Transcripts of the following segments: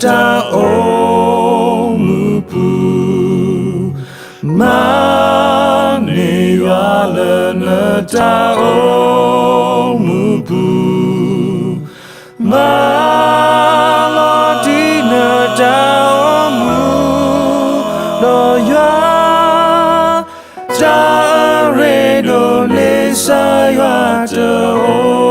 တၢ်အိၣ်မူပူၤ, မၤန့ၢ်ယွၤလၢနတၢ်အိၣ်မူပူၤ, မၤလီၤတံၢ်နတၢ်အိၣ်မူ, ဒီးယွၤ တၢ်အရ့ဒိၣ်န့ၣ် ကစၢ်ယွၤတအိၣ်.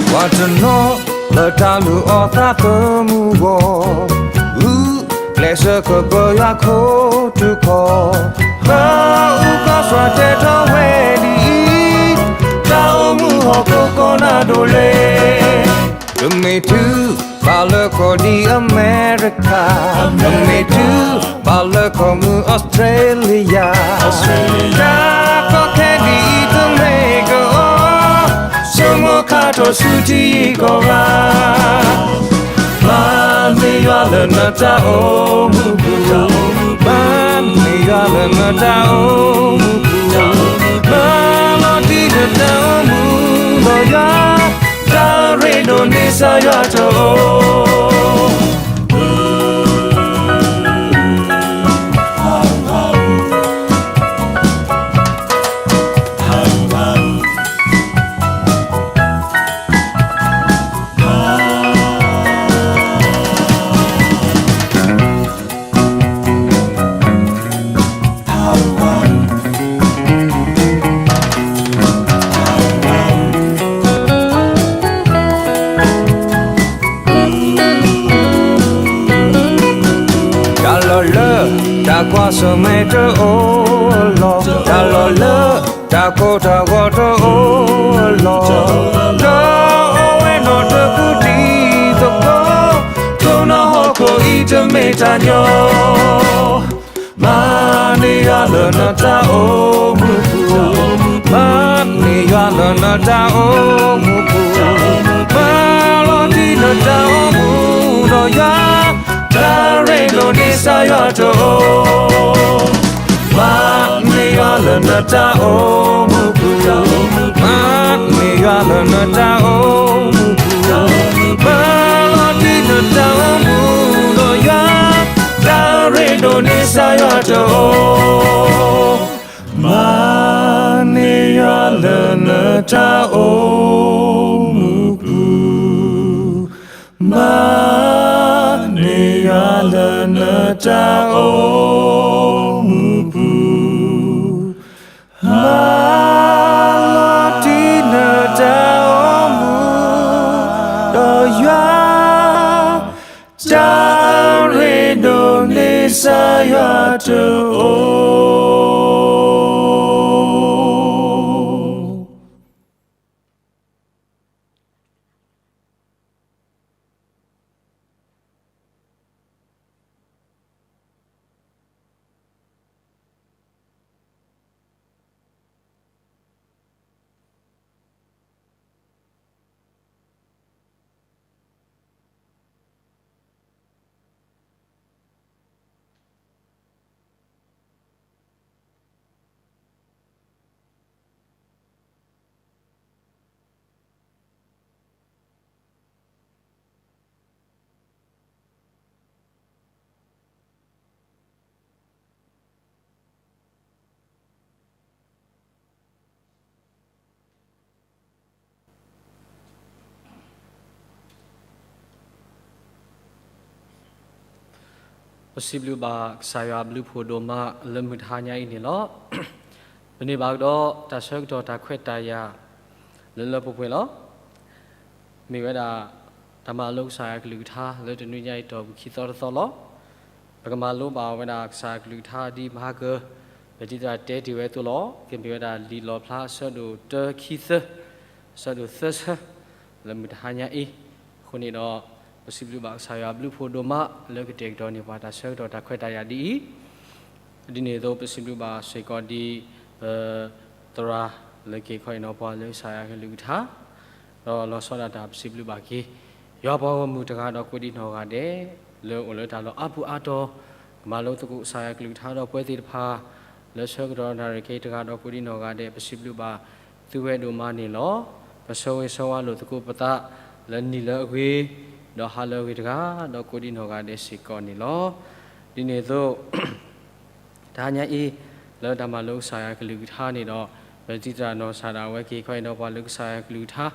ပှၤတနီၤလၢတၢ်လုၢ်အီၣ်သးသမူအဂီၢ်, ဂုာ်ကျဲးစၢးကပၢၤယွၤခိၣ်ထူၣ်ကီၢ်, ပၢ်အူကီၢ်စှၤတဲထီၣ်ဝဲဒ်အံၤ, တၢ်အိၣ်မူဟီၣ်ခိၣ်ကီၢ်နၢ်ဒိၣ်လၢ ပမ့ၢ်တုၤဘၣ်လၢကီၢ်ဒ်အမဲရကၤ, ပမ့ၢ်တုၤဘၣ်လၢကီၢ်မုၢ်အီစထြ့လယါ, တၢ်ကီခဲဒ်အံၤတမ့ၢ်ကအိၣ်, ဆိကမိၣ်ခါထီၣ်ဆူထံဂုၤကီၢ်ဂၤ, မၤန့ၢ်ယွၤလၢနတၢ်အိၣ်မူပူၤ, မၤန့ၢ်ယွၤလၢနတၢ်အိၣ်မူပူၤ, မၤလီၤတံၢ်နတၢ်အိၣ်မူဒီးယွၤ, တၢ်အရ့ဒိၣ်န့ၣ် ကစၢ်ယွၤတအိၣ်. တၢ်လီၢ်လၢတၢ်ကွၢ်ဆၢၣ်မဲာ်တအိၣ်အလီၢ်, တၢ်လီၢ်လၢတၢ်ကိၢ်တၢ်ဂီၤတအိၣ်အလီၢ်, ဒီးအိၣ်ဝဲနီၢ်တကူၣ်တံၤသကိး, ထိၣ်နီၣ်ဟီၣ်ခိၣ်အံၤတမ့ၢ်တၢ်ညီ မၤန့ၢ်ယွၤလၢနတၢ်အိၣ်မူပူၤ, မၤန့ၢ်ယွၤလၢနတၢ်အိၣ်မူပူၤ, မၤလီၤတံၢ်နတၢ်အိၣ်မူဒီးယွၤ, တၢ်ရ့ဒိၣ်န့ၣ် ကစၢ်ယွၤတအိၣ်. မၤန့ၢ်ယွၤလၢနတၢ်အိၣ်မူပူၤ, မၤန့ၢ်ယွၤလၢနတၢ်အိၣ်မူပူၤ, မၤလီၤတံၢ်နတၢ်အိၣ်မူဒီးယွၤ, တၢ်ရ့ဒိၣ်န့ၣ် ကစၢ်ယွၤတအိၣ်. မၤန့ၢ်ယွၤလၢနတၢ်အိၣ်မူပူၤ, မၤန့ၢ်ယွၤလၢနတၢ်အိၣ်မူပူၤ, မၤလီၤတံၢ်နတၢ်အိၣ်မူဒီးယွၤ, တၢ်ရ့ဒိၣ်န့ၣ် ကစၢ်ယွၤတအိၣ်. ပစံးဘျုးဘၣ်ကစၢ်ယွၤအဘျုးဖှိၣ်ဒိၣ်မးလၢမုၢ်တဟါညါအံၤန့ၣ်လီၤ. ပန့ၢ်ဘၣ်ကဒီးတၢ်ဆၢကတီၢ်တၢ်ခွဲးတၢ်ယာ်လၢလၢပှဲၤပှဲၤလီၤ. မ့ၢ်ဝဲဒၣ်တၢ်မၤလိကစၢ်ယွၤကလုၢ်ကထါလၢတနွံညါအံၤ တီၢ်ပူၤခံသီတသီလီၤ. ပကမၤလိဘၣ်ဝဲဒၣ်ကစၢ်ယွၤကလုၢ်ကထါဒ်မဟါကၢၤ လၢတံၤသရၣ်တဲတ့ၢ်ဝဲအသိးလီၤ. ကမ့ၢ်ဝဲဒၣ်လံာ်လီၣ်ဖျါအဆၢဒိၣ်တၢခံသၢ, အဆၢဒိၣ်သၢဆၢ လၢမုၢ်တဟါညါအံၤ. အဃိန့ၣ်ဒီး ပစံးဘျုးဘၣ်ကစၢ်ယွၤအဘျုးဖှိၣ်ဒိၣ်မးလၢကတဲာ်ကတီၤန့ၢ်ပှၤတၢ်ဆၢကတီၢ်တၢ်ခွဲးတၢ်ယာ်ဒ်အံၤ ဒ်န့ၣ်အသိး ပစံးဘျုးဘၣ်စ့ၢ်ကီးဒ် ပသရၣ်လၢက့ၤခီအ့ၣ်နီၤပှၤလၢကစၢ်ယွၤကလုၢ်ကထါ, ဒီးလီၤဆီဒၣ်တၢ်ပစံးဘျုးဘၣ်က့ၤ ယွၤပှၤဂီၢ်မုၢ်တဂၤဒီးကိးဒံးနီၢ်ဂၤဒဲး လၢအိၣ်လၢတၢ်လီၢ်အါပူၤအါတီၤ, ကမၤလိသကိးကစၢ်ယွၤကလုၢ်ကထါဒီးပှၤသ့ၣ်တဖၣ် လၢဆၢကတီၢ်နၣ်ရံၣ်က့ၤတဂၤဒီးကိးဒံးနီၢ်ဂၤဒဲး ပစံးဘျုးဘၣ်သု သုဝဲဒိၣ်မးန့ၣ်လီၤ. ပဆၢဂ့ၤဆၢဝါလိာ်သကိးပသး လၢနံၤလၢအဂ့ၤ, ဒီးဟါလၢအဂ့ၤတဂၤ, ဒီးကိးဒံနီၢ်ဂၤဒဲးစ့ၢ်ကီးန့ၣ်လီၤ. ဒ်န့ၣ်အသိး တဟါညါအံၤ လၢတၢ်မၤလိကစၢ်ယွၤကလုၢ်ကထါန့ၣ်ဒီး ပတံၤသရၣ်နီၢ်ကစၢ်ဒၣ်ဝဲက့ၤခီအံၤဒီးပှၤလၢကစၢ်ယွၤကလုၢ်ကထါ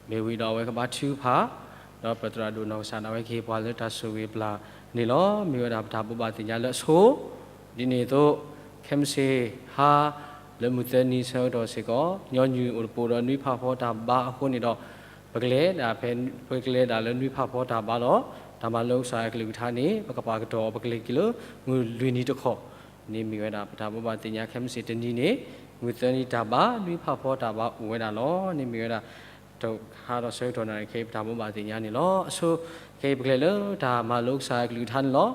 မ့ၢ်ဝံၤဒီးအဝဲကဘါထုကဖၣ်, ဒီးပသရၣ်ဒိၣ်နီၢ်ကစၢ်ဒၣ်ဝဲက့ၤပှၤလၢတၢ်ဆိၣ်ဂ့ၤပျၢ်န့ၣ်လီၤ. မ့ၢ်ဝဲဒၣ်ပတၢ်ဘိးဘၣ်သ့ၣ်ညါလၢအဆိ ဒ်န့ၣ်အသိး ခဲမုၢ်ဆ့ၣ်ဟါ လၢမုၢ်သၢနံၤဆၢကတီၢ်စ့ၢ်ကီး ညီနုၢ်အိၣ်တပိးဒီးနွံဖးဖီတၢ်ဘါအဃိန့ၣ်ဒီး ပကလဲၤဒၣ်ဖဲ ပကလဲၤဒၣ်လၢနွံဖးဖီတၢ်ဘါလီၤ. တၢ်မၤလိကစၢ်ယွၤကလုၢ်ကထါန့ၣ် ပကပာ်ကတီၢ်အီၤ ပကလဲၤက့ၤလၢမုၢ်လွံၢ်နံၤတခီ န့ၣ်မ့ၢ်ဝဲဒၣ်ပတၢ်ဘိးဘၣ်သ့ၣ်ညါ ခဲမုၢ်ဆ့ၣ်တနံၤန့ၣ် မုၢ်သၢနံၤတၢ်ဘါ နွံဖးဖီတၢ်ဘါအိၣ်ဝဲဒၣ်လီၤ. န့ၣ်မ့ၢ်ဝဲဒၣ် တဟါဒီးဆၢကတီၢ်နၣ်ရံၣ်ခဲအံၤ ပတၢ်ဘိးဘၣ်သ့ၣ်ညါန့ၣ်လီၤ. အဆိ ခဲအံၤပကလဲၤလၢတၢ်မၤလိကစၢ်ယွၤကလုၢ်ကထါန့ၣ်လီၤ.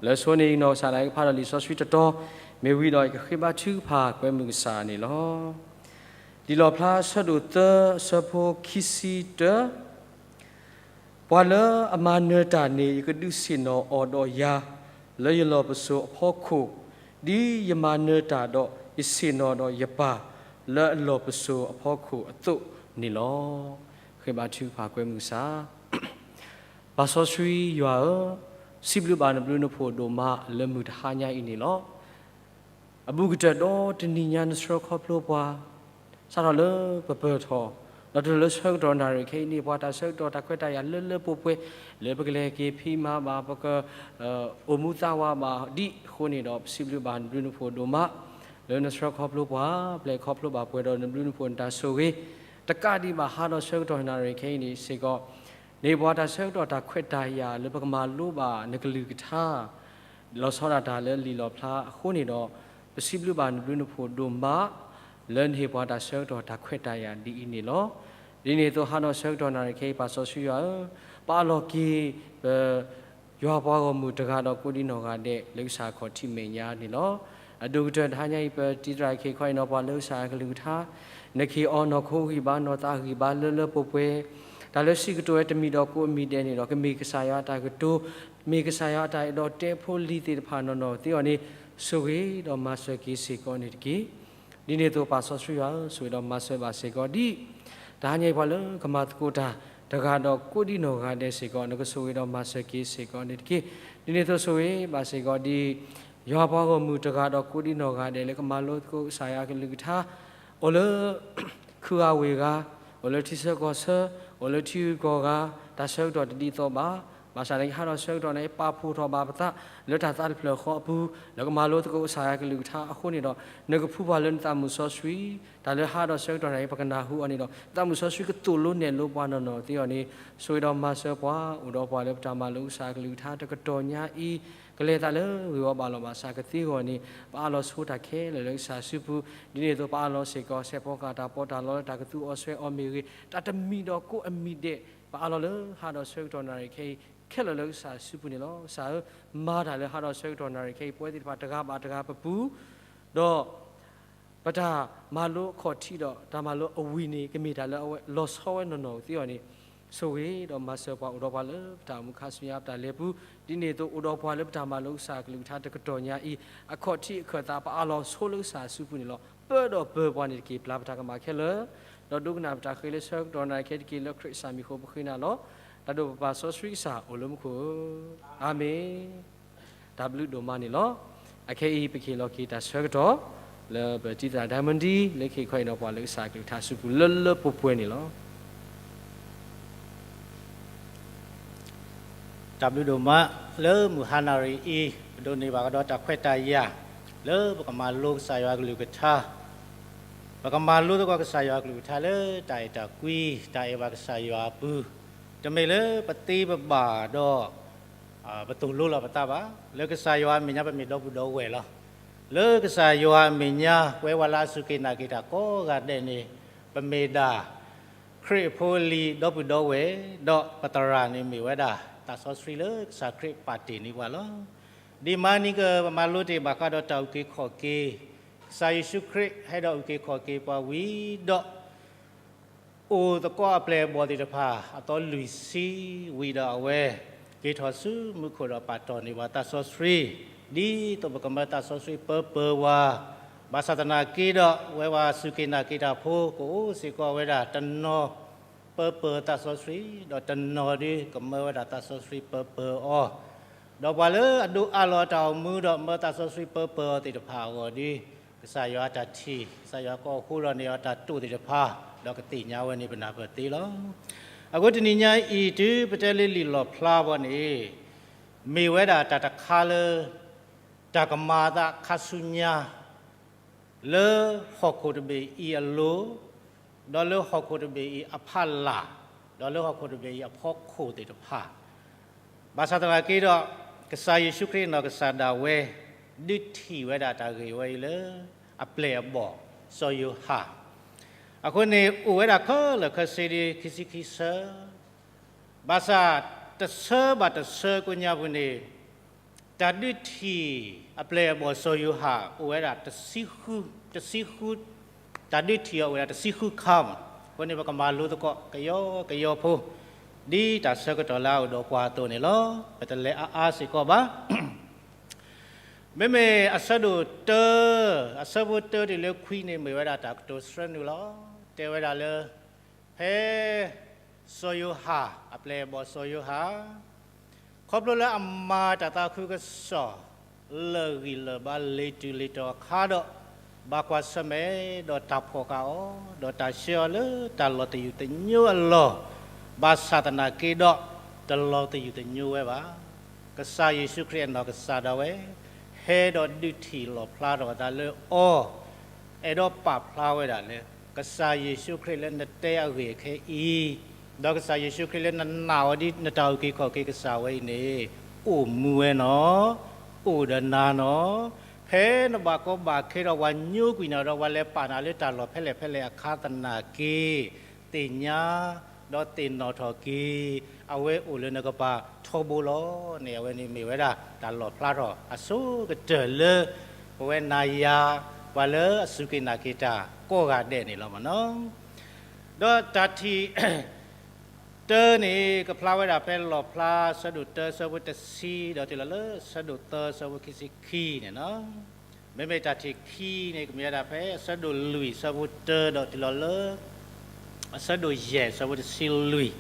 လၢအဆိန့ၣ် နီၢ်ကစၢ်ဒၣ်ဝဲကဖးဒီးလံာ်စီဆှံတတီၤ မ့ၢ်ဝံၤဒီးယကဃ့ဘါထုကဖၣ်ကွဲမုာ်ကစၢ်န့ၣ်လီၤ. လံာ်လီၣ်ဖျါအဆၢဒိၣ်သၢအဆၢဖိခံဆံတၢ ပှၤလၢအမၤနၢၤတၢ်န့ၣ် ယကဒုးဆ့ၣ်နီၤအီၤဒီးယၤ လၢယလီၢ်ပစိာ်အဖီခိၣ်, ဒ်ယမၤနၢၤတၢ်ဒီးယဆ့ၣ်နီၤဒီးယပၢ် လၢအလီၢ်ပစိာ်အဖီခိၣ်အသိးန့ၣ်လီၤ. ဃ့ဘါထုကဖၣ်ကွဲမုာ်ကစၢ် ပၢ်စီဆှံယွၤဧၢ, စံးဘျုးဘၣ်နဘျုးနဖှိၣ်ဒိၣ်မးလၢမုၢ်တဟါညါအံၤန့ၣ်လီၤ. အဘူးကတၢၢ်ဒီတနံၤညါနဆှၢခီဖျိပှၤ, စးထီၣ်လၢပပၢၢ်ထီၣ်, ဒီးတုၤလၢဆၢကတီၢ်နၣ်ရံၣ်ခဲအံၤန့ၣ် ပှၤတၢ်ဆၢကတီၢ်တၢ်ခွဲးတၢ်ယာ်လၢလၢပှဲၤပှဲၤ, လၢပကလဲၤက့ၤဖံးမၤဘၣ်, ပက အိၣ်မူသးဝးဘၣ်ဒ်အဃိန့ၣ်ဒီး ပစံးဘျုးဘၣ်နဘျုးနဖှိၣ်ဒိၣ်မး လၢနဆှၢခီဖျိပှၤ, ပျဲခီဖျိဘၣ်ပှဲၤဒီးနဘျုးနဖှိၣ်နတၢ်ဆိၣ်ဂ့ၤ, တကးဒံးဘၣ်ဟါဒီးဆၢကတီၢ်နၣ်ရံၣ်ခဲအံၤန့ၣ်စ့ၢ်ကီး န့ၢ်ပှၤတၢ်ဆၢကတီၢ်တၢ်ခွဲးတၢ်ယာ်လၢပကမၤလိဘၣ်နကလုၢ်ကထါ လီၤဆီဒၣ်တၢ်လၢလံာ်လီၣ်ဖျါအဃိန့ၣ်ဒီး ပစံးဘျုးဘၣ်နဘျုးနဖှိၣ်ဒိၣ်မး လၢနဟ့ၣ်ပှၤတၢ်ဆၢကတီၢ်တၢ်ခွဲးတၢ်ယာ်ဒ်အံၤန့ၣ်လီၤ. ဒ်န့ၣ်အသိးဟါဒီးဆၢကတီၢ်နၣ်ရံၣ်ခဲအံၤ ပၢ်စီဆှံယွၤဧၢ, ပအးလီၤက့ၤ ပ ယွၤပှၤဂီၢ်မုၢ်တဂၤဒီးကိးဒံနီၢ်ဂၤဒဲး လၢကစၢ်ခီၣ်ထံးမဲာ်ညါန့ၣ်လီၤ. အဒိၣ်ကတၢၢ်တဟါညါအံၤ ပတံၤသရၣ်ခ့ခီအံၤနီၤ ပှၤလၢကစၢ်ကလုၢ်ကထါ နကဟ့ၣ်အီၤနီၢ်ခိဂံၢ်ဘါနီၢ်သးဂံၢ်ဘါလၢလၢပှဲၤပှဲၤ, တၢ်လၢစံးကတိၤဝဲတမံၤဒီးကိးအမံၤဒဲးန့ၣ်ဒီး ကမ့ၢ်ကစၢ်ယွၤအတၢ်ကတိၤ, မ့ၢ်ကစၢ်ယွၤအတၢ်အဲၣ်ဒိးတဲဖိလံၤသ့ၣ်တဖၣ်နီၢ်နီၢ်သ့အီၤန့ၣ် ဆိၣ်ဂ့ၤဒီးမၤစၢၤက့ၤစ့ၢ်ကီးန့ၣ်တက့ၢ်. ဒ်န့ၣ်အသိးပၢ်စီဆှံယွၤဧၢ, ဆိၣ်ဂ့ၤဒီးမၤစၢၤဘၣ်စ့ၢ်ကီးဒ် တဟါညါအံၤပှၤလၢကမၤသကိးတၢ်တဂၤဒီးကိးဒံနီၢ်ဂၤဒဲးစ့ၢ်ကီး နကဆိၣ်ဂ့ၤဒီးမၤစၢၤက့ၤစ့ၢ်ကီးန့ၣ်တက့ၢ်. ဒ်န့ၣ်အသိးဆိၣ်ဂ့ၤဘၣ်စ့ၢ်ကီးဒ် ယွၤပှၤဂီၢ်မုၢ်တဂၤဒီးကိးဒံနီၢ်ဂၤဒဲးလၢကမၤလိသကိးကစၢ်ယွၤကလုၢ်ကထါ အိၣ်လၢ ခုဂၤဝ့ၢ်ဂၤ, အိၣ်လၢထံဆၢကီၢ်ဆၢ, အိၣ်လၢထံဂုၤကီၢ်ဂၤ, တၢ်ဆၢကတီၢ်တဒ်သိးဘၣ်. ဘၣ်ဆၣ်န့ၣ် ဟါဒီးဆၢကတီၢ်န့ၣ် ပာ်ဖှိၣ်ထီၣ်ဘၣ်ပသး လၢတၢ်သးတဖျၢၣ်ဃီအပူၤ လၢကမၤလိသကိးကစၢ်ယွၤကလုၢ်ကထါအဃိန့ၣ်ဒီး နကဖှူပှၤလၢနသးမုၢ်စီဆှံ, တၢ်လၢဟါဒီးဆၢကတီၢ်န့ၣ် ပကနၢ်ဟူအီၤန့ၣ်ဒီး သးမုၢ်စီဆှံကသိၣ်လိနဲၣ်လိပှၤနီၢ်နီၢ်သ့အီၤန့ၣ် ဆိၣ်ဂ့ၤဒီးမၤစၢၤပှၤ အိၣ်ဒီးပှၤလၢပတၢ်မၤလိကစၢ်ယွၤကလုၢ်ကထါတကတီၢ်ညါအံၤ ကလဲၤသးလၢဂ့ၢ်ဝီဘၣ်လီၤဘၣ်ဆၣ်ကသ့အဂီၢ်န့ၣ် ပအးလီၤဆိတၢ်ခဲလၢာ်လၢကစၢ်စုပူၤ, ဒ်န့ၣ်အသိးပအးလီၤစ့ၢ်ကီး ဆဲးဖီကၤတၢ်ပီးတၢ်လီလၢတၢ်ကသူအီၤစွဲအီၤမ့ၢ်ဂ့ၤ, တၢ်တမံၤဒီးကိးအမံၤဒဲး ပအးလီၤလၢဟါဒီးဆၢကတီၢ်နၣ်ရံၣ်ခဲအံၤ ခဲလၢာ်လၢကစၢ်စုပူၤန့ၣ်လီၤ. ကစၢ်ဧၢ, မၤတၢ်လၢဟါဒီးဆၢကတီၢ်နၣ်ရံၣ်ခဲအံၤ ပဝဲသ့ၣ်တဖၣ်တဂၤဘၣ်တဂၤပပူၤ, ဒီး ပတၢ်မၤလိအခီၣ်ထံးဒီးတၢ်မၤလိအဝံၤန့ၣ် ကမ့ၢ်တၢ်လၢအဝဲလီၤဆီဝဲနီၢ်နီၢ်သ့အီၤန့ၣ် ဆိၣ်ဂ့ၤဒီးမၤစၢၤပှၤအိၣ်ဒီးပှၤလၢပတၢ်အိၣ်မူခါဆူညါပတၢ်လဲၤပူၤ, ဒ်န့ၣ်အသိးအိၣ်ဒီးပှၤလၢပတၢ်မၤလိကစၢ်ယွၤကလုၢ်ကထါတကတီၢ်ညါအံၤ အခီၣ်ထံးအခၢၣ်သး ပအးလီၤဆိလၢကစၢ်စုပူၤန့ၣ်လီၤ. ပၢဒီးပၢပှၤန့ၣ်တက့ၢ် ပျၢ်ပတၢ်ကမၣ်ခဲလၢာ်, ဒီးဒိကနၣ်ပတၢ်ဃ့လၢဆၢကတီၢ်နၣ်ရံၣ်ခဲအံၤတက့ၢ် လၢခရံာ်ကစၢ်မံၤအဃိပဃ့နၤလီၤ. တၢ်ဒိၣ်ပပၢ်စီဆှံကစၢ်အိၣ်လၢမူခိၣ်ဧၢ, အၤမ့ၣ်. တၢ်ဘျုးဒိၣ်မးန့ၣ်လီၤ. အခဲအံၤပကဟ့ၣ်လီၤက့ၤတၢ်ဆၢကတီၢ် လၢပတံၤသရၣ် Diamond လၢကဟ့ၣ်ခီဟ့ၣ်နီၤပှၤလၢကစၢ်ကလုၢ်ကထါစုပူၤလၢလၢပှဲၤပှဲၤန့ၣ်လီၤ. တၢ်ဘျုးဒိၣ်မး လၢမုၢ်ဟါနၣ်ရံၣ်အံၤ ပဒိးန့ၢ်ဘၣ်ကဒီးတၢ်ခွဲးတၢ်ယာ် လၢပကမၤလိကစၢ်ယွၤကလုၢ်ကထါ, ပကမၤလိသကိးကစၢ်ယွၤကလုၢ်ကထါလၢတၢ်အဲၣ်တၢ်ကွံ တၢ်အဲၣ်ဘၣ်ကစၢ်ယွၤအပူၤ, တမ့ၢ်လၢပသ့ပဘၣ်ဒီး ပသိၣ်လိလီၤပသးဘၣ်. လၢကစၢ်ယွၤအမဲာ်ညါ ပမ့ၢ်ဒီပုၢ်ဒီဝဲၢ်လီၤ. လၢကစၢ်ယွၤအမဲာ်ညါ ပဝဲပှၤလၢအစူၢ်က့ၤနာ်က့ၤတၢ်ကိးဂၤဒဲးန့ၣ် ပမ့ၢ်ဒၣ် ခရံာ်ဖိလံၤဒီပုၢ်ဒီဝဲၢ်, ဒီးပသရၣ်န့ၣ်မ့ၢ်ဝဲဒၣ် သးစီဆှံလၢကစၢ်ခရံာ်ပာ်တ့ၢ်န့ၢ်ပှၤလီၤ. ဒ်မါနံၤက ပမၤလိတ့ၢ်ဘၣ်ဃးဒီးတၢ်အုၣ်က့ၤခီၣ်က့ၤ, ကစၢ်ယ့ၣ်ၡူးခရံာ်ဟဲဒီးအုၣ်က့ၤခီၣ်က့ၤပှၤဝံၤဒီး အိၣ်သကိးအပျဲၢ်အဘီၣ်သ့ၣ်တဖၣ် အသီလွံၢ်ဆံဝံၤဒီးအဝဲ က့ၤထီၣ်ဆူမူခိၣ်ဒီးပာ်တ့ၢ်န့ၢ်ပှၤသးစီဆှံ, ဒ်သိးပကမၢသးစီဆှံပၢပၢဝဲ ဘၣ်ဆၣ်သနာ်က့ဒီး ဝဲပှၤစူၢ်က့ၤနာ်က့ၤတၢ်ဖိ ကအိၣ်စ့ၢ်ကီးဝဲဒၣ်တနီၤ ပၢပၢၤသးစီဆှံ, ဒီးတနီၤဒုး ကမၢဝဲဒၣ်သးစီဆှံပၢပၢၤအီၤ, ဒီးပှၤလၢအဒိးအးလီၤတၢ်အိၣ်မူဒီး မၢသးစီဆှံပၢပၢၤအီၤသ့ၣ်တဖၣ်အဂီၢ်ဒီး ကစၢ်ယွၤအတၢ်ထံၣ်, ကစၢ်ယွၤကအိၣ်ဃိဒီးန့ၢ်အီၤတၢ်တိာ်သ့ၣ်တဖၣ်, ဒီးကသ့ၣ်ညါဝဲန့ၣ်ပနၢ်ပၢၢ်သ့လီၤ. အဃိတနံၤညါအံၤ တုၤပတဲလၢလံာ်လီၣ်ဖျါဘီန့ၣ် မ့ၢ်ဝဲဒၣ်တၢ်တခါလၢ တၢ်ကမၤအသးခါဆူညါ လၢဟီၣ်ခိၣ်တဘ့ၣ်အံၤအလိၤ, ဒီးလၢဟီၣ်ခိၣ်တဘ့ၣ်အံၤအဖီလာ်, ဒီးလၢဟီၣ်ခိၣ်တဘ့ၣ်အံၤအဖီခိၣ်သ့ၣ်တဖၣ်, ဘၣ်ဆၣ်သနာ်က့ဒီး ကစၢ်ယ့ၣ်ၡူးခရံာ်အနီၢ်ကစၢ်ဒၣ်ဝဲ ဒုးထံၣ်ဝဲဒၣ်တၢ်ဂ့ၢ်ဝဲအံၤလၢ အပျဲၢ်အဘီၣ်စီၤယိၤဟၣ်, အဃိန့ၣ် အိၣ်ဝဲဒၣ်ခဲလၢာ်ခဲဆ့ဒ်ခံဆံခံဆၢ ဘၣ်ဆၣ်တဆၢဘၣ်တဆၢကိးညါပူၤန့ၣ် တၢ်ဒုးထံၣ်အပျဲၢ်အဘီၣ်စီၤယိၤဟၣ် အိၣ်ဝဲဒၣ်တဆံဃု, တဆံဃု, တၢ်ဒုးထံၣ်အီၤအိၣ်ဝဲဒၣ်တဆံဃုခါမး, အဃိန့ၣ် ပကမၤလိသကိးကယီကယီဖိ ဒ်တၢ်ဆၢကတီၢ်လၢအအိၣ်ဒီးပှၤအသိးန့ၣ်လီၤ. ပတလဲၤအါအါစ့ၢ်ကီးဘၣ်. မ့မ့ၢ်အဆၢဒိၣ်တၢ, အဆၢဖိတၢတုၤလၢခွံန့ၣ် မ့ၢ်ဝဲဒၣ်တၢ်ကတိၤဆှၢနုာ်လီၤ. တဲဝဲဒၣ်လၢ ဖဲ စီၤယိၤဟၣ်, အပျဲၢ်အဘီၣ်စီၤယိၤဟၣ်, ခီဖျိလၢအမၤတၢ်သးခုကစီၣ် လၢာ်ဂံၢ်လၢာ်ဘါလ့ၤတုၤလ့ၤတီၤအခါဒီး, ဘၣ်ကွၢ်ဆၢၣ်မဲာ်ဒီးတၢ်ဖှီၣ်ဃာ်အီၤ, ဒီးတၢ်ဆှၢအီၤလၢတၢ်လီၤသယုၢ်သညိအလီၢ်, ဘၣ်ဆၣ်သနာ်က့ဒီး တလီၤသယုၢ်သညိဝဲဘၣ်. ကစၢ်ယ့ၣ်ၡူးခရံာ်အနီၢ်ကစၢ်ဒၣ်ဝဲ ဟဲဒီးဒုးထံၣ်လီၣ်ဖျါထီၣ်အသးလၢအီၤ, အဲၣ်ဒိးပာ်ဖျါဝဲဒၣ်လၢ ကစၢ်ယ့ၣ်ၡူးခရံာ်လၢနတဲအဂ့ၢ်အခဲအံၤ, ဒီးကစၢ်ယ့ၣ်ၡူးခရံာ်လၢနနာ်အီၤဒ်နတၢ်အုၣ်က့ၤခီၣ်က့ၤကစၢ်ဝဲအံၤန့ၣ် အိၣ်မူဝဲနီၤ, အိၣ်ဒီးနၤနီၤ, ဖဲနဘၣ်ကီဘၣ်ခဲဒီးပှၤညိကွံာ်နၤဒီး ပှၤလဲၤပာ်နၤလၢတၢ်လီၢ်ဖဲလဲၣ်ဖဲလဲၣ်အခါသနာ်က့, သ့ၣ်ညါ ဒီးသ့ၣ်နီၣ်ထီၣ်က့ၤ, အဝဲအိၣ်လၢနကပၤထီဘိလီၤန့ၣ် အဝဲန့ၣ်မ့ၢ်ဝဲဒၣ်တၢ်လီၣ်ဖျါထီၣ်အဆိကတၢၢ်လၢ ပဝဲနၤယၤ ပှၤလၢအစူၢ်က့ၤနာ်က့ၤတၢ်ကိးဂၤဒဲးန့ၣ်လီၤမ့ၢ်နီၤ. ဒီးတၢ်ထံၣ် တၢန့ၣ် ကဖျါဝဲဒၣ်ဖဲလီၣ်ဖျါဆၢဒိၣ်တၢဆၢဖိတဆံ ဒီးတုၤလီၤလၢဆၢဒိၣ်သၢဆၢဖိခံဆံခံန့ၣ်လီၤ. မ့မ့ၢ်တၢ်ထံၣ်ခံန့ၣ် ကမ့ၢ်ဝဲဒၣ်ဖဲအဆၢဒိၣ်လွံၢ်ဆၢဖိတၢ ဒီးတုၤလီၤလၢ အဆၢဒိၣ်ယဲၢ်ဆၢဖိတဆံလွံၢ်,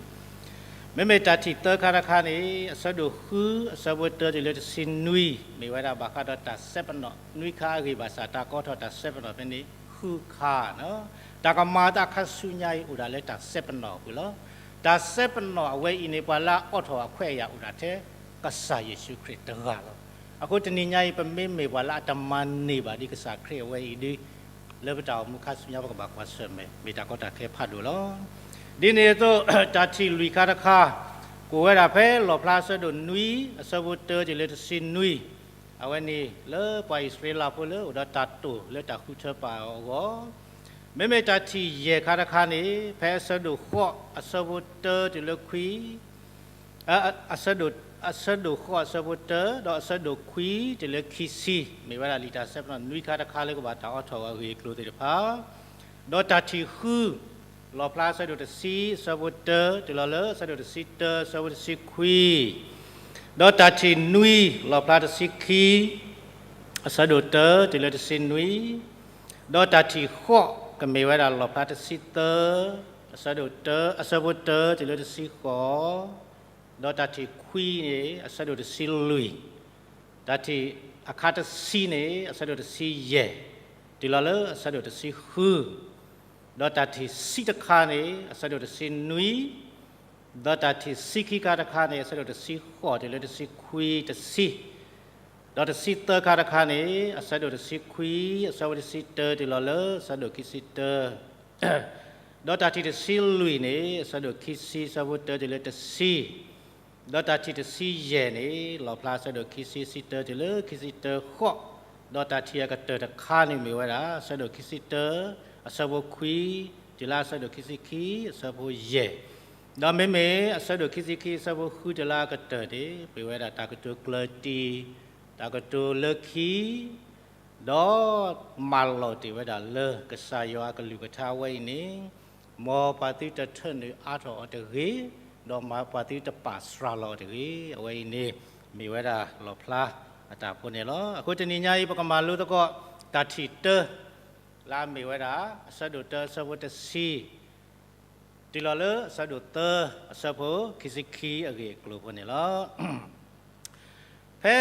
မ့မ့ၢ်တၢ်ထံၣ်သၢခါတခါန့ၣ် အဆၢဒိၣ်ဃုအဆၢဖိတၢတုၤလၢတဆံနွံ, မ့ၢ်ဝဲဒၣ်ဘၣ်ဃးဒီးတၢ်စဲပနီၣ်နွံခါအဂ့ၢ် ဘၣ်ဆၣ်တၢ်ကိးထီၣ်တၢ်စဲပနီၣ်ဖဲန့ၣ်ဃုခါ, တၢ်ကမၤအသးခါဆူညါအံၤ အိၣ်ဒၣ်လၢတၢ်စဲပနီၣ်အပူၤလီၤ. တၢ်စဲပနီၣ်အဝဲအံၤန့ၣ် ပှၤလၢအအိးထီၣ်အခွဲးအယာ်အိၣ်ဒၣ်ထဲ ကစၢ်ယ့ၣ်ၡူးခရံာ်တဂၤလီၤ. အဃိတနံၤညါအံၤ ပမ့မ့ၢ်ပှၤလၢအတမၤန့ၢ်ဘၣ်ဒ်ကစၢ်ခရံာ်အဝဲအံၤဒီး လၢပတၢ်အိၣ်မူခါဆူညါ ပကဘၣ်ကွၢ်ဆၢၣ်မဲာ် မ့ၢ်တၢ်ကီတၢ်ခဲဖးဒိၣ်လီၤ. ဒ်န့ၣ်အသိး တၢ်ထံၣ်လွံၢ်ခါတခါ ကအိၣ်ဝဲဒၣ်ဖဲလီၣ်ဖျါအဆၢဒိၣ်နွံ အဆၢဖိတၢတုၤလၢတဆံနွံ, အဝဲန့ၣ်လၢပှၤအံၣ်စရ့လးဖိလၢအိၣ်ဒီးတၢ်တိာ်လၢတၢ်ဃုထၢပာ်အီၤအဂီၢ်, မ့မ့ၢ်တၢ်ထံၣ်ယဲၢ်ခါတခါန့ၣ် ဖဲအဆၢဒိၣ်ဃိးအဆၢဖိတၢတုၤလၢခွံ အဆၢဒိၣ်ဃိးအဆၢဖိတၢ ဒီးအဆၢဒိၣ်ခွံတုၤလၢခံဆံ, မ့ၢ်ဝဲဒၣ်လံာ်တၢ်စဲပနီၣ်နွံခါတခါလၢကဘၣ်တၢ်အိးထီၣ်အဂ့ၢ်အကျိၤသ့ၣ်တဖၣ်, ဒီးတၢ်ထံၣ်ဃု လီၣ်ဖျါအဆၢဒိၣ်တဆံအဆၢဖိတၢ တုၤလီၤလၢအဆၢဒိၣ်တဆံတၢအဆၢဖိတဆံခွံ, ဒီးတၢ်ထံၣ်နွံ လီၣ်ဖျါတဆံခံ အဆၢဒိၣ်တၢတုၤလၢတဆံနွံ, ဒီးတၢ်ထံၣ်ဃိး ကမ့ၢ်ဝဲဒၣ်လီၣ်ဖျါတဆံသၢ အဆၢဒိၣ်တၢ အဆၢဖိတၢတုၤလၢတဆံဃိး, ဒီးတၢ်ထံၣ်ခွံန့ၣ် အဆၢဒိၣ်တဆံလွံၢ်, တၢ်ထံၣ်အခါတဆံန့ၣ် အဆၢဒိၣ်တဆံယဲၢ်, တုၤလီၤလၢအဆၢဒိၣ်တဆံဃု, ဒီးတၢ်ထံၣ်ဆံတခါန့ၣ် အဆၢဒိၣ်တဆံနွံ, ဒီးတၢ်ထံၣ်ဆံခံခါတခါန့ၣ် အဆၢဒိၣ်တဆံဃိးတုၤလၢတဆံခွံတဆံ, ဒီးတဆံသၢခါတခါန့ၣ် အဆၢဒိၣ်တဆံခွံ အဆၢဖိတဆံတၢတုၤလီၤလၢအဆၢဒိၣ်ခံဆံတၢ, ဒီးတၢ်ထံၣ်တဆံလွံၢ်န့ၣ် အဆၢဒိၣ်ခံဆံ အဆၢဖိတၢတုၤလၢတဆံ, ဒီးတၢ်ထံၣ်တဆံယဲၢ်န့ၣ် လီၣ်ဖျါအဆၢဒိၣ်ခံဆံ ဆံတၢတုၤလၢခံဆံတၢဃိး, ဒီးတၢ်ထံၣ်အကတၢၢ်တခါန့ၣ်မ့ၢ်ဝဲဒၣ် အဆၢဒိၣ်ခံဆံတၢ အဆၢဖိခွံ တုၤလၢအဆၢဒိၣ်ခံဆံခံ အဆၢဖိယဲၢ်, ဒီးမ့မ့ၢ်အဆၢဒိၣ်ခံဆံခံ အဆၢဖိဃုတုၤလၢအကတၢၢ်န့ၣ် မ့ၢ်ဝဲဒၣ်တၢ်ကတိၤကျၢၤတံၢ်, တၢ်ကတိၤလၢခံ ဒီးမၤလီၤတ့ၢ်ဝဲဒၣ်လၢကစၢ်ယွၤအကလုၢ်ကထါဝဲအံၤန့ၣ်, မ်ပှၤသုတထၢနုာ်အါထီၣ်အီၤတဂ့ၤ, ဒီးမ်ပှၤသုတပာ်စှၤလီၤအီၤတဂ့ၤ. အဝဲအံၤန့ၣ် မ့ၢ်ဝဲဒၣ်လီၣ်ဖျါအတၢ်ဖိန့ၣ်လီၤ. အဃိတနံၤညါအံၤ ပကမၤလိသကိး တၢ်ထံၣ်တၢ လၢအမ့ၢ်ဝဲဒၣ် အဆၢဒိၣ်တၢ အဆၢဖိတဆံ တုၤလီၤလၢအဆၢဒိၣ်သၢ အဆၢဖိခံဆံခံအဂ့ၢ်အကျိၤဖိန့ၣ်လီၤ. ဖဲ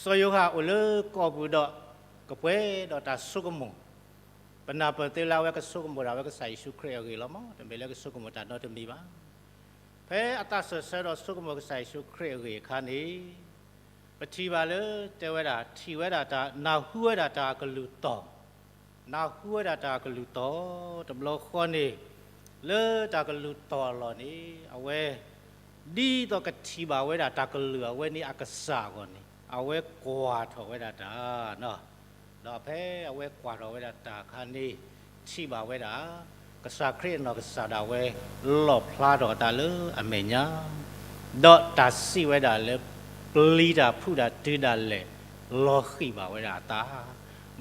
စီၤယိၤဟၣ်အိၣ်လၢကီၢ်ပူၤဒီး ကပှဲၤဒီးတၢ်ဆိကမိၣ်, ပနၢ်ပၢၢ်သ့လၢအဝဲကဆိကမိၣ်ဒၣ်ဝဲကစၢ်ယ့ၣ်ၡူးခရံာ်အဂ့ၢ်လီၤမး, တမ့ၢ်လၢကဆိကမိၣ်တၢ်နီတမံၤဘၣ်. ဖဲအသးစၢၢ်ဆၢဒီးဆိကမိၣ်ကစၢ်ယ့ၣ်ၡူးခရံာ်အဂ့ၢ်အခါန့ၣ်, ပထံၣ်ဘၣ်လၢတဲဝဲဒၣ် ထံၣ်ဝဲဒၣ်တၢ် နၢ်ဟူဝဲဒၣ်တၢ်အကလုၢ်တီၢ်, နၢ်ဟူဝဲဒၣ်တၢ်အကလုၢ်တီၢ် တဘျီဃီန့ၣ်, လၢတၢ်ကလုၢ်တီၢ်အလီၢ်န့ၣ် အဝဲ ဒ်သိးကထံၣ်ဘၣ်ဝဲဒၣ်တၢ်ကလုၢ်အဝဲန့ၣ်အကစၢ်အဂီၢ်န့ၣ် အဝဲကွၢ်ထီၣ်ဝဲဒၣ်တၢ် ဒီးဖဲအဝဲကွၢ်ထီၣ်ဝဲဒၣ်တၢ်အခါန့ၣ်, ထံၣ်ဘၣ်ဝဲဒၣ် ကစၢ်ခရံာ်အနီၢ်ကစၢ်ဒၣ်ဝဲ လီၣ်ဖျါထီၣ်အသးလၢအမဲာ်ညါ, ဒီးတၢ်စံးဝဲဒၣ်လၢ ပျံၤတၢ်ဖုးတၢ်တုၤဒၣ်လဲာ် လီၤဃံၣ်ဘၣ်ဝဲဒၣ်အသး,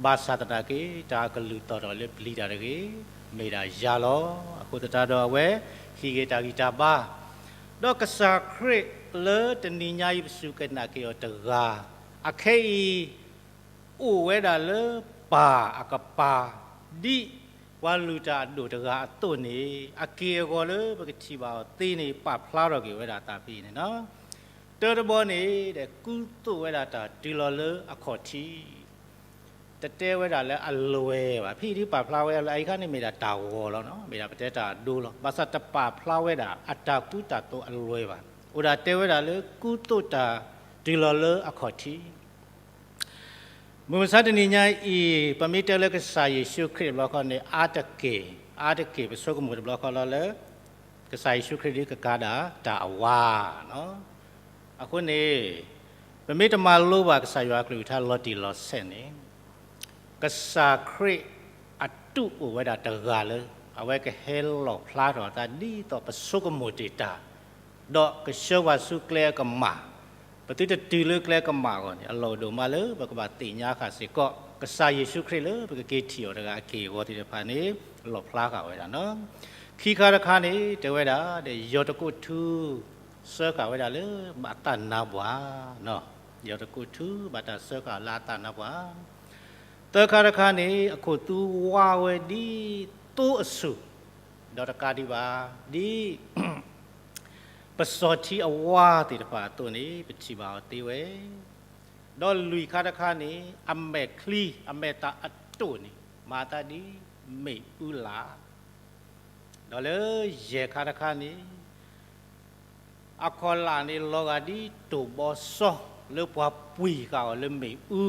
ဘၣ်ဆၣ်သနာ်က့ တၢ်အကလုၢ်တီၢ်ထီၣ်လၢပျံၤတၢ်တဂ့ၤ, မ့ၢ်ဒၣ်ယၤလီၤ. အဃိသတးဒီးအဝဲ ဟံးဂ့ၤတၢ်ဂံၢ်တၢ်ဘါ ဒီးကစၢ်ခရံာ်လၢတနံၤညါအံၤပစူၢ်က့ၤနာ်က့ၤအီၤတဂၤ, အခဲအံၤ အိၣ်ဝဲဒၣ်လၢပၢ်အကပၤ ဒ်ပှၤလုၢ်တၢ်အဒိၣ်တဂၤအသိးန့ၣ် အက့ၢ်အဂီၤလၢပကထံၣ်ဘၣ်အီၤသ့န့ၣ် ပာ်ဖျါထီၣ်က့ၤဝဲဒၣ်အသးဖဲအံၤန့ၣ်လီၤ. တၢတဘီန့ၣ် ဒီးကူသိးဝဲဒၣ်တၢ်တုၤလီၤလၢအခီၣ်ထံး တတဲဝဲဒၣ်လၢအလွဲၢ်ဘၣ်. ဖဲအံၤဒ်ပာ်ဖျါဝဲလၢအအံၤခါန့ၣ်မ့ၢ်ဒၣ်တၢ်ဂီၤလီၤ, မ့ၢ်ဒၣ်ပတဲတၢ်အဒိလီၤ. ဘၣ်ဆၣ်တပာ်ဖျါဝဲဒၣ်အတၢ်ကူတၢ်သိးအလွဲၢ်ဘၣ်. အိၣ်ဒၣ်တဲဝဲဒၣ်လၢကူသိးတၢ်တုၤလီၤလၢအခီၣ်ထံး မုၢ်မဆါတနံၤညါအံၤ ပမ့ၢ်တဲလၢကစၢ်ယ့ၣ်ၡူးခရံာ်တဘျီဃီန့ၣ် အါတက့ၢ်, အါတက့ၢ်ပဆိကမိၣ်တဘျီဃီလီၤလၢ ကစၢ်ယ့ၣ်ၡူးခရံာ်ဒ်ကကၤဒၣ်တၢ်အဝါလီၤ. အဃိန့ၣ် ပမ့ၢ်တမၤလိဘၣ်ကစၢ်ယွၤအကလုၢ်ကထါလီၤတံၢ်လီၤဆဲးန့ၣ် ကစၢ်ခရံာ်အတူၢ်အိၣ်ဝဲဒၣ်တဂၤလၢ အဝဲကဟဲလီၣ်ဖျါထီၣ်အသးဒ်သိးပဆိကမိၣ်တ့ၢ်တၢ်, ဒီးကဆှၢပှၤဆူကျဲအကမၣ်, ပသုတတုၤလၢကျဲကမၣ်အဂီၢ်န့ၣ် အလီၢ်အိၣ်ဒိၣ်မးလၢပကဘၣ်သ့ၣ်ညါဃာ်စ့ၢ်ကီး ကစၢ်ယ့ၣ်ၡူးခရံာ်လၢပကက့ၤထံၣ်အီၤတဂၤအက့ၢ်အဂီၤသ့ၣ်တဖၣ်န့ၣ် လီၣ်ဖျါဃာ်ဝဲဒၣ်လီၤ. ခံခါတခါန့ၣ် တဲဝဲဒၣ် ဒီးယီၢ်တကိးထူ စၢဃာ်ဝဲဒၣ်လၢဘၣ်တၢ်နါပှၢ်, ယီၢ်တကိးထူ ဘၣ်တၢ်စၢဃာ်လၢအတၢ်နါပှၢ်. သၢခါတခါန့ၣ် အခိၣ်သူဝါဝဲဒ်သိအဆူၣ်, ဒီးတကးဒံးဘၣ် ဒ် ပစီၤထံအဝါသ့ၣ်တဖၣ်အသိးန့ၣ် ပထံၣ်ဘၣ်အီၤသ့ဝဲ, ဒီးလွံၢ်ခါတခါန့ၣ် အမဲာ်ချံ အမဲာ်တၢ်အတိာ်န့ၣ် မၤသးဒ်မ့ၣ်အူလၣ် ဒီးလၢယဲၢ်ခါတခါန့ၣ် အခီၣ်လာ်န့ၣ် လီၤဂာ်ဒ်တိၢ်ဘီစီ လၢပှၤပှံၤဃာ်အီၤလၢမ့ၣ်အူ,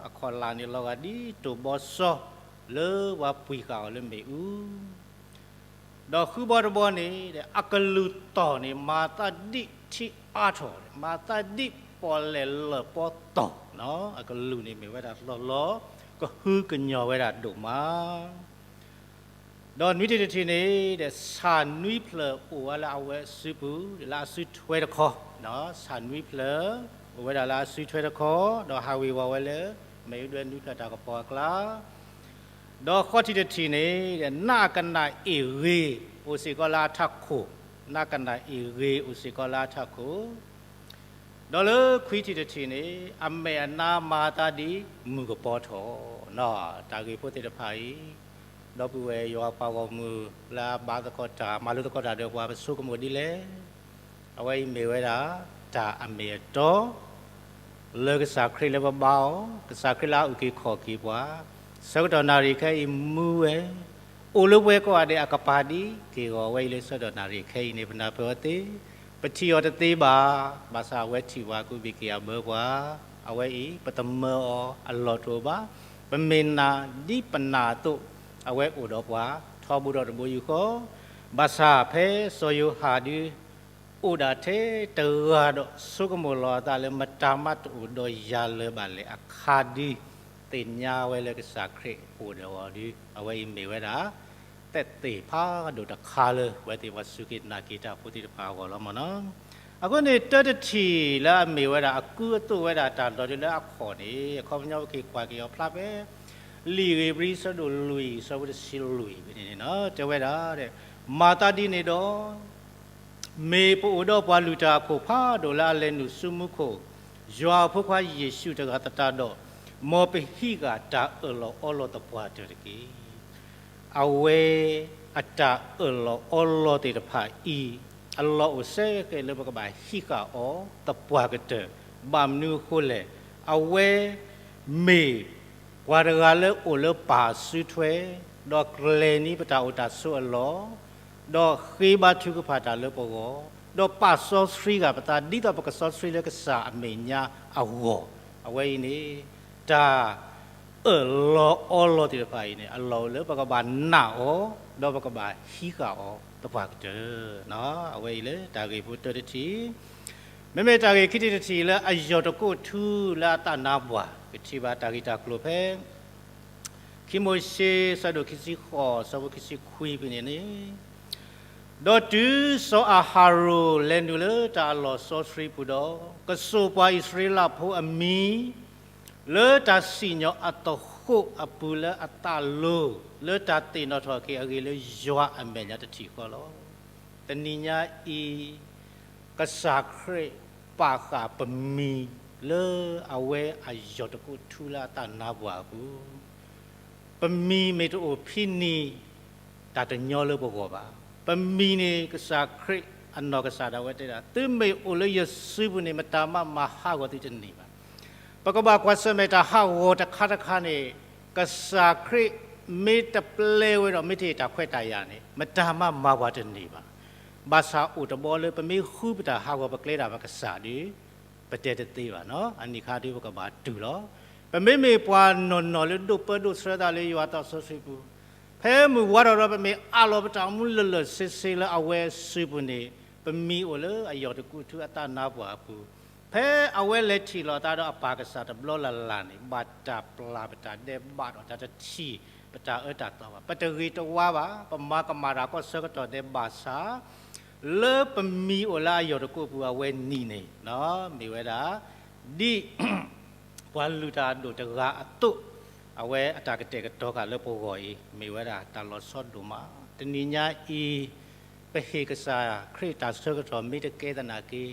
အခီၣ်လာ်န့ၣ် လီၤဂာ်ဒ်တိၢ်ဘီစီ လၢပှၤပှံၤဃာ်အီၤလၢမ့ၣ်အူ, ဒီးဃုဘီတဘီန့ၣ် အကလုၢ်တီၢ်န့ၣ် မၤသးဒ်ထံအါထီၣ်, မၤသးဒ်ပီၣ်လဲၣ်လၢၢ်ပီတီၢ်, အကလုၢ်န့ၣ်မ့ၢ်ဝဲဒၣ်လီၤလီၤ ကဟုကညီၢ်ဝဲဒၣ်ဒိၣ်မး ဒီးနွံတထံၣ်တထံၣ်န့ၣ် ဆၣ်နွံဖျၢၣ်အိၣ်ဝဲလၢအဝဲအစုပူၤ လၢအစုထွဲတခီ, ဆၣ်နွံဖျၢၣ် အိၣ်ဝဲဒၣ်လၢအစုထွဲတခီ, ဒီးဟးဝ့ၤဝီၤဝဲလၢ မ့ၣ်အူဒွဲနွံဖျၢၣ်တၢ်ကပီၤအကျါ, ဒီးဃီထံၣ်တထံၣ်န့ၣ် နးကနၣ်အ့ၣ်ဂ့ၤ အိၣ်စ့ၢ်ကီးလၢအထးခိၣ်, နးကနၣ်အ့ၣ်ဂ့ၤအိၣ်စ့ၢ်ကီးလၢအထးခိၣ် ဒီးလၢခွံထံၣ်တထံၣ်န့ၣ် အမဲာ်အနါမၤသးဒ်မုၢ်ကပီၤထီၣ်, တၢ်ဂ့ၢ်ဖိသ့ၣ်တဖၣ်အံၤ, ဒီပုၢ်ဝဲၢ်ယွၤပှၤဂီၢ်မုၢ်လၢအဘါသကိးတၢ် မၤလိသကိးတၢ်ဒီးပှၤ ပဆိကမိၣ်ဒ်လဲၣ်, အဝဲအံၤမ့ၢ်ဝဲဒၣ် တၢ်အမ့ၢ်အတီ လၢကစၢ်ခရံာ်လၢပဘါအီၤ, ကစၢ်ခရံာ်လၢအအုၣ်က့ၤခီၣ်က့ၤပှၤ, ဆၢကတီၢ်နၣ်ရံၣ်ခဲအံၤမူဝဲ, အိၣ်လၢပှၤကိးဂၤဒဲးအကပၤဒ်က့ၢ်ဂီၤဝဲအံၤလၢဆၢကတီၢ်နၣ်ရံၣ်ခဲအံၤန့ၣ် ပနၢ်ပၢၢ်အီၤသ့, ပထံၣ်အီၤတသ့ဘၣ်, ဘၣ်ဆၣ်အဝဲထံၣ်ပှၤ ကူးဘ့ၣ်က့ၤအဘၢပှၤ, အဝဲအံၤ ပတမၢအီၤအလီၢ်တအိၣ်ဘၣ်, ပမ့ၢ်နာ်ဒ်ပနာ်အသိး အဝဲအိၣ်ဒီးပှၤ ထီဘိဒီးတဘိယူၢ်ဃီ, ဘၣ်ဆၣ်ဖဲစီၤယိၤဟၣ်ဒု အိၣ်ဒၣ်ထဲတဂၤဒီးဆိကမိၣ်လီၤအသးလၢ မတၤမးတအိၣ်ဒီးယၤလၢၤဘၣ်လဲၣ်အခါဒု သ့ၣ်ညါဝဲလၢကစၢ်ခရံာ်အိၣ်ဒီးအီၤဒု အဝဲအံၤမ့ၢ်ဝဲဒၣ် သက်သေဖးဒိၣ်တခါလၢ ပဝဲသ့ၣ်ပှၤစူၢ်က့ၤနာ်က့ၤတၢ်ဖိသ့ၣ်တဖၣ်အဂီၢ်လီၤမ့ၢ်နီၤ. အဃိန့ၣ် တၢတထံၣ်လၢအမ့ၢ်ဝဲဒၣ် အကူအသိးဝဲဒၣ်တၢ်လီၤဒုလၢအခီၣ်န့ၣ် အခီပညီပက့ၤကွၢ်က့ၤအီၤဖျါဖဲ လံာ်ဧ့ၤဘြံၤ ဆၢဒိၣ်လွံၢ် ဆၢဖိတဆံလွံၢ်ဖဲန့ၣ်န့ၣ် တဲဝဲဒၣ် မၤသးဒ်န့ၣ်ဒီး မ့ၢ်ပအိၣ်ဒီးပှၤလုၢ်တၢ်အခိၣ်ဖးဒိၣ်လၢအလဲၤနုာ်ဆူမူခိၣ်, ယွၤအဖိခွါယ့ၣ်ၡူးတဂၤသတးဒီး, မ်ပဟံးဃာ်တၢ်အၢၣ်လီၤအီလီၤသပှၢ်တၢၢ်တက့ၢ်. အဝဲအတၢ်အၢၣ်လီၤအီလီၤသ့ၣ်တဖၣ်အံၤ အလီၢ်အိၣ်စ့ၢ်ကီးလၢပကဘၣ်ဟံးဃာ်အီၤသပှၢ်ကတၢၢ်, ဘၣ်မနုၤအဃိလဲၣ်, အဝဲမ့ၢ်ပှၤတဂၤလၢအိၣ်လၢပၢ်စုထွဲ, ဒီးကျဲၤန့ၢ်ပတၢ်အိၣ်တၢ်ဆိးအလီၢ်, ဒီးဃ့ဘါထုကဖၣ်တၢ်လၢပဂီၢ်, ဒီးပာ်စီဆှံဃာ်ပသး ဒ်သိးပကစီဆှံလၢကစၢ်အမဲာ်ညါအဂီၢ်, အဝဲအံၤန့ၣ် တၢ်အၢၣ်လီၤအီလီၤသ့ၣ်တဖၣ်အံၤန့ၣ် အလီၢ်အိၣ်လၢပကဘၣ်နာ်အီၤ, ဒီးပကဘၣ်ဟံးဃာ်အီၤသပှၢ်ကတၢၢ်. အဝဲအံၤလၢတၢ်ဂ့ၢ်ဖိတၢတထံၣ်, မ့မ့ၢ်တၢ်ဂ့ၢ်ခံထံၣ်တထံၣ်လၢအယီၢ်တကိးထူလၢအသးနါပှၢ် ကထံၣ်ဘၣ်တၢ်ဂ့ၢ်တၢ်ကျိၤဖဲ ခံမိၤၡ့ ဆၢဒိၣ်ခံဆံဃိး ဆၢဖိခံဆံခွံဖဲန့ၣ်န့ၣ်, ဒီးတုၤစီၤအၤဟရိၣ်လဲၤနုာ်လၢတၢ်အလီၢ်စီဆှံပူၤဒီး, ကစိာ်ပှၤအံၣ်စရ့လးဖိအမံၤ လၢတၢ်စံၣ်ညီၣ်အသဃိာ်အပူၤလၢအသးလိၤ လၢတၢ်သ့ၣ်နီၣ်ထီၣ်က့ၤအဂ့ၢ်လၢယွၤအမဲာ်ညါတထံၣ်ဃီလီၤ. တနံၤညါအံၤ ကစၢ်ခရံာ်ပာ်ဃာ်ပမံၤလၢအဝဲအယီၢ်တကိးထူလၢအသးနါပှၢ်အပူၤ, ပမံၤမ့ၢ်တအိၣ်ဖဲန့ၣ် တၢ်တညီလၢပဂီၢ်ဘၣ်. ပမံၤန့ၣ် ကစၢ်ခရံာ်အနီၢ်ကစၢ်ဒၣ်ဝဲတဲဒၣ် သုမ့ၢ်အိၣ်လၢယစုပူၤန့ၣ် မတၤမးမၤဟးဂီၤသုတန့ၢ်ဘၣ်. ပကဘၣ်ကွၢ်ဆၢၣ်မဲာ်တၢ်ဟးဂီၤတခါတခါန့ၣ် ကစၢ်ခရံာ်မ့ၢ်တပျဲဝဲဒီး မ့ၢ်တဟ့ၣ်တၢ်ခွဲးတၢ်ယာ်န့ၣ် မတၤမးမၤပှၤတန့ၢ်ဘၣ်. ဘၣ်ဆၣ်အိၣ်တဘျီလၢပမ့ၢ်ဃုပတၢ်ဟးဂီၤ ပကျဲဒၣ်ပကစၢ်ဒီး ပတဲတသ့ဘၣ်နီၤ. အနံၣ်ခါဒုးပကဘၣ်တူၢ်လီၤ. ပမ့မ့ၢ်ပှၤနီၢ်နီၢ်လၢဒိးပၢဒိးဆှၢသးလၢယွၤသးစီဆှံပူၤ, ဖဲမုၢ်ဝါထီၣ်ဒီး ပမ့ၢ်အးလီၤပတၢ်အိၣ်မူလၢာ်လၢာ်ဆ့ဆ့လၢအဝဲစုပူၤန့ၣ်, ပမံၤအိၣ်လၢအယီၢ်တကိးထူအသးနါပှၢ်အပူၤ, ဖဲအဝဲလဲၤထံၣ်လိာ်သးဒီးအပၢ်ကစၢ်တဘျီလၢ်လၢ်န့ၣ် ဘၣ်တၢ်ပျၢ်ပတၢ်ဒဲးဘးဒီး တၢ်တထံၣ်ပတၢ်အၢတၢ်သီဘၣ်, ပတဂ့ၤတဝါဘၣ်, ပမၤကမၣ်တၢ်ကီၢ်ဆၢကတီၢ်ဒဲးဘးဆါ လၢပမံၤအိၣ်လၢအယီၢ်တကိးပူၤအဝဲနံၤန့ၣ်, မ့ၢ်ဝဲဒၣ် ဒ်ပှၤလုၢ်တၢ်အဒိၣ်တဂၤအသိး, အဝဲအတၢ်ကတဲာ်ကတီၤဃာ်လၢပဂီၢ်အံၤ မ့ၢ်ဝဲဒၣ်တၢ်လီၤဆီဒိၣ်မး. တနံၤညါအံၤ ပဟ့ၣ်ကစၢ်ခရံာ်တၢ်ဆၢကတီၢ်မ့ၢ်တကဲသနာ်က့,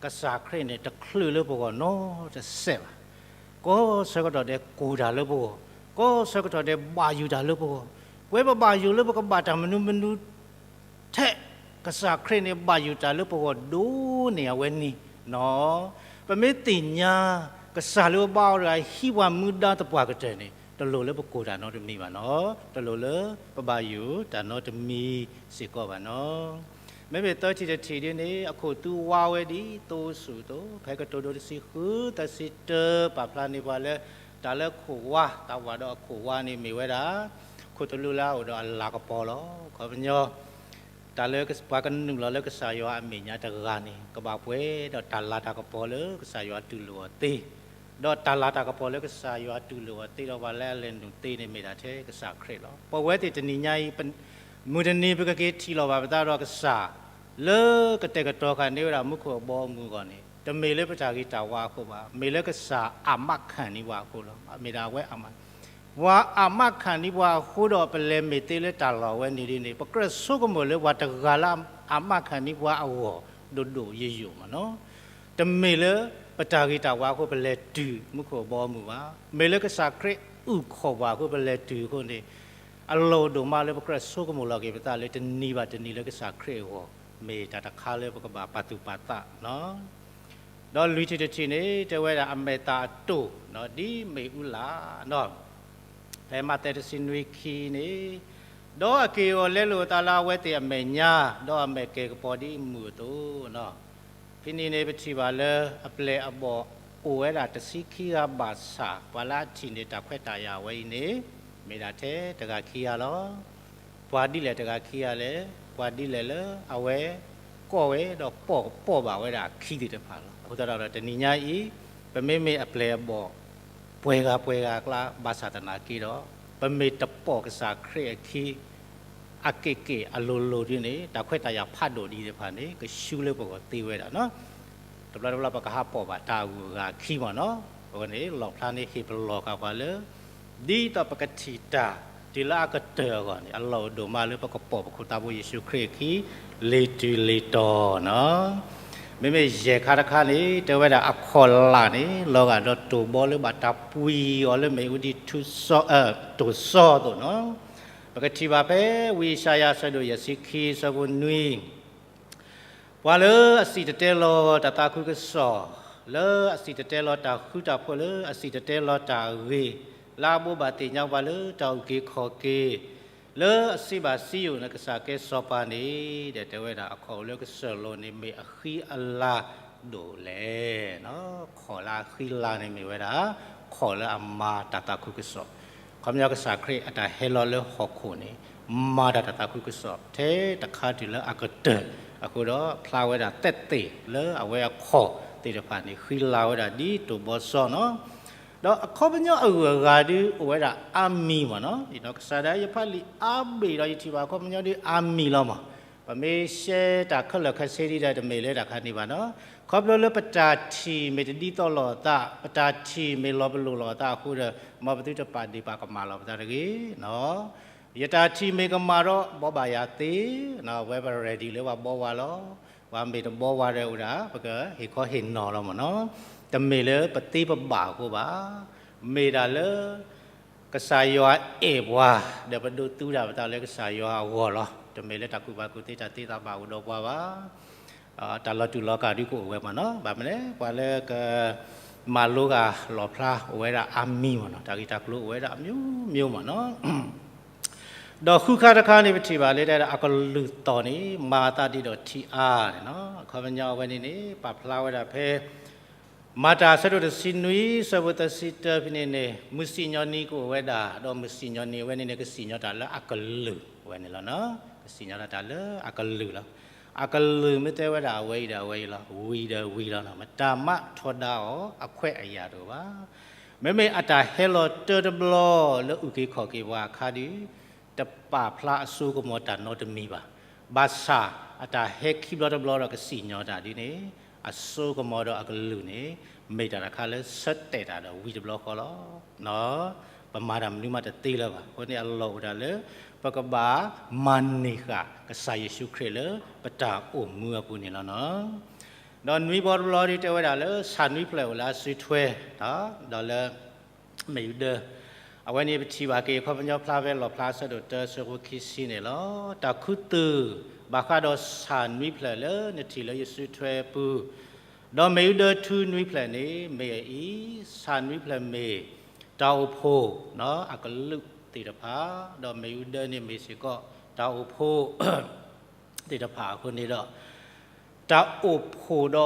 ကစၢ်ခရံာ်န့ၣ်တချုးလၢပဂီၢ်နီတစဲးဘၣ်. ကီၢ်ဆၢကတီၢ်ဒဲးကိၢ်တၢ်လၢပဂီၢ်, ကီၢ်ဆၢကတီၢ်ဒဲးဘၣ်ယိၣ်တၢ်လၢပဂီၢ်, ပဝဲပဘၣ်ယိၣ်လၢပကဘၣ်တၢ်မနုၤမနုၤ ထဲ ကစၢ်ခရံာ်န့ၣ်ဘၣ်ယိၣ်တၢ်လၢပဂီၢ်ဒိၣ်န့ၢ်အဝဲန့ၣ်နီၤ. ပမ့ၢ်သ့ၣ်ညါ ကစၢ်လၢပဘါအီၤတဂၤဟံးပှၤမူဒါသပှၢ်ကတၢၢ်န့ၣ် တလိၣ်လၢပကိၢ်တၢ်နီတမံၤဘၣ်နီၤ. တလိၣ်လၢပဘၣ်ယိၣ်တၢ်နီတမံၤစ့ၢ်ကီးဘၣ်နီၤ. မ့မ့ၢ်သၢထံၣ်တထံၣ်ဒ်န့ၣ် အခိၣ်သူဝါဝဲဒ်သိစူၣ်အသိး ဖဲကတိၤဒိတဆံဃု သၢဆံတၢ ပာ်ဖျါန့ၢ်ပှၤလၢ တၢ်လၢခိၣ်ဝါ သးဝးဒီးအခိၣ်ဝါန့ၣ်မ့ၢ်ဝဲဒၣ် ခိၣ်သလုးလၢအအိၣ်ဒီးအလၤကပီၤလီၤ. ခီပညီ တၢ်လၢပှၤကနုာ်လီၤလၢကစၢ်ယွၤအမဲာ်ညါတဂၤန့ၣ် ကဘၣ်ပှဲၤဒီးတၢ်လၤတၢ်ကပီၤလၢကစၢ်ယွၤတူၢ်လိာ်အီၤသ့, ဒီးတၢ်လၤတၢ်ကပီၤလၢကစၢ်ယွၤတူၢ်လိာ်အီၤသ့ဒီးပှၤလၢအလဲၤနုာ်သ့န့ၣ် မ့ၢ်ဒၣ်ထဲကစၢ်ခရံာ်လီၤ. ပဝဲသ့ၣ်တနံၤညါအံၤ မုၢ်တနံၤပကက့ၤထံၣ်လိာ်ဘၣ်ပသးဒီးကစၢ် လၢကတဲာ်ကတီၤဃာ်န့ၢ်ဝဲဒၣ်မူခိၣ်အဘီအမုၢ်အဂီၢ်န့ၣ် တမ့ၢ်လၢပတၢ်ဂ့ၤတၢ်ဝါအဃိဘၣ်, မ့ၢ်လၢကစၢ်အးမးခၢၣ်န့ၢ်ပှၤအဃိလီၤ. မ့ၢ်ဒၣ်အဝဲအးမး, ပှၤအးမးခၢၣ်န့ၢ်ပှၤအဃိဒီး ပလဲၤမ့ၢ်သ့လၢတၢ်လီၢ်ဝဲန့ၣ်ဒ်န့ၣ် ပကြၢးဆိကမိၣ်လၢပှၤတဂၤလၢအးမးခၢၣ်န့ၢ်ပှၤအဂီၢ် ဒိၣ်ဒိၣ်ယိာ်ယိာ်မးနီၤ. တမ့ၢ်လၢပတၢ်ဂ့ၤတၢ်ဝါအဃိ ပလဲၤတုၤမူခိၣ်အဘီအမုၢ်ဘၣ်, မ့ၢ်လၢကစၢ်ခရံာ်အုၣ်ခီၣ်ပှၤအဃိ ပလဲၤတုၤအဃိန့ၣ် အလီၢ်ဒိၣ်မးလၢပကြၢးဆိကမိၣ်လီၤက့ၤပသးလၢတနံၤဘၣ်တနံၤလၢကစၢ်ခရံာ်အဂီၢ် မ့ၢ်တၢ်တခါလၢပကဘၣ်ပာ်သူၣ်ပာ်သးနီၤ. ဒီးလွံၢ်ထံၣ်တထံၣ်န့ၣ် တဲဝဲဒၣ်အမဲာ်သၣ်အတိၢ် ဒ်မ့ၣ်အူလၣ်နီၤ. ဖဲမးသဲတဆံနွံခံန့ၣ်, ဒီးအက့ၢ်အဂီၤလဲလိာ်အသးလၢအဝဲသ့ၣ်အမဲာ်ညါ, ဒီးအမဲာ်ကဲၤကပီၤဒ်မုၢ်အသိးနီၤ. ဖဲန့ၣ်န့ၣ် ပထံၣ်ဘၣ်လၢအပျဲၢ်အဘီၣ်အိၣ်ဝဲဒၣ်တဆံခံဂၤဘၣ်ဆၣ် ပှၤလၢအထံၣ်န့ၢ်တၢ်ခွဲးတၢ်ယာ်ဝဲအံၤန့ၣ် မ့ၢ်ဒၣ်ထဲတဂၤခံဂၤလီၤ. ပှၤဒ်လဲၣ်တဂၤခံဂၤလဲၣ်, ပှၤဒ်လဲၣ်လၢအဝဲ ကိးဝဲဒီးပိာ်ကပိာ်ဘၣ်ဝဲဒၣ်အခံသ့ၣ်တဖၣ်လီၤ. အဃိသတးဒီးတနံၤညါအံၤ ပမ့မ့ၢ်အပျဲၢ်အဘီၣ် ပှဲၤဂၤပှဲၤဂၤအကျါ ဘၣ်ဆၣ်သနာ်က့ဒီး ပမ့ၢ်တပိာ်ကစၢ်ခရံာ်အခံ အက့ၢ်က့ၢ်အလိၤလိၤဒ်န့ၣ် တၢ်ခွဲးတၢ်ယာ်ဖးဒိၣ်ဒ်တဖၣ်န့ၣ် ကဆူလၢပဂီၢ်သ့ဝဲဒၣ်နီၤ. တဘျီတဘျီပကဟးပိာ်ဘၣ်တၢ်အဂုၤအဂၤအခံမ့ၢ်နီၤ. အဃိန့ၣ် လီၣ်ဖျါန့ၢ်ဟ့ၣ်ပလီၢ်ဃာ်ပှၤလၢ ဒ်သိးပကထံၣ်တၢ်တုၤလၢအကတၢၢ်အဂီၢ်န့ၣ် အလီၢ်အိၣ်ဒိၣ်မးလၢပကပိာ်ပခိၣ်သးဘိယ့ၣ်ၡူးခရံာ်အခံ လ့ၤတုၤလ့ၤတီၤနီၤ. မ့မ့ၢ်ယဲၢ်ခါတခါန့ၣ် တဲဝဲဒၣ်အခီၣ်လာ်န့ၣ် လီၤဂာ်ဒီးတိၢ်ဘီလၢဘၣ်တၢ်ပှံၤအီၤလၢမ့ၣ်အူဒံထူစီ တိၢ်စီအသိးနီၤ. ပကထံၣ်ဘၣ်ဖဲဝံယၡါယၤအဆၢဒိၣ်ယဲၢ်ဆံခံ အဆၢဖိနွံ ပှၤလၢအစံၣ်တဲၤတဲလီၤတၢ်သးခုကစီၣ်, လၢအစံၣ်တဲၤတဲလီၤတၢ်ဃူတၢ်ဖိးလၢအစံၣ်တဲၤတဲလီၤတၢ်အဂ့ၤ, လၢအဘိးဘၣ်သ့ၣ်ညါပှၤလၢတၢ်အုၣ်က့ၤခီၣ်က့ၤ, လၢအစံးဘၣ်စံယိၣ်န့ၣ် ကစၢ်ကဲစီၤပၤန့ၣ် ဒီးတဲဝဲဒၣ်အခီၣ်အိၣ်လၢကစၢၢ်လိၤန့ၣ် မ့ၢ်အဃံအလၤဒိၣ်လဲၣ်. ခီၣ်လၢအဃံလၤန့ၣ်မ့ၢ်ဝဲဒၣ် ခီၣ်လၢအမၤတၢ်သးခုကစီၣ်, ခီပညီကစၢ်ခရံာ်အတၢ်ဟဲလီၤလၢဟီၣ်ခိၣ်န့ၣ် မၤတၢ်တၢ်သးခုကစီၣ် ထဲတခါတုၤလၢအကတၢၢ်, အဃိဒီးဖျါဝဲဒၣ်သက်သေလၢအဝဲအခီၣ်သ့ၣ်တဖၣ်န့ၣ် ဃံလၤဝဲဒၣ်ဒ်တိၢ်ဘီစီနီၤ. ဒီးအခီပညီအဂုၤအဂၤဒုးအိၣ်ဝဲဒၣ်အါမံၤမ့ၢ်နီၤ, ဒီးကစၢ်ဒၣ်ယဖးလံာ်အါဘ့ၣ်ဒီးယထံၣ်ဘၣ်အခီပညီဒုးအါမံၤလီၤမး. ပမ့ၢ်ရှဲတၢ်ခဲလၢာ်ခဲဆ့ဒ်ဒီး တမ့ၢ်လၢတၢ်ခါန့ၣ်ဘၣ်နီၤ. ခီဖျိလၢပတၢ်ထံၣ်မ့ၢ်တဒ်သိးလိာ်အသး, ပတၢ်ထံၣ်မ့ၢ်လီၤပလိာ်လိာ်အသးအဃိဒီး မ်ပသုတပာ်ဒ့ၣ်ပာ်ကမၣ်လီၤပသးတဂ့ၤနီၤ. ယတၢ်ထံၣ်မ့ၢ်ကမၣ်ဒီး ဘီးဘၣ်ယၤသ့, ဝဲပ ready လၢပှၤဘီဝါလီၤ. ပှၤမ့ၢ်တဘီဝါဒီးအိၣ်ဒၣ် ပကဟ့ၣ်ခီဟ့ၣ်နီၤလီၤမ့ၢ်နီၤ. တမ့ၢ်လၢပသ့ပဘၣ်အဃိဘၣ်. မ့ၢ်ဒၣ်လၢ ကစၢ်ယွၤအဲၣ်ပှၤ, ဒီးပဒိးသူဒၣ်ပသးလၢကစၢ်ယွၤအဂီၢ်လီၤ. တမ့ၢ်လၢတၢ်ကူၣ်ဘၣ်ကူၣ်သ့တၢ်သ့တၢ်ဘၣ်အိၣ်ဒီးပှၤဘၣ်. တၢ်လီၤတူာ်လီၤကာ်ဒုကအိၣ်ဝဲမ့ၢ်နီၤ. ဘၣ်မနုၤလဲၣ် ပှၤလၢကမၤလိဂၤလီၣ်ဖျါအိၣ်ဝဲဒၣ်အါမံၤမ့ၢ်နီၤ. တၢ်ဂ့ၢ်တၢ်ကျိၤအိၣ်ဝဲဒၣ်အမျိုးမျိုးမ့ၢ်နီၤ. ဒီးဃုခါတခါန့ၣ် ပထံၣ်ဘၣ်လၢတၢ်အကလုၢ်သီၣ်န့ၣ် မၤအသးဒ်ဒီးထံအါန့ၣ်နီၤ. အခီပညီအဝဲန့ၣ်န့ၣ် ပာ်ဖျါဝဲဒၣ်ဖဲ မၤတၢ်အဆၢဒိၣ်တဆံနွံ အဆၢဖိသၢဆံတၢဖဲန့ၣ်န့ၣ် မုၢ်စံၣ်ညီၣ်နံၤကအိၣ်ဝဲဒၣ်, ဒီးမုၢ်စံၣ်ညီၣ်နံၤအဝဲန့ၣ်န့ၣ် ကစံၣ်ညီၣ်တၢ်လၢအကလုၢ်ဝဲန့ၣ်လီၤ. ကစံၣ်ညီၣ်တၢ်လၢအကလုၢ်လီၤ. အကလုၢ်မ့ၢ်တဲဝဲဒၣ်အဝဲအံၤဒီးအဝဲအံၤလီၤ, ဝံၤဒီးဝံၤလီၤ, မတၤမးထီဒါအီၤအခွဲးအယာ်တအိၣ်ဘၣ်. မ့မ့ၢ်အတၢ်ဟဲလီၤတၢတဘျီလၢအုၣ်က့ၤခီၣ်က့ၤပှၤအခါဒုး တပာ်ဖျါအစိကမီၤတၢ်နီတမံၤဘၣ်. ဘၣ်ဆၣ်အတၢ်ဟဲခံဘျီတဘျီဒီးကစံၣ်ညီၣ်တၢ်ဒ်န့ၣ် အစိကမီၤဒီးအကလုၢ်န့ၣ် မ့ၢ်တၢ်တခါလၢဆၢတဲာ်တၢ်ဒီးဝံၤတဘျီဃီလီၤ. ပမၤတၢ်မနုၤမးတသ့လၢၤဘၣ်. အဃိန့ၣ်အလီၢ်အိၣ်ဒၣ်လၢ ပကဘၣ်မၤန့ၢ်ဃာ်ကစၢ်ယ့ၣ်ၡူးခရံာ်လၢပတၢ်အိၣ်မူအပူၤန့ၣ်လီၤနီၤ. ဒီးနွံဘီတဘျီဒ်တဲဝဲဒၣ်လၢ ဆၣ်နွံဖျၢၣ်အိၣ်လၢအစုထွဲ ဒီးလၢ မ့ၣ်အူဒၢ အဝဲန့ၣ်ပထံၣ်ဘၣ်က့ၤ ခီပညီဖျါဖဲလီၣ်ဖျါအဆၢဒိၣ်တၢ အဆၢဖိခံဆံန့ၣ်လီၤ. တၢ်ခူသူၣ်ဘၣ်ဃးဒီးဆၣ်နွံဖျၢၣ်လၢနထံၣ်လၢယစုထွဲပူၤ, ဒီးမ့ၣ်အူဒၢထူနွံဖျၢၣ်န့ၣ် မ့ၢ်အအံၤ, ဆၣ်နွံဖျၢၣ်မ့ၢ် တၢ်အိၣ်ဖှိၣ် အကလုၢ်သ့ၣ်တဖၣ်, ဒီးမ့ၣ်အူဒၢန့ၣ်မ့ၢ်စ့ၢ်ကီး တၢ်အိၣ်ဖှိၣ် သ့ၣ်တဖၣ်အဃိန့ၣ်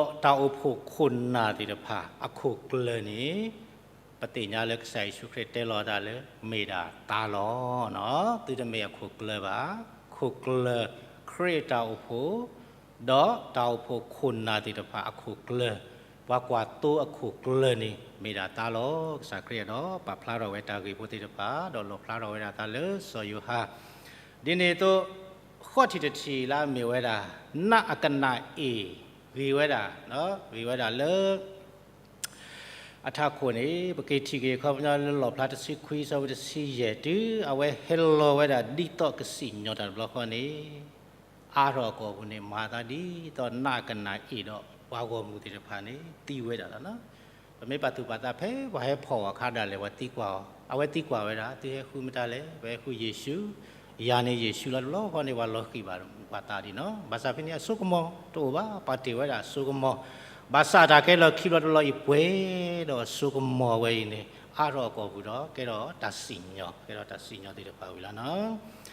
ဒီး တၢ်အိၣ်ဖှိၣ်ဒီးတၢ်အိၣ်ဖှိၣ်ခိၣ်နၢ်သ့ၣ်တဖၣ်အခိၣ်ကျၢၢ်န့ၣ် ပသ့ၣ်ညါလၢကစၢ်ယ့ၣ်ၡူးခရံာ်တဲလီၤတၢ်လၢ မ့ၢ်ဒၣ်သါလီၤ. သုတမ့ၢ်အခိၣ်ကျၢၢ်ဘၣ်. ခိၣ်ကျၢၢ် ခရံာ်အတၢ်အိၣ်ဖှိၣ် ဒီးတၢ်အိၣ်ဖှိၣ်ခိၣ်နၢ်သ့ၣ်တဖၣ်အခိၣ်ကျၢၢ်, ပှၤကွၢ်သိအခိၣ်ကျၢၢ်န့ၣ် မ့ၢ်ဒၣ်သါလီၤ. ကစၢ်ခရံာ်အဲၣ်ဒိးပာ်ဖျါထီၣ်ဝဲတၢ်ဂ့ၢ်ဖိသ့ၣ်တဖၣ် ဒီးလီၣ်ဖျါထီၣ်ဝဲဒၣ်သးလၢစီၤယိၤဟၣ် ဒ်န့ၣ်အသိး ဃီထံၣ်တထံၣ်လၢအမ့ၢ်ဝဲဒၣ် နးအကနၣ်အ့ၣ် ဂ့ၤဝဲဒၣ်, ဂ့ၤဝဲဒၣ်လၢ အထးခိၣ်န့ၣ် ပက့ၤထံၣ်က့ၤခီပညီလၢလီၣ်ဖျါတဆံခွံ အဆၢဖိတဆံယဲၢ် တုၤအဝဲဟဲလီၤဝဲဒၣ်ဒ်သိးကစံၣ်ညီၣ်တၢ်တဘျီဃီန့ၣ် အါထီၣ်အကီၢ်ပူၤန့ၣ် မၤသးဒ်သိးနးအကနၣ်အ့ၣ်ဒီးပှၤဂီၢ်မုၢ်သ့ၣ်တဖၣ်န့ၣ် သံဝဲဒၣ်လီၤ. ပမ့ၢ်ပာ်သူၣ်ပာ်သးဖဲပှၤဟဲဖီၣ်အခါဒၣ်လဲာ် ပှၤသံကွၢ်အီၤ, အဝဲသံကွၢ်ဝဲဒၣ် သုဟဲဃုမတၤလဲၣ်, ပဟဲဃုယ့ၣ်ၡူး, ယၤန့ၣ်ယ့ၣ်ၡူးလီၤ. တဘျီဃီန့ၣ် ပှၤလီၤဃံၣ်ဘၣ်ပှၤသးဒ်နီၤ. ဘၣ်ဆၣ်ဖဲန့ၣ်အစိကမီၤတအိၣ်ဘၣ်, ပှၤတ့ၢ်ဝဲဒၣ်အစိကမီၤ, ဘၣ်ဆၣ်တၢ်ကဲလီၤခံဘျီတဘျီအံၤ ပှဲၤဒီးအစိကမီၤဝဲအံၤန့ၣ် အါထီၣ်အကီၢ်ပူၤဒီး ကဲထီၣ်တၢ်စံၣ်ညီၣ်, ကဲထီၣ်တၢ်စံၣ်ညီၣ်သ့ၣ်တဖၣ်ဝံၤလီၤနီၤ.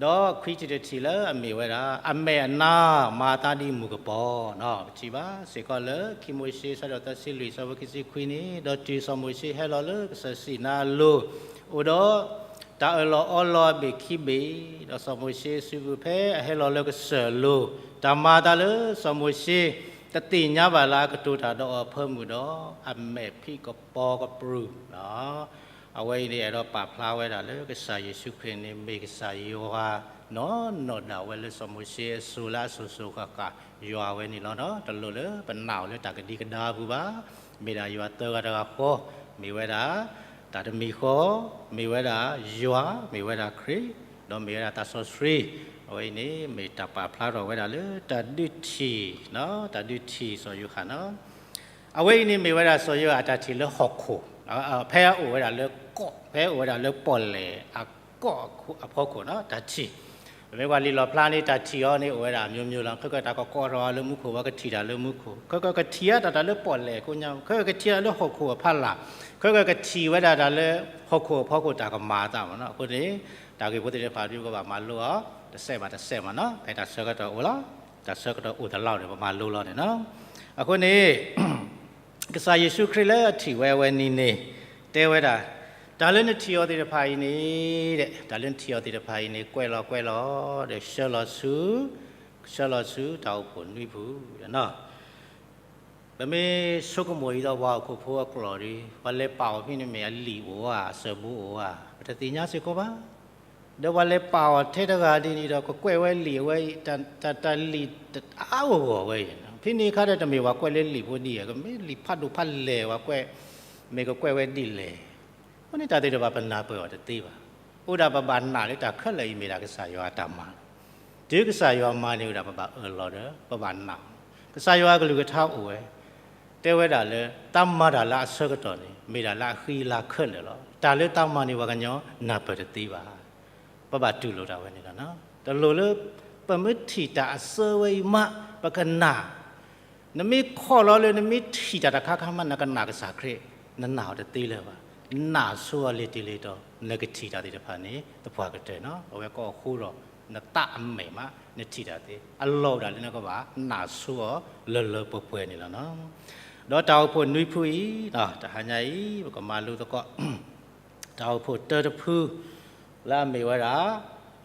ဒီးခွံထံၣ်တထံၣ်လၢအမ့ၢ်ဝဲဒၣ် အမဲာ်အနါမၤအသးဒ်မုၢ်ကပီၤနီၤ. ပထံၣ်ဘၣ်စ့ၢ်ကီးလၢ ခံမိၤၡ့ အဆၢဒိၣ်သၢဆံလွံၢ် အဆၢဖိခံဆံခွံန့ၣ်, ဒီးတုၤစီၤမိၤၡ့ဟဲလီၤလၢကစၢၢ်စံၤနါအလိၤ, အိၣ်ဒီးတၢ်အၢၣ်လီၤအီလီၤအဘ့ၣ်ခံဘ့ၣ်, ဒီးစီၤမိၤၡ့အစုပူၤဖဲအဟဲလီၤလၢကစၢၢ်အလိၤ, တၢ်မၤအသးလၢစီၤမိၤၡ့ တသ့ၣ်ညါဘၣ်လၢအကတိၤတၢ်ဒီးအီၤအဖၢမုၢ်ဒီး အမဲာ်ဖံးကပီၤကပြုၢ် အဝဲအံၤန့ၣ် အဲၣ်ဒိးပာ်ဖျါဝဲဒၣ်လၢကစၢ်ယ့ၣ်ၡူးခရံာ်န့ၣ် မ့ၢ်ကစၢ်ယွၤနီၢ်နီၢ်ဒၣ်ဝဲလၢစီၤမိၤၡ့အစိၤလၢအစိၤစိၤဃၣ်ဃၣ်ယွၤဝဲန့ၣ်လီၤ. တလိၣ်လၢပနာ်အီၤလၢတၢ်ကဒံကဒါအပူၤဘၣ်. မ့ၢ်ဒၣ်ယွၤသၢဂၤတဂၤဃီ, မ့ၢ်ဝဲဒၣ်တၢ်တမံၤဃီ, မ့ၢ်ဝဲဒၣ်ယွၤ, မ့ၢ်ဝဲဒၣ်ခရံာ် ဒီးမ့ၢ်ဝဲဒၣ်သးစီဆှံ, အဝဲအံၤန့ၣ် မ့ၢ်တၢ်ပာ်ဖျါထီၣ်ဝဲဒၣ်လၢတၢ်ဒုးထံၣ်, တၢ်ဒုးထံၣ်စီၤယိၤဟၣ်နီၤ. အဝဲအံၤန့ၣ်မ့ၢ်ဝဲဒၣ် စီၤယိၤဟၣ်အတၢ်ထံၣ်လၢဟီၣ်ခိၣ်, ဖဲအအိၣ်ဝဲဒၣ်လၢကီၢ်, ဖဲအအိၣ်ဝဲဒၣ်လၢပီၣ်လဲၣ်အကီၢ်အဖီခိၣ်နီၤ, တၢ်ထံၣ်. ပမ့ၢ်ကွၢ်လံာ်လီၣ်ဖျါန့ၣ် တၢ်ထံၣ်အီၤန့ၣ် အိၣ်ဝဲဒၣ်အမျိုးမျိုးလီၤ. ခဲကတၢၢ်ကကိးထီၣ်အီၤလၢမူခိၣ်, ပှၤကထံၣ်တၢ်လၢမူခိၣ်, ခဲကတၢၢ်ကထံၣ်အတၢ်လၢပီၣ်လဲၣ်ကိညါ, ခဲကတၢၢ်ကထံၣ်တၢ်လၢဟီၣ်ခိၣ်အဖီလာ်, ခဲကတၢၢ်ကထံၣ်ဝဲဒၣ်တၢ်လၢဟီၣ်ခိၣ်အဖီခိၣ်တၢ်ကမၤအသးမ့ၢ်နီၤ. အဃိန့ၣ် တၢ်ဂ့ၢ်ဖိသ့ၣ်တဖၣ်ဒုး ပဘၣ်မၤလိအီၤ တစဲးဘၣ်တစဲးမ့ၢ်နီၤ. ဖဲတၢ်ဆၢကတီၢ်အိၣ်လီၤ, တၢ်ဆၢကတီၢ်အိၣ်သလီန့ၣ် ပမၤလိလီၤန့ၣ်နီၤ. အဃိန့ၣ် ကစၢ်ယ့ၣ်ၡူးခရံာ်လၢအထံၣ်ဝဲအဝဲန့ၣ်န့ၣ် တဲဝဲဒၣ်, တၢ်လၢနထံၣ်အီၤသ့ၣ်တဖၣ်အံၤန့ၣ်, တၢ်လၢနထံၣ်အီၤသ့ၣ်တဖၣ်အံၤန့ၣ် ကွဲးလီၤကွဲးလီၤဒီး ဆှၢလီၤဆူ, ဆှၢလီၤဆူတၢ်အိၣ်ဖှိၣ်နွံဖုန့ၣ်. ပမ့ၢ်ဆိကမိၣ်အံၤဒီးပှၤဟီၣ်ခိၣ်ဖိအကျိာ်ဒီး ပှၤလဲၤပာ်အီၤဖဲန့ၣ်မ့ၢ်အလံာ်အိၣ်ဧါ, အစၢၤဘိအိၣ်ဧါ, ပတသ့ၣ်ညါစ့ၢ်ကီးဘၣ်. ဒီးပှၤလဲၤပာ်အီၤထဲတဂၤဒ်န့ၣ်ဒီး ကကွဲးဝဲလံာ်အဝဲအံၤ, တၢ်လံာ်အါဂီၢ်ဂီၢ်ဝဲအံၤ, ဖဲန့ၣ်အခါဒီးတမ့ၢ်ပှၤကွဲးလၢလံာ်ဖိဒ်အံၤ, ကမ့ၢ်လံာ်ဖးဒိၣ်ဖးလဲၢ်ပှၤကွဲး, မ့ၢ်ကကွဲးဝဲဒ်လဲၣ်. အဃိန့ၣ်တၢ်သ့ၣ်တဖၣ်ပနၢ်ပၢၢ်အီၤတသ့ဘၣ်. အိၣ်ဒၣ်ပဘၣ်နာ်လၢတၢ်ခဲလၢာ်အံၤမ့ၢ်ဒၣ်ကစၢ်ယွၤအတၢ်မၤလီၤ. တုၤကစၢ်ယွၤမၤန့ၣ်အိၣ်ဒၣ်ပဘၣ်အၢၣ်လီၤဒီး ပဘၣ်နာ်လီၤ. ကစၢ်ယွၤအကလုၢ်ကထါအိၣ်ဝဲ, တဲဝဲဒၣ်လၢ တၢ်မၤတၢ်လၢအဆၢကတီၢ်န့ၣ် မ့ၢ်ဒၣ်လၢအဃံအလၤခဲလၢာ်လီၤ. တၢ်လၢတၢ်မၤန့ၣ် ပှၤကညီနၢ်ပၢၢ်တသ့ဘၣ်. ပဘၣ်တူၢ်လိာ်တၢ်ဝဲန့ၣ်လီၤ. တလိၣ်လၢ ပမ့ၢ်ထံၣ်တၢ်အစၢဝဲအံၤမး ပကနာ် နမ့ၢ်ခီၣ်လီၤလၢနမ့ၢ်ထံၣ်တၢ်တခါခါမး နကနာ်ကစၢ်ခရံာ်, နနာ်အီၤတသ့လၢၤဘၣ်. နာ်ဆိအီၤလ့ၤတံၢ်လ့ၤတီၤ နကထံၣ်တၢ်သ့ၣ်တဖၣ်န့ၣ် သပှၢ်ကတၢၢ်နီၤ. အဝဲကီၢ်အဃိဒီး နသးအမဲာ်မး နထံၣ်တၢ်သ့ အလီၢ်အိၣ်ဒၣ်လၢနကဘၣ်နာ်ဆိအီၤလၢလၢပှဲၤပှဲၤန့ၣ်လီၤနီၤ. ဒီးတၢ်အိၣ်ဖှိၣ်နွံဖုအံၤ တဟါညါအံၤ ပကမၤလိသကိး တၢ်အိၣ်ဖှိၣ်တၢတဖု လၢအမ့ၢ်ဝဲဒၣ်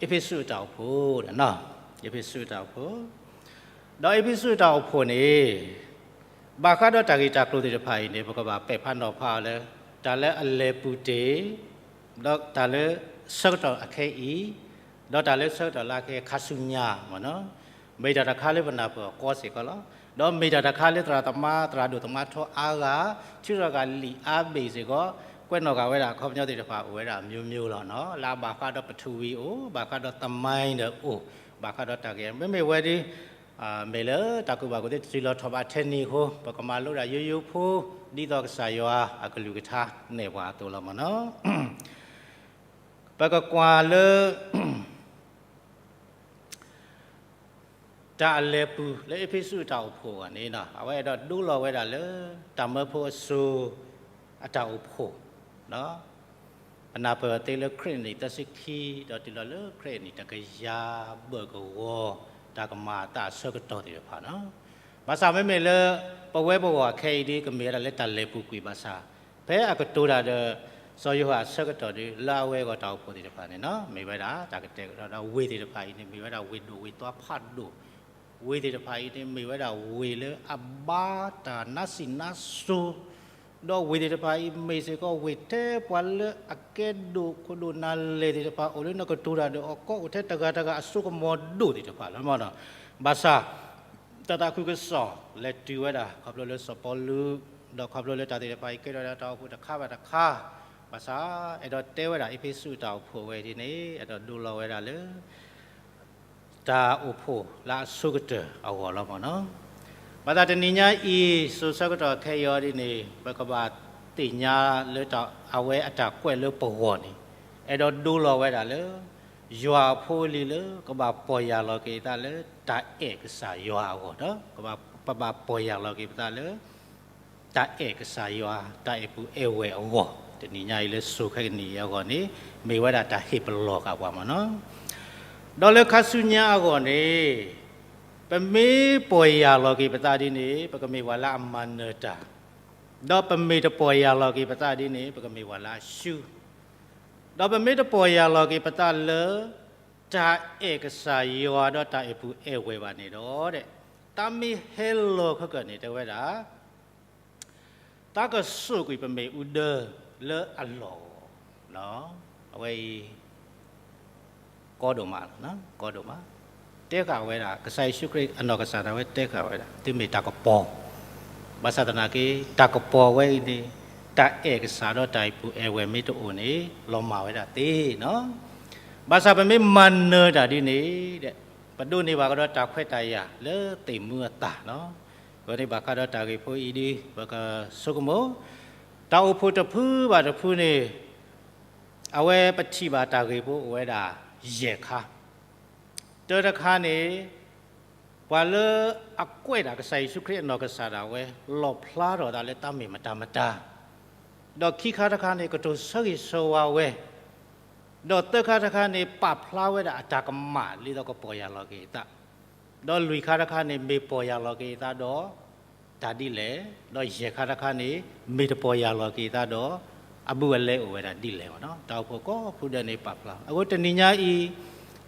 အ့းဖ့းစူးအတၢ်အိၣ်ဖှိၣ်န့ၣ်, အ့းဖ့းစူးအတၢ်အိၣ်ဖှိၣ်, ဒီးအ့းဖ့းစူးအတၢ်အိၣ်ဖှိၣ်န့ၣ် ဘၣ်ဃးဒီးတၢ်ဂ့ၢ်တၢ်ကျိၤသ့ၣ်တဖၣ်အံၤန့ၣ် ပကဘၣ်ပဲာ်ဖးနီၤဖးအီၤလၢ တၢ်လၢအလဲၤပူၤတ့ၢ်, ဒီးတၢ်လၢဆၢကတီၢ်အခဲအံၤ, ဒီးတၢ်လၢဆၢကတီၢ်လၢအခဲခါဆူညါမ့ၢ်နီၤ. မ့ၢ်တၢ်တခါလၢပနၢ်ပၢၢ်အီၤကီစ့ၢ်ကီးလီၤ. ဒီးမ့ၢ်တၢ်တခါလၢသရၣ်သမါ သရၣ်ဒိၣ်သမါထီအါဂၤ ထုးထီၣ်ဂၤလံာ်အါဘ့ၣ်စ့ၢ်ကီး, ကွဲးနီၣ်ဃာ်ဝဲဒၣ်အခီပညီသ့ၣ်တဖၣ်အိၣ်ဝဲဒၣ်အမျိုးမျိုးလီၤနီၤ. လၢအဘၣ်ဃးဒီးပထဝီအိၣ်, ဘၣ်ဃးဒီးသမိုင်းဒီးအိၣ်, ဘၣ်ဃးဒီးတၢ်ဂ့ၢ် မ့မ့ၢ်ဝဲဒ် မ့ၢ်လၢတၢ်ကူၣ်ဘၣ်ကူၣ်သ့တတုၤလီၤထီၣ်ဘးထဲန့ၣ်အဃိ ပကမၤလိဒၣ်ယိယိဖိ ဒ်သိးကစၢ်ယွၤအကလုၢ်ကထါနဲၣ်ပှၤအသိးလီၤမ့ၢ်နီၤ. ပကကွၢ်လၢ တၢ်အလဲၤပူၤလၢအ့းဖ့းစူးအတၢ်အိၣ်ဖှိၣ်အဂီၢ်န့ၣ် အဝဲအဲၣ်ဒိးဒိလီၤဝဲဒၣ်လၢ တၢ်မၢဖိအစိၤအတၢ်အိၣ်ဖှိၣ်, ပနၢ်ပၢၢ်သ့လၢခရံာ်နံၣ်သၢဆံခံ ဒီးတုၤလီၤလၢခရံာ်နံၣ်တကယၤဘၢၣ်ကဝီၤ တၢ်ကမၤအသးအဆၢကတီၢ်သ့ၣ်တဖၣ်လီၤ. ဘၣ်ဆၣ်မ့မ့ၢ်လၢ ပဝဲပဂီၢ်ခဲအံၤဒ် ကမ့ၢ်ဝဲဒၣ်လၢတၢ်လဲၤပူၤကွံာ်ဘၣ်ဆၣ် ဖဲအကတိၤတၢ်ဒီး စီၤယိၤဟၣ်အဆၢကတီၢ်ဒီး လၢအဝဲအဂီၢ်တၢ်အိၣ်ဖှိၣ်သ့ၣ်တဖၣ်န့ၣ် မ့ၢ်ဝဲဒၣ်တၢ်ကတဲာ်ကတီၤဒီးဝ့ၢ်သ့ၣ်တဖၣ်အံၤန့ၣ် မ့ၢ်ဝဲဒၣ်ဝ့ၢ်ဒိၣ်ဝ့ၢ်သွါဖးဒိၣ်, ဝ့ၢ်သ့ၣ်တဖၣ်အံၤန့ၣ် မ့ၢ်ဝဲဒၣ်ဝ့ၢ်လၢအဘါတၢ်နါစံးနါစိၤ, ဒီးဝ့ၢ်သ့ၣ်တဖၣ်အံၤ မ့ၢ်စ့ၢ်ကီးဝ့ၢ်ထဲပှၤလၢအကဲဒိၣ်ခိၣ်ဒိၣ်နၢ်လဲၢ်သ့ၣ်တဖၣ် အိၣ်လၢနကတိၤတၢ်ဒီးအီၤကီအိၣ်ထဲတဂၤတဂၤအစိကမီၤဒိၣ်သ့ၣ်တဖၣ်လီၤမ့ၢ်နီၤ. ဘၣ်ဆၣ် တၢ်သးခုကစီၣ်လဲၤတုၤဝဲဒၣ် ခီဖျိလၢစီၤပီလူး, ဒီးခီဖျိလၢတၢ်သ့ၣ်တဖၣ်အံၤကဲထီၣ်ဝဲဒၣ်တၢ်အိၣ်ဖှိၣ်တခါဘၣ်တခါ, ဘၣ်ဆၣ် အဲၣ်ဒိးတဲဝဲဒၣ်အ့းဖ့းစူးတၢ်အိၣ်ဖှိၣ်ဝဲဒ်န့ၣ် အဲၣ်ဒိးဒိလီၤဝဲဒၣ်လၢ တၢ်အိၣ်ဖှိၣ်လၢအဆိကတၢၢ်အဂီၢ်လီၤမ့ၢ်နီၤ. ဘၣ်ဆၣ်တနံၤညါအံၤ စိၤဆၢကတီၢ်ခဲအံၤအီၤဒ်န့ၣ် ပကဘၣ်သ့ၣ်ညါလၢအဝဲအတၢ်ကွဲးလၢပဂီၢ်န့ၣ် အဲၣ်ဒိးဒိလီၤဝဲဒၣ်လၢ ယွၤအဖိအလံၤလၢကဘၣ်ပီၢ်ယၢ်လီၤက့ၤသးလၢတၢ်အဲၣ်ကစၢ်ယွၤအဂီၢ်ဒီး ပဘၣ်ပီၢ်ယၢ်လီၤက့ၤပသးလၢ တၢ်အဲၣ်ကစၢ်ယွၤ တၢ်အဲၣ်ပုၢ်အဲၣ်ဝဲၢ်အဂီၢ်, တနံၤညါအံၤလၢစိၤခဲကနံၣ်အံၤအဂီၢ်န့ၣ် မ့ၢ်ဝဲဒၣ်တၢ်ဟ့ၣ်ပလီၢ်ဃာ်ပှၤမ့ၢ်နီၤ. ဒီးလၢခါဆူညါအဂီၢ်န့ၣ် ပမ့ၢ်ပီၢ်ယၢ်လီၤက့ၤပသးဒ်န့ၣ် ပကမ့ၢ်ပှၤလၢအမၤနၢၤတၢ်, ဒီးပမ့ၢ်တပီၢ်ယၢ်လီၤက့ၤပသးဒ်န့ၣ် ပကမ့ၢ်ပှၤလၢအရှုံး, ဒီးပမ့ၢ်တပီၢ်ယၢ်လီၤက့ၤပသးလၢ တၢ်အဲၣ်ကစၢ်ယွၤဒီးတၢ်အဲၣ်ပုၢ်အဲၣ်ဝဲၢ်ဘၣ်န့ၣ်ဒီး တၢ်မ့ၢ်ဟဲလီၤခဲကၢၢ်န့ၣ် တဲဝဲဒၣ် တၢ်ကဆိၣ်ကွံာ်ပမ့ၣ်အူဒၢလၢအလီၢ်အဂီၢ်, အဝဲအံၤ ကီဒိၣ်မး, ကီဒိၣ်မး, တဲဃာ်ဝဲဒၣ် ကစၢ်ယ့ၣ်ၡူးခရံာ်အနီၢ်ကစၢ်ဒၣ်ဝဲ တဲဃာ်ဝဲဒၣ် သုမ့ၢ်တၢ်ကပီၤ, ဘၣ်ဆၣ်သနာ်က့ တၢ်ကပီၤဝဲအံၤန့ၣ် တၢ်အဲၣ်ကစၢ်ဒီးတၢ်အဲၣ်ပုၢ်အဲၣ်ဝဲၢ်မ့ၢ်တအိၣ်န့ၣ် လီၤမၢ်ဝဲဒၣ်သ့နီၤ. ဘၣ်ဆၣ်ပမ့ၢ်မၤနၢၤတၢ်ဒ်န့ၣ်ဒီး ပဒိးန့ၢ်ဘၣ်ကဒီးတၢ်ခွဲးတၢ်ယာ်လၢသ့ၣ်မူအသးလီၤ. အဃိန့ၣ်ဘၣ်ဃးဒီးတၢ်ဂ့ၢ်ဖိအံၤဒီး ပကဆိကမိၣ် တၢ်အိၣ်ဖှိၣ်တဖုဘၣ်တဖုန့ၣ် အဝဲပထံၣ်ဘၣ်တၢ်ဂ့ၢ်ဖိအိၣ်ဝဲဒၣ်ယဲၢ်ခါ တၢတခါန့ၣ် ပှၤလၢအကွဲးဒၣ်ကစၢ်ယ့ၣ်ၡူးခရံာ်အနီၢ်ကစၢ်ဒၣ်ဝဲ လီၣ်ဖျါထီၣ်အသးလၢတၢ်မ့ၢ်မတၤမတၤ, ဒီးခံခါတခါန့ၣ် ကတိၤဆၢဂ့ၤဆၢဝါဝဲ, ဒီးသၢခါတခါန့ၣ် ပာ်ဖျါဝဲဒၣ်အတၢ်ကမၣ် ဒ်သိးကပီၢ်ယၢ်လီၤက့ၤအသး, ဒီးလွံၢ်ခါတခါန့ၣ် မ့ၢ်ပီၢ်ယၢ်လီၤက့ၤအသးဒီး တၢ်ဒ်လဲၣ်, ဒီးယဲၢ်ခါတခါန့ၣ် မ့ၢ်တပီၢ်ယၢ်လီၤက့ၤအသးဒီး အဘူးအလဲအိၣ်ဝဲဒၣ်ဒ်လဲၣ်. တၢ်အိၣ်ဖှိၣ်ကိးဖုဒၢန့ၣ်ပာ်ဖျါ. အဃိတနံၤညါအံၤ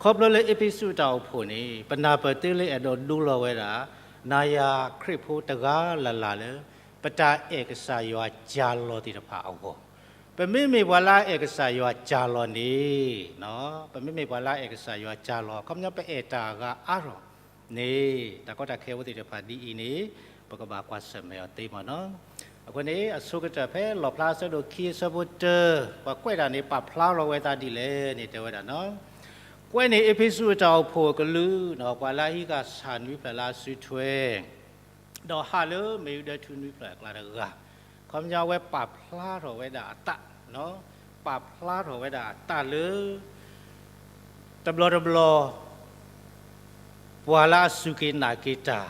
ခီဖျိလၢအ့းဖ့းစူးတၢ်အိၣ်ဖှိၣ်န့ၣ် ပနၢ်ပၢၢ်တ့လၢအဲၣ်ဒိးဒိလီၤဝဲဒၣ် နၤယၤခရံာ်ဖိတဂၤလၢ်လၢ်လၢ ပတၢ်အဲၣ်ကစၢ်ယွၤကၢ်လီၤသ့ၣ်တဖၣ်အဂီၢ်, ပမ့မ့ၢ်ပှၤလၢအအဲၣ်ကစၢ်ယွၤကၢ်လီၤန့ၣ် ပမ့မ့ၢ်ပှၤလၢအအဲၣ်ကစၢ်ယွၤကၢ်လီၤ အခီပညီပအဲၣ်တၢ်အဂၤအါထီၣ်န့ၣ် တၢ်ကီတၢ်ခဲဖိသ့ၣ်တဖၣ်ဒ်အံၤန့ၣ် ပကဘၣ်ကွၢ်ဆၢၣ်မဲာ်အီၤသ့မ့ၢ်နီၤ. အဃိန့ၣ် အဆိကတၢၢ်ဖဲလီၣ်ဖျါအဆၢဒိၣ်ခံအဆၢဖိတၢ ပှၤကွဲးတၢ်န့ၣ် ပာ်ဖျါထီၣ်ဝဲသးဒ်လဲၣ်န့ၣ် တဲဝဲဒၣ်နီၤ, ကွဲးန့ၢ်အ့းဖ့းစူးအတၢ်အိၣ်ဖှိၣ်အကလုာ် ပှၤလၢအဟံးဃာ်ဆၣ်နွံဖျၢၣ်လၢအစုထွဲ ဒီးဟးလၢမ့ၣ်အူဒၢထူနွံဖျၢၣ်အကျါတဂၤ, ခီပညီဝဲပာ်ဖျါထီၣ်ဝဲဒၣ်အသး, ပာ်ဖျါထီၣ်ဝဲဒၣ်အသးလၢ တဘျီတဘျီ ပှၤလၢအစူၢ်က့ၤနာ်က့ၤတၢ်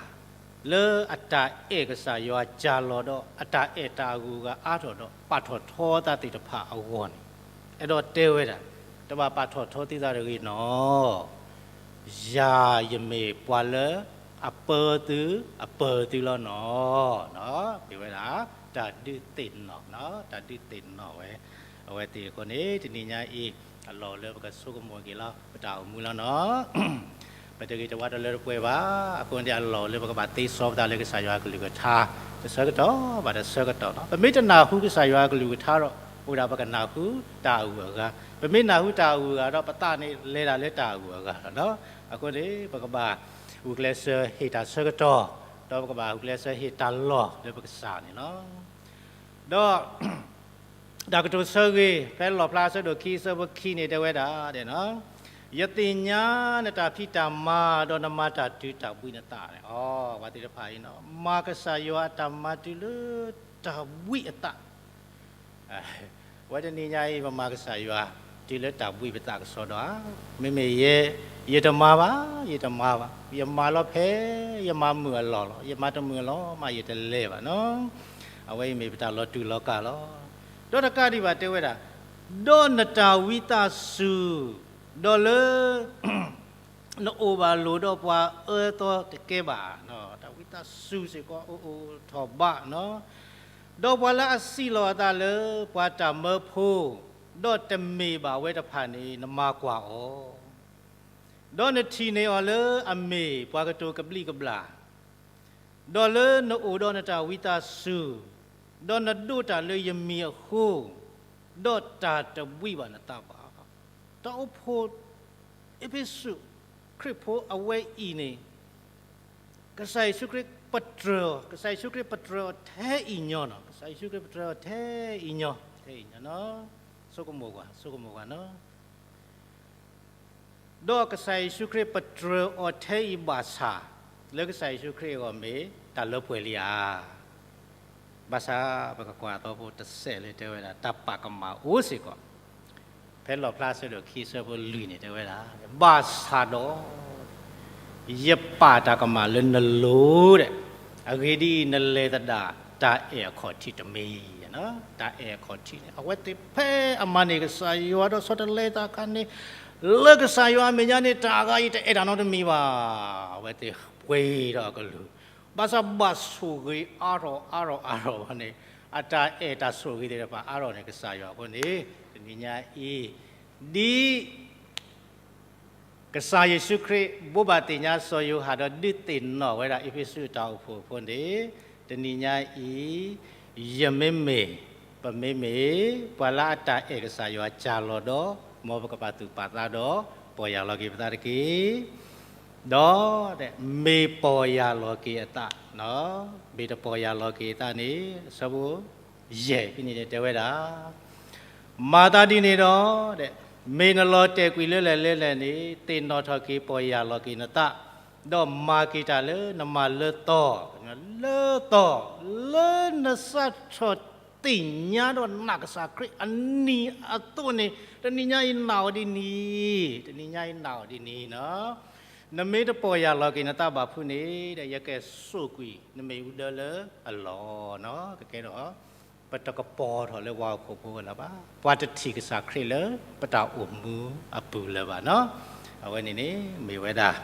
လၢအတၢ်အဲၣ်ကစၢ်ယွၤကၢ်လီၤဒီး အတၢ်အဲၣ်တၢ်အဂုၤအဂၤအါထီၣ်ဒီး ပာ်ထီၣ်ထီသးသ့ၣ်တဖၣ်အဂီၢ်န့ၣ် အဲၣ်ဒိးတဲဝဲဒၣ်, တဘၣ်ပာ်ထီၣ်ထီသ့သးတဂ့ၤနီၤ ယၤယမ့ၢ်ပှၤလၢအပၢသု အပၢသုလီၤနီၤ, မ့ၢ်ဝဲဒၣ် တၢ်ဒုးသ့ၣ်နီၣ်, တၢ်ဒုးသ့ၣ်နီၣ်ဝဲ, အဝဲသ့ၣ်အဃိန့ၣ် တနံၤညါအံၤ အလီၢ်လၢပကဆိကမိၣ်က့ၤလီၤ ပတၢ်အိၣ်မူလီၤနီၤ ပတဂ့ၤတဝါတလၢတပှဲၤဘၣ်. အဃိန့ၣ် အလီၢ်လၢပကဘၣ်သ့စီပသးလၢကစၢ်ယွၤအကလုၢ်ကထါ တဆၢကတီၢ်ဘၣ်တဆၢကတီၢ်နီၤ. ပမ့ၢ်တနၢ်ဟူကစၢ်ယွၤအကလုၢ်ကထါဒီး အိၣ်ဒၣ်ပကနၢ်ဟူတၢ်အဂုၤအဂၤ, ပမ့ၢ်နၢ်ဟူတၢ်အဂုၤအဂၤဒီး ပသးန့ၣ်လဲၤဒၣ်လၢတၢ်အဂုၤအဂၤလီၤနီၤ. အဃိန့ၣ် ပကဘၣ်ဂုာ်ကျဲးစၢးဟ့ၣ်တၢ်ဆၢကတီၢ်, ဒီးပကဘၣ်ဂုာ်ကျဲးစၢးဟ့ၣ်တၢ်လီၢ်လၢပကစၢ်န့ၣ်လီၤ. ဒီး တၢ်ကတိၤဆၢဂ့ၤ ဖဲလီၣ်ဖျါအဆၢဒိၣ်ခံအဆၢဖိခံန့ၣ် တဲဝဲဒၣ်, ယသ့ၣ်ညါနတၢ်ဖံးတၢ်မၤ ဒီးနမၤတၢ်တုၤတၢ်ဘှံးနသးန့ၣ်, အဝဲသ့ၣ်တဖၣ်အံၤနီၤ မၤကစၢ်ယွၤအတၢ်မၤတုၤလၢတၢ်ဘှံးအသး အဝဲတနံၤညါအံၤ ပမၤကစၢ်ယွၤ တုၤလၢတၢ်ဘှံးပသးကစီဒီဧါ, မ့မ့ၢ်ယဲ ယတမၤဘၣ်, ယတမၤဘၣ်, ယမၤလီၤဖဲ ယမၤမုာ်အလီၢ်လီၤ, ယမၤတမုာ်အလီၢ်မး ယတလဲၤဘၣ်နီၤ. အဝဲအံၤမ့ၢ်ပတၢ်လီၤတူာ်လီၤကာ်လီၤ. ဒီးတကးဒံးဘၣ်တဲဝဲဒၣ်, ဒီးနတၢ်ဝံသးစူၤ, ဒီးလၢ နအိၣ်ဘၣ်လိာ်ဒီးပှၤအၢသီတကဲဘၣ်, တၢ်ဝံသးစူၤစ့ၢ်ကီးအိၣ်အိၣ်ထီၣ်ဘၣ်နီၤ. ဒီးပှၤလၢအစံးလီၤအသးလၢပှၤတၢ်မၢဖိ, ဒီးတမ့ၢ်ဘၣ်ဝဲတဖၣ်န့ၣ် နမၤကွၢ်အီၤ, ဒီးနထံၣ်န့ၢ်အီၤလၢအမ့ၢ်ပှၤကတိၤကဘျံးကဘျၣ်, ဒီးလၢနအိၣ်ဒီးနတၢ်ဝံသးစူၤ, ဒီးနဒိးတၢ်လၢယမံၤအဃိ, ဒီးတၢ်တဘှံးဘၣ်နသးဘၣ်. တၢ်အိၣ်ဖှိၣ် အ့းဖ့းစူး ခရံာ်ဖိအဝဲအံၤန့ၣ် ကစၢ်ယ့ၣ်ၡူးခရံာ်ပတြၢၤအီၤ, ကစၢ်ယ့ၣ်ၡူးခရံာ်ပတြၢၤအီၤထဲအံၤညီနီၤ, ကစၢ်ယ့ၣ်ၡူးခရံာ်ပတြၢၤအီၤထဲအံၤညီ, ထဲအံၤညီနီၤ, ဆိကမိၣ်ကွၢ်, ဆိကမိၣ်ကွၢ်နီၤ. ဒီးကစၢ်ယ့ၣ်ၡူးခရံာ်ပတြၢၤအီၤထဲအံၤဘၣ်ဆၣ်, လၢကစၢ်ယ့ၣ်ၡူးခရံာ်အဂီၢ်မ့ၢ်တၢ်လၢပှဲၤလံဧါ. ဘၣ်ဆၣ်ပကကွၢ်အသီဖိတစဲးလၢတဲဝဲဒၣ် တၢ်ပာ်ကမၣ်အိၣ်စ့ၢ်ကီး, ဖဲလီၣ်ဖျါအဆၢဒိၣ်ခံအဆၢဖိလွံၢ်န့ၣ် တဲဝဲဒၣ်, ဘၣ်ဆၣ်ဒီး ယပာ်တၢ်ကမၣ်လၢနလိၤဒဲး, အဂ့ၢ်ဒ်အံၤ, နလဲၤသဒၣ်တၢ်အဲၣ်အခီၣ်ထံးတမံၤ, တၢ်အဲၣ်အခီၣ်ထံးန့ၣ် အဝဲသ့ၣ်ဖဲအမၤန့ၢ်ကစၢ်ယွၤဒီးဆီတလဲသးအခါန့ၣ်, လၢကစၢ်ယွၤအမဲာ်ညါန့ၣ် တၢ်အဂၤအံၤတအဲၣ်တၢ်နီတမံၤဘၣ်. အဝဲသ့ၣ်ပှဲၤဒီးအကလုၢ်, ဘၣ်ဆၣ်ဘၣ်ဆိၣ်ဂ့ၤအါထီၣ်အါထီၣ်အါထီၣ်ဘၣ်န့ၣ်, အတၢ်အဲၣ်တၢ်ဆိၣ်ဂ့ၤသ့ၣ်တဖၣ်အါထီၣ်န့ၣ် ကစၢ်ယွၤအဃိန့ၣ်, တနံၤညါအံၤ, ဒ် ကစၢ်ယ့ၣ်ၡူးခရံာ် ဘိးဘၣ်သ့ၣ်ညါစီၤယိၤဟၣ်ဒီးဒုးသ့ၣ်နီၣ်ဝဲဒၣ်အ့းဖ့းစူးအတၢ်အိၣ်ဖှိၣ်အဃိန့ၣ်, တနံၤညါအံၤ, ယမ့မ့ၢ်, ပမ့မ့ၢ်, ပှၤလၢအတၢ်အဲၣ်ကစၢ်ယွၤကၢ်လီၤဒီး, မ်ပကပာ်သူၣ်ပာ်သးဒီး, ပီၢ်ယၢ်လီၤက့ၤပသးတက့ၢ်. ဒီး, မ့ၢ်ပီၢ်ယၢ်လီၤက့ၤအသး, မ့ၢ်တပီၢ်ယၢ်လီၤက့ၤအသးန့ၣ်, အဆၢဖိ ယဲၢ်ဖဲန့ၣ်တဲဝဲဒၣ်, မၤသးဒ်န့ၣ်ဒီး, မ့ၢ်နလီၤတဲာ်ကွံာ်လၢလဲၣ်လၢလဲၣ်န့ၣ် သ့ၣ်နီၣ်ထီၣ်က့ၤပီၢ်ယၢ်လီၤက့ၤနသး, ဒီးမၤက့ၤတၢ်လၢနမၤလၢသီ, လၢသီ, လၢနစးထီၣ်သ့ၣ်ညါဒီးနာ်ကစၢ်ခရံာ်အနံၤအသိးန့ၣ်, တနံၤညါအံၤနာ်အီၤဒ်န့ၣ်, တနံၤညါအံၤနာ်အီၤဒ်န့ၣ်နီၤ. နမ့ၢ်တပီၢ်ယၢ်လီၤက့ၤနသးဘၣ်ဖုးန့ၣ်ဒီး ယကဲစိာ်ကွံာ်နမ့ၣ်အူဒၢလၢအလီၢ်နီၤ. ကကဲထီၣ် ပတကပီၤထီၣ်လၢပှၤဟီၣ်ခိၣ်ဖိဝဲလၢၤဘၣ်. ပှၤတထံၣ်ကစၢ်ခရံာ်လၢပတၢ်အိၣ်မူအပူၤလၢၤဘၣ်နီၤ. အဝဲန့ၣ်န့ၣ် မ့ၢ်ဝဲဒၣ်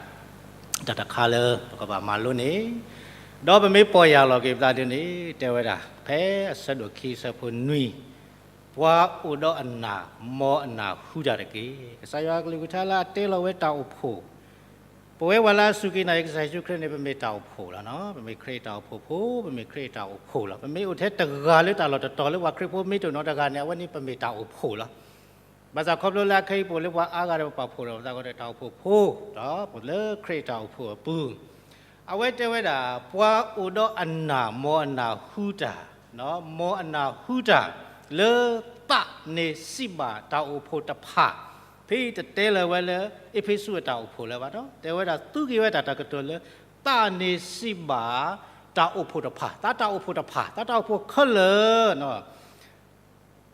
တၢ်တခါလၢပကဘၣ်မၤလိန့ၣ်, ဒီးပမ့ၢ်ပီၢ်ယၢ်လီၤက့ၤပသးဒ်န့ၣ် တဲဝဲဒၣ် ဖဲအဆၢဒိၣ်ခံအဆၢဖိနွံ, ပှၤအိၣ်ဒီးအနၢ် မ်အနၢ်ဟူတၢ်တက့ၢ်. ကစၢ်ယွၤအကလုၢ်ကထါလၢအတဲလီၤဝဲတၢ်အိၣ်ဖှိၣ် ပဝဲပှၤလၢအစူၢ်က့ၤနာ်က့ၤကစၢ်ယ့ၣ်ၡူးခရံာ်န့ၣ် ပမ့ၢ်တၢ်အိၣ်ဖှိၣ်လီၤ. ပမ့ၢ်ခရံာ်တၢ်အိၣ်ဖှိၣ်ဖိ, ပမ့ၢ်ခရံာ်တၢ်အိၣ်ဖှိၣ်လီၤ. ပမ့ၢ်အိၣ်ထဲတဂၤလၢတၢ်လီၢ်တတီၤလၢပှၤခရံာ်ဖိမ့ၢ်တအိၣ်နီတဂၤန့ၣ် အဝဲန့ၣ်ပမ့ၢ်တၢ်အိၣ်ဖှိၣ်လီၤ. ဘၣ်ဆၣ်ခီဖျိလၢအခဲအံၤပအိၣ်လၢပှၤအါဂၤဒီးပပာ်ဖှိၣ်ဒီးပသးဃီဒီးတၢ်အိၣ်ဖှိၣ်ဖိ, ဒီးပလၢခရံာ်တၢ်အိၣ်ဖှိၣ်အပူၤ အဝဲတဲဝဲဒၣ် ပှၤအိၣ်ဒီးအနၢ် မ်အနၢ်ဟူတၢ်, မ်အနၢ်ဟူတၢ် လၢသးန့ၣ်စံးဘၣ်တၢ်အိၣ်ဖှိၣ်တဖၣ်, ဖဲအံၤတတဲလၢၤဝဲလၢ အ့းဖ့းစူးအတၢ်အိၣ်ဖှိၣ်လၢၤဘၣ်ဒီး တဲဝဲဒၣ်သူက့ၤဝဲတၢ်တၢ်ကတိၤလၢ သးန့ၣ်စံးဘၣ်တၢ်အိၣ်ဖှိၣ်တဖၣ်, သးတၢ်အိၣ်ဖှိၣ်တဖၣ်, သးတၢ်အိၣ်ဖှိၣ်ခဲလၢာ်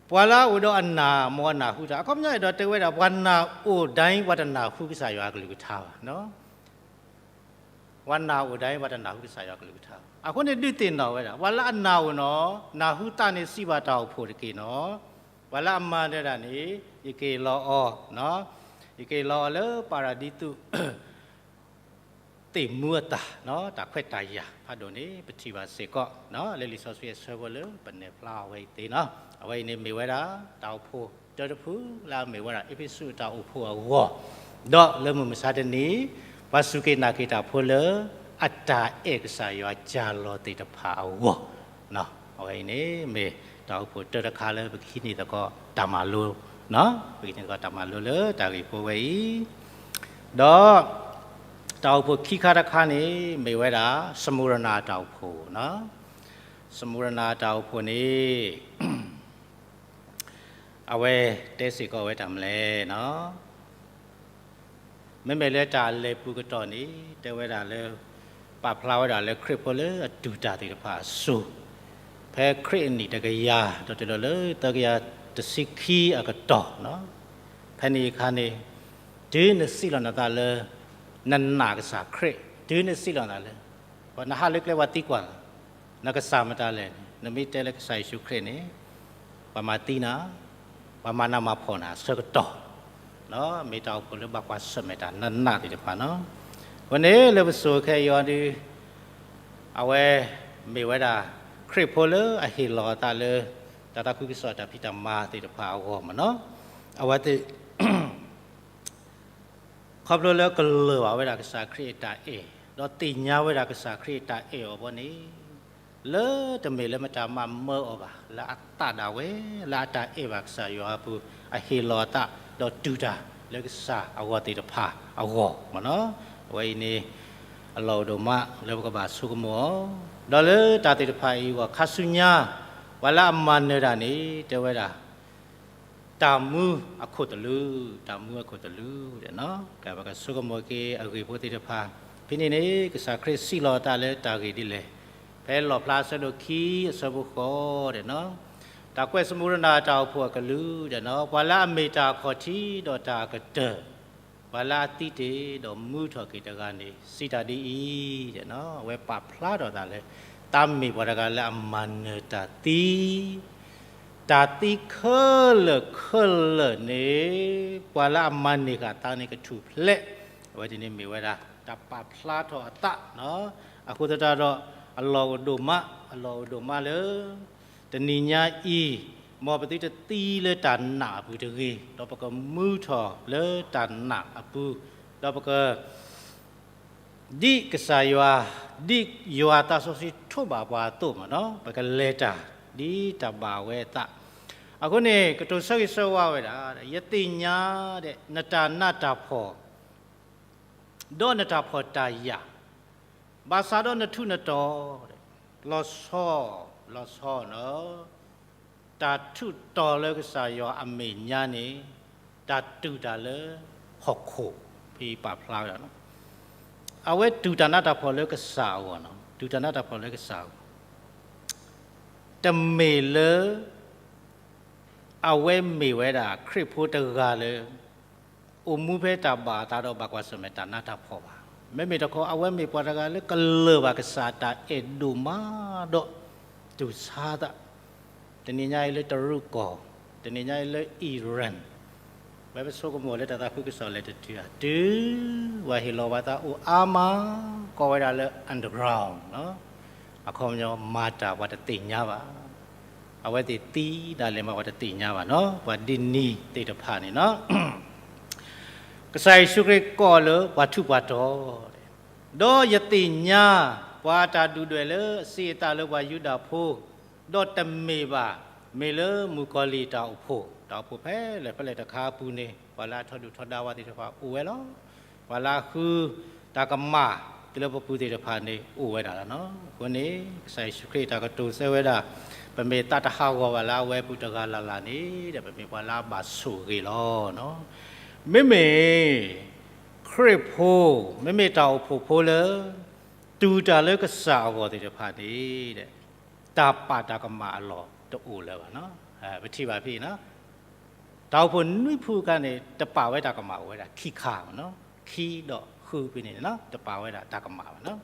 ပှၤလၢအအိၣ်ဒီးအနၢ် မ်အနၢ်ဟူတၢ်, အခီပညီအဲၣ်ဒိးတဲဝဲဒၣ် ပှၤနၢ်အိၣ်ဒၣ်အံၤ ပှၤတနၢ်ဟူကစၢ်ယွၤအကလုၢ်ကထါဘၣ်. ပှၤနၢ်အိၣ်ဒၣ်အံၤ ပှၤတနၢ်ဟူကစၢ်ယွၤအကလုၢ်ကထါဘၣ်. အဃိန့ၣ်ဒုးသ့ၣ်နီၣ်ဝဲဒၣ် ပှၤလၢအနၢ်အိၣ်နီၣ် နၢ်ဟူသးန့ၣ်စံးဘၣ်တၢ်အိၣ်ဖှိၣ်တက့ၢ်နီၣ်, ပှၤလၢအမၤနၢၤတၢ်န့ၣ် ယက့ၤလီၤအီၤ, ယက့ၤလီၤအီၤလၢပၤရဒံသူး သ့ၣ်မူအသၣ်, တၢ်ခွဲးတၢ်ယာ်ဖးဒိၣ်န့ၣ် ပထံၣ်ဘၣ်စ့ၢ်ကီး လၢလံာ်စီဆှံအဆၢဖိလၢပနဲၣ်ဖျါအဝဲအံၤသ့နီၤ. အဝဲအံၤန့ၣ်မ့ၢ်ဝဲဒၣ် တၢ်အိၣ်ဖှိၣ်တၢတဖုလၢအမ့ၢ်ဝဲဒၣ် အ့းဖ့းစူးအတၢ်အိၣ်ဖှိၣ်အဂီၢ်, ဒီးလၢမုၢ်မဆါတနံၤ ပှၤစူၢ်က့ၤနာ်က့ၤတၢ်ဖိလၢ အတၢ်အဲၣ်ကစၢ်ယွၤကၢ်လီၤသ့ၣ်တဖၣ်အဂီၢ် အဝဲအံၤန့ၣ်မ့ၢ်တၢ်အိၣ်ဖှိၣ်တၢတခါလၢပကဟံးန့ၢ်သကိးတၢ်မၤလိ, ပကဟံးန့ၢ်သကိးတၢ်မၤလိလၢတၢ်ဂ့ၢ်ဖိဝဲအံၤ, ဒီး တၢ်အိၣ်ဖှိၣ်ခံခါတခါန့ၣ် မ့ၢ်ဝဲဒၣ် စမူရနၤအတၢ်အိၣ်ဖှိၣ်, စမူရနၤအတၢ်အိၣ်ဖှိၣ်န့ၣ် အဝဲတဲစ့ၢ်ကီးဝဲတၢ်မနုၤလဲၣ်နီၤ. မ့မ့ၢ်လၢတၢ်လဲၤပူၤကတီၢ်န့ၣ် တဲဝဲဒၣ်လၢ ပာ်ဖျါဝဲဒၣ်လၢခရံာ်ဖိလၢအတူၢ်တၢ်သ့ၣ်တဖၣ်အစိၤ, ဖဲခရံာ်အနံၣ်တကယၤ ဒီးတုၤလီၤလၢသၢကယၤတဆံခံအကတီၢ်, ဖဲန့ၣ်အခါန့ၣ် တုၤနစံးလီၤနသးလၢ နနာ်ကစၢ်ခရံာ်, တုၤနစံးလီၤနသးလၢ နဟးလၢကျဲပှၤသံကွၢ်လီၤ, နကစၢ်မတၤလဲၣ်န့ၣ် နမ့ၢ်တဲလၢကစၢ်ယ့ၣ်ၡူးခရံာ်န့ၣ် ပှၤမၤသံနၤ, ပှၤမၤနးမၤဖှီၣ်နၤအဆၢကတီၢ်, မ့ၢ်တၢ်အိၣ်ဖှိၣ်လၢဘၣ်ကွၢ်ဆၢၣ်မဲာ်တၢ်နးနးသ့ၣ်တဖၣ်နီၤ. အဃိန့ၣ်လၢပစိၤခဲအံၤအီၤဒီး အဝဲမ့ၢ်ဝဲဒၣ် ခရံာ်ဖိလၢအဟ့ၣ်လီၤအသးလၢ တၢ်သးခုကစီၣ်တၢ်ဖံးတၢ်မၤသ့ၣ်တဖၣ်အဂီၢ်မ့ၢ်နီၤ. အဝဲသ့ၣ် ခီဖျိလၢကလၢာ်ဘၣ်ဝဲဒၣ်ကစၢ်ခရံာ်အတၢ်အဲၣ် ဒီးသ့ၣ်ညါဝဲဒၣ်ကစၢ်ခရံာ်အတၢ်အဲၣ်အီၤဘီန့ၣ် လၢတမ့ၢ်လၢမတၤမၤမၢအီၤဘၣ် လၢအသးဒၣ်ဝဲ လၢအတၢ်အဲၣ်ဘၣ်ကစၢ်ယွၤအပူၤ အဟ့ၣ်လီၤအသး ဒီးတူၢ်တၢ်လၢကစၢ်အဂီၢ်သ့ၣ်တဖၣ်အဂီၢ်မ့ၢ်နီၤ. အဝဲအံၤန့ၣ် အလီၢ်အိၣ်ဒိၣ်မးလၢပကဘၣ်ဆိကမိၣ်အီၤ, ဒီးလၢတၢ်သ့ၣ်တဖၣ်အံၤအဂီၢ် ခါဆူညါ ပှၤလၢအမၤနၢၤတၢ်န့ၣ် တဲဝဲဒၣ် တၢ်မူအခိၣ်သလုး, တၢ်မူအခိၣ်သလုး, ကပကဆိကမိၣ်က့ၤအဂ့ၢ်ဖိသ့ၣ်တဖၣ်, ဖဲန့ၣ်န့ၣ် ကစၢ်ခရံာ်စံးလီၤအသးလၢတၢ်ဂ့ၢ်ဒ်လဲၣ်, ဖဲလီၣ်ဖျါအဆၢဒိၣ်ခံအဆၢဖိဃိးဒီးနီၤ, တၢ်ကွဲးစမူရနၤတၢ်အိၣ်ဖှိၣ်အကလုၢ်ဒီးနီၤ, ပှၤလၢအမ့ၢ်တၢ်အခီၣ်ထံးဒီးတၢ်အကတၢၢ် ပှၤလၢအသံတ့ၢ်ဒီးမူထီၣ်က့ၤတဂၤန့ၣ် စံးတၢ်ဒ်အံၤ, အဝဲပာ်ဖျါထီၣ်သးလၢ သးမ့ၢ်ပှၤတဂၤလၢအမၤနၢၤတၢ်သံ, တၢ်သံခဲလၢာ်ခဲလၢာ်န့ၣ် ပှၤလၢအမၤန့ၢ်ဃာ်သးန့ၣ်ကထူၣ်ဖျဲး, အဝဲန့ၣ်မ့ၢ်ဝဲဒၣ် တၢ်ပာ်ဖျါထီၣ်အသး, အဃိသတးဒီး အလီၢ်အိၣ်ဒိၣ်မး, အလီၢ်အိၣ်ဒိၣ်မးလၢ တနံၤညါအံၤ, မ်ပသုတသံလၢတၢ်နာ်အပူၤတဂ့ၤ, ဒီးပကမူထီၣ်လၢတၢ်နာ်အပူၤ, ဒီးပက ဒ်ကစၢ်ယွၤ, ဒ်ယွၤသးစီဆှံထိးဘၣ်ပှၤအသိးမ့ၢ်နီၤ, ပကလဲၤတၢ်ဒ်တၢ်ဘၣ်ဝဲအသး, အဃိန့ၣ် ကတိၤဆၢဂ့ၤဆၢဝါဝဲဒၣ်, ယသ့ၣ်ညါဒီး နတၢ်နးတၢ်ဖှီၣ် ဒီးနတၢ်ဖှီၣ်တၢ်ယာ်, ဘၣ်ဆၣ်ဒီးနထူးနတီၤ, လီၤဆီ, လီၤဆီနီၤ, တၢ်ထူးတီၤလၢကစၢ်ယွၤအမဲာ်ညါန့ၣ် တၢ်တူၢ်တၢ်လၢဟီၣ်ခိၣ် ဖဲပာ်ဖျါဝဲဒၣ်, အဝဲတူၢ်တၢ်နးတၢ်ဖှီၣ်လၢကစၢ်အဂီၢ်, တူၢ်တၢ်နးတၢ်ဖှီၣ်လၢကစၢ်အဂီၢ်, တမ့ၢ်လၢ အဝဲမ့ၢ်ဝဲဒၣ်ခရံာ်ဖိတဂၤလၢ အိၣ်မူဖဲတၢ်ဘၣ်အသးဒီးဘၣ်ကွၢ်ဆၢၣ်မဲာ်တၢ်နးတၢ်ဖှီၣ်ဘၣ်. မ့မ့ၢ်တခီ အဝဲမ့ၢ်ပှၤတဂၤလၢကလၢၢ်ဘၣ်ကစၢ်တၢ်အဲၣ်ဒိၣ်မးဒီး တူၢ်ဆါသး, တနံၤညါအံၤလၢတရူးကီၢ်, တနံၤညါအံၤလၢ Iran, ဝဲပဆိကမိၣ်လၢတၢ်သးခုကစီၣ်လဲၤတတုၤဧါ, တုၤပှၤဟ့ၣ်လီၤပှၤသးအိၣ်အါမး, ကိးဝဲဒၣ်လၢ underground, အခီပညီမၤတၢ်ပှၤတသ့ၣ်ညါဘၣ်, အဝဲသ့ၣ်သံဒၣ်လဲာ်မးပှၤတသ့ၣ်ညါဘၣ်နီၤ, ပှၤဒ်န့ၣ်သ့ၣ်တဖၣ်န့ၣ်နီၤ ကစၢ်ယ့ၣ်ၡူးခရံာ်ကိးလၢပှၤထူးပှၤတီၤ, ဒီးယသ့ၣ်ညါပှၤအတၢ်ဒုၣ်ဒွဲၣ်လၢအစံးအသးလၢပှၤယူဒၤဖိ, ဒီးတမ့ၢ်ဘၣ်, မ့ၢ်လၢမုၣ်ကီၤလံၢ်တၢ်အိၣ်ဖှိၣ်, တၢ်အိၣ်ဖှိၣ်ဖဲလဲၣ်ဖဲလဲၣ်တခါအပူၤန့ၣ် ပှၤလၢအထီဒုၣ်ထီဒါဝဲသ့ၣ်တဖၣ်အိၣ်ဝဲလီၤ. ပှၤလၢအဃုတၢ်ကမၣ်တုၤလၢပပူၤသ့ၣ်တဖၣ်န့ၣ်အိၣ်ဝဲဒၣ်လီၤနီၤ. အဃိန့ၣ် ကစၢ်ယ့ၣ်ၡူးခရံာ်တၢ်ကတိၤဆၢဝဲဒၣ်, ပမ့ၢ်သးတဟးဂီၤဘၣ်လၢအဝဲအပူၤတဂၤလၢ်လၢ်န့ၣ်ဒီး ပမ့ၢ်ပှၤလၢအဘၣ်ဆိၣ်ဂ့ၤလီၤ. မ့မ့ၢ် ခရံာ်ဖိ, မ့မ့ၢ်တၢ်အိၣ်ဖှိၣ်ဖိလၢ တူၢ်တၢ်လၢကစၢ်အဂီၢ်သ့ၣ်တဖၣ်န့ၣ်, တၢ်ပာ်တၢ်ကမၣ်အလီၢ်တအိၣ်လၢၤဘၣ်နီၤ. ပထံၣ်ဘၣ်ဖဲအံၤနီၤ, တၢ်အိၣ်ဖှိၣ်နွံဖုအခါန့ၣ် တပာ်ဝဲတၢ်ကမၣ်အိၣ်ဝဲဒၣ်ခံခါနီၤ, ခံဒီးဃုဖဲန့ၣ် တပာ်ဝဲဒၣ်တၢ်ကမၣ်ဘၣ်နီၤ.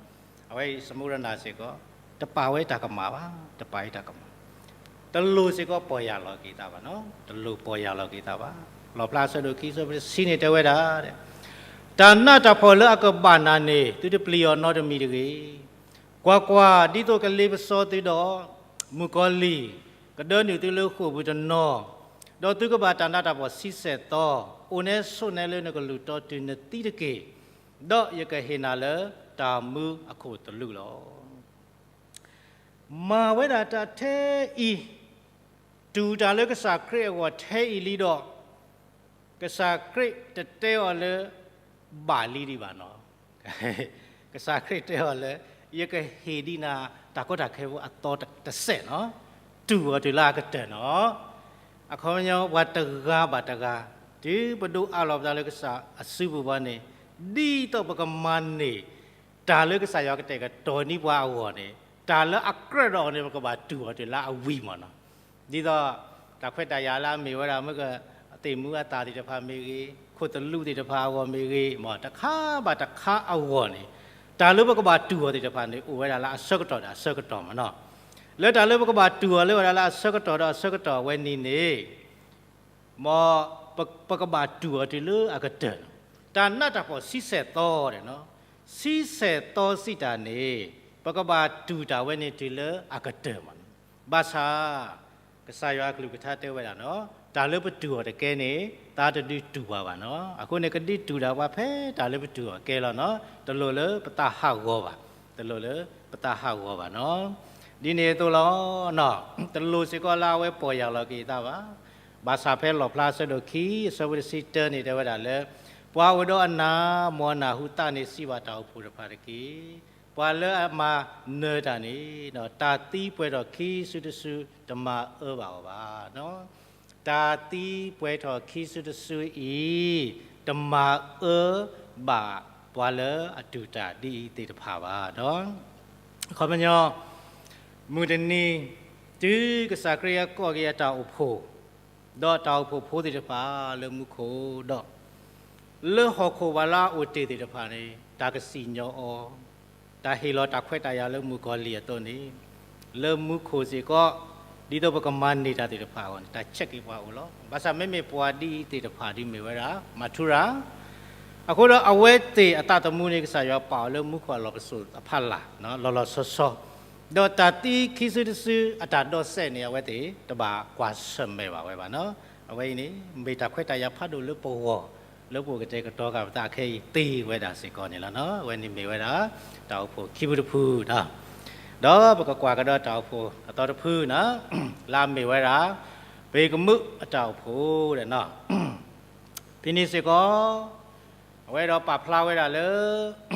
အဝဲအံၤ စမူရနၤစ့ၢ်ကီး တပာ်ဝဲတၢ်ကမၣ်ဘၣ်, တပာ်ဝဲတၢ်ကမၣ် တလိၣ်စ့ၢ်ကီးပီၢ်ယၢ်လီၤက့ၤသးဘၣ်နီၤ, တလိၣ်ပီၢ်ယၢ်လီၤက့ၤသးဘၣ်. လီၣ်ဖျါအဆၢဒိၣ်ခံ အဆၢဖိတဆံန့ၣ်တဲဝဲဒၣ်, တၢ်နးတၢ်ဖှီၣ်လၢအကဘၣ်နၤန့ၣ် သုတပျံၤအီၤနီတမံၤတဂ့ၤ. ကွၢ်ကွၢ်, ဒ်သိးကလ့ပစီသုဒီး မုၣ်ကီၤလံၢ် ကဒၢနုာ်သုလၢဃိာ်ပူၤတနီၤ, ဒီးသုကဘၣ်တၢ်နးတၢ်ဖှီၣ်ဆံဆဲၣ်သီ, အိၣ်နဲဆိးနဲလၢနကလုၢ်တီတုၤနသံတက့ၢ်, ဒီးယကဟ့ၣ်နၤလၢတၢ်မူအခိၣ်သလုးလီၤ. မၤဝဲဒၣ်တၢ်ထဲအံၤ, တူၢ်တၢ်လၢကစၢ်ခရံာ်အဂီၢ်ထဲအံၤလံဒီး, ကစၢ်ခရံာ်တတဲအီၤလၢ ဘၣ်လံဒံးဘၣ်နီၤ. ကစၢ်ခရံာ်တဲအီၤလၢ ယကဟ့ၣ်ဒံးနၤတၢ်ကီတၢ်ခဲဖိအသီတစဲးနီၤ, တူၢ်အီၤတုၤလၢအကတၢၢ်နီၤ. အခီပညီ ပှၤတဂၤဘၣ်တဂၤ, တုၤပဒိးအးလီၤပသးလၢကစၢ်အစုပူၤဘၣ်န့ၣ်, ဒ်သိးပကမၤန့ၢ် တၢ်လၢကစၢ်ယွၤကတဲာ်ကတီၤန့ၢ်ပှၤအဂီၢ်န့ၣ်, တၢ်လၢအကြၢးဒီးအီၤန့ၣ် ပကဘၣ်တူၢ်အီၤတုၤလၢအဝံၤမးနီၤ. ဒ်သိး တၢ်ခွဲးတၢ်ယာ်လၢအမ့ၢ်ဝဲဒၣ် မ့ၢ်ကသ့ၣ်မူအသၣ်သ့ၣ်တဖၣ်မ့ၢ်ဂ့ၤ, ခိၣ်သလုးသ့ၣ်တဖၣ်အဂီၢ်မ့ၢ်ဂ့ၤ, မ်တခါဘၣ်တခါအဂီၢ်န့ၣ်, တၢ်လၢပကဘၣ်တူၢ်အီၤသ့ၣ်တဖၣ်န့ၣ် အိၣ်ဝဲဒၣ်လၢအဆၢကတီၢ်ဒီးအဆၢကတီၢ်မးနီၤ. လၢတၢ်လၢပကဘၣ်တူၢ်အီၤလၢဝဲဒၣ်လၢအဆၢကတီၢ်ဒီးအဆၢကတီၢ်အဝဲန့ၣ်န့ၣ် မ်ပကဘၣ်တူၢ်အီၤတုၤလၢအကတၢၢ်, တၢ်နးတၢ်ဖှီၣ်ဆံဆဲၣ်သီန့ၣ်, ဆံဆဲၣ်သီစံးတၢ်န့ၣ်, ပကဘၣ်တူၢ်တၢ်ဝဲန့ၣ်တုၤလၢအကတၢၢ်မး. ဘၣ်ဆၣ် ကစၢ်ယွၤအကလုၢ်ကထါတဲဝဲဒၣ်နီၤ, တၢ်လၢပတူၢ်အီၤတကဲန့ၣ် သးတဒုးတူၢ်ဘၣ်ဘၣ်နီၤ. အဃိန့ၣ် ကဒုးတူၢ်ဒၣ်ပှၤဖဲတၢ်လၢပတူၢ်အီၤကဲလီၤနီၤ, တလိၣ်လၢပသးဟးဂီၤဘၣ်, တလိၣ်လၢပသးဟးဂီၤဘၣ်နီၤ. ဒ်န့ၣ်အသိးလီၤ, တလိၣ်စ့ၢ်ကီးလၢအဝဲပီၢ်ယၢ်လီၤက့ၤသးဘၣ်. ဘၣ်ဆၣ်ဖဲလီၣ်ဖျါအဆၢဒိၣ်ခံ အဆၢဖိတဆံတၢန့ၣ်တဲဝဲဒၣ်လၢ, ပှၤအိၣ်ဒီးအနၢ်, မ်အနၢ်ဟူသးန့ၣ်စံးဘၣ်တၢ်အိၣ်ဖှိၣ်တဖၣ်တက့ၢ်. ပှၤလၢအမၤနၢၤတၢ်န့ၣ်, တၢ်သံပှဲၤထီၣ်ခံစုတစု တမၤအၢဘၣ်အီၤဘၣ်. တၢ်သံပှဲၤထီၣ်ခံစုတစုအံၤ, တမၤအၢဘၣ်ပှၤလၢအတူၢ်တၢ်ဒ်အံၤသ့ၣ်တဖၣ်ဘၣ်ဒီး, အခီပညီ, မုၢ်တနံၤ, တုၤကစၢ်ခရံာ်အကိးက့ၤအတၢ်အိၣ်ဖှိၣ်, ဒီးတၢ်အိၣ်ဖှိၣ်ဖိသ့ၣ်တဖၣ်လၢမူခိၣ်ဒီး လၢဟီၣ်ခိၣ်ပှၤလၢအအိၣ်တ့ၢ်သ့ၣ်တဖၣ်န့ၣ် တၢ်ကစံၣ်ညီၣ်အီၤ, တၢ်ဟ့ၣ်လီၤတၢ်ခွဲးတၢ်ယာ်လၢမုၣ်ကီၤလံၢ်အသိးန့ၣ်, လၢမူခိၣ်စ့ၢ်ကီး, ဒ်သိးပကမၤန့ၢ်တၢ်သ့ၣ်တဖၣ်အဂီၢ်န့ၣ် တၢ်ဆဲးက့ၤပှၤအိၣ်လီၤ. ဘၣ်ဆၣ်မ့မ့ၢ်ပှၤဒ်အံၤသ့ၣ်တဖၣ်ဒ်မ့ၢ်ဝဲဒၣ် မၤထူရၤ အဃိဒီးအဝဲသ့ၣ်အသးသမူန့ၣ် ကစၢ်ယွၤပာ်အီၤလၢမူခိၣ်အလီၢ်ပစိာ်အဖီလာ် လီၤလီၤဆီဆီ, ဒီးတၢ်သံခံစုတစုအတၢ်ဒိးစဲးန့ၣ် အဝဲသ့ၣ်တဘၣ်ကွၢ်ဆၢၣ်မဲာ်ဘၣ်ဝဲဘၣ်နီၤ. အဝဲအံၤန့ၣ် မ့ၢ်တၢ်ခွဲးတၢ်ယာ်ဖးဒိၣ်လၢပဂီၢ်, လၢပအိၣ်ကတဲာ်ကတီၤဃာ်ပသးခဲအံၤသ့ဝဲဒၣ်စ့ၢ်ကီးန့ၣ်လီၤနီၤ. အဝဲန့ၣ်မ့ၢ်ဝဲဒၣ် တၢ်အိၣ်ဖှိၣ်ခံဖုတဖုနီၤ. ဒီးပကကွၢ်ကဒီးတၢ်အိၣ်ဖှိၣ်အသီတဖုနီၤ, လၢအမ့ၢ်ဝဲဒၣ် ပှၤကမူးအတၢ်အိၣ်ဖှိၣ်ဒီးနီၤ ဖဲန့ၣ်စ့ၢ်ကီး အဝဲဒီးပာ်ဖျါဝဲဒၣ်လၢ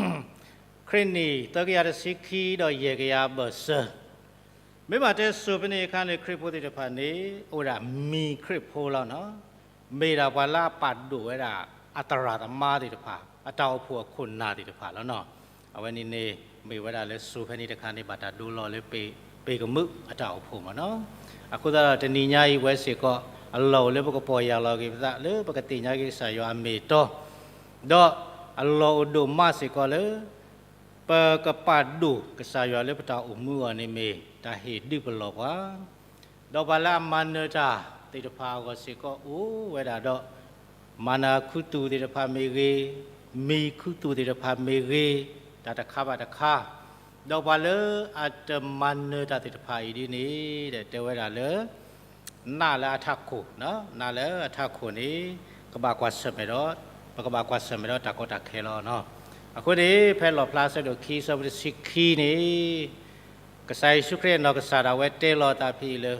ခရံာ်နံၣ်သၢကယၤတဆံခံဒီးယဲၢ်ကယၤဘၢၣ်စၢၤ, မ့ၢ်ဘၣ်တဲစိၤဖဲန့ၣ်အခါန့ၣ် ခရံာ်ဖိသ့ၣ်တဖၣ်န့ၣ် အိၣ်ဝဲဒၣ်မံၤခရံာ်ဖိလီၤနီၤ. မ့ၢ်ဒၣ်ပှၤလၢအပာ်ဒိၣ်ဝဲဒၣ် အသရၣ်သမါသ့ၣ်တဖၣ်, အတၢ်အိၣ်ဖှိၣ်အခိၣ်နၢ်သ့ၣ်တဖၣ်လီၤနီၤ. အဝဲန့ၣ်န့ၣ် မ့ၢ်ဝဲဒၣ်လၢစိၤဖဲန့ၣ်တခါန့ၣ် ဘၣ်တၢ်ဒိလီၤလၢ ပ့ၤကမုၣ်အတၢ်အိၣ်ဖှိၣ်မ့ၢ်နီၤ. အဃိသတးဒီးတနံၤညါအံၤဝဲစ့ၢ်ကီး အလီၢ်အိၣ်လၢပကပီၢ်ယၢ်လီၤက့ၤပသးလၢပကသ့ၣ်ညါက့ၤကစၢ်ယွၤအမ့ၢ်အတီ, ဒီးအလီၢ်အိၣ်ဒိၣ်မးစ့ၢ်ကီးလၢ ပကပာ်ဒိၣ်ကစၢ်ယွၤလၢပတၢ်အိၣ်မူအဂီၢ်န့ၣ်မ့ၢ် တၢ်ဟ့ၣ်ဒုးပလီၢ်ပှၤ, ဒီးပှၤလၢအမၤနၢၤတၢ်သ့ၣ်တဖၣ်အဂီၢ်စ့ၢ်ကီးအိၣ်ဝဲဒၣ်ဒီး မၤနၢၤခူသူၣ်သ့ၣ်တဖၣ်မ့ၢ်ဂ့ၤ, မံၤခူသူၣ်သ့ၣ်တဖၣ်မ့ၢ်ဂ့ၤ, တၢ်တခါဘၣ်တခါ, ဒီးပှၤလၢအတမၤနၢၤတၢ်သ့ၣ်တဖၣ်အံၤဒ်န့ၣ် တဲဝဲဒၣ်လၢ နးလၢအထးခိၣ်, နးလၢအထးခိၣ်န့ၣ် ကဘၣ်ကွၢ်ဆၢၣ်မဲာ်ဒီး, ပကဘၣ်ကွၢ်ဆၢၣ်မဲာ်ဒီးတၢ်ကီတၢ်ခဲလီၤ. အဃိန့ၣ် ဖဲလီၣ်ဖျါဆၢဒိၣ်ခံ ဆၢဖိတဆံခံန့ၣ် ကစၢ်ယ့ၣ်ၡူးခရံာ်အနီၢ်ကစၢ်ဒၣ်ဝဲတဲလီၤအသးဖဲအံၤလၢ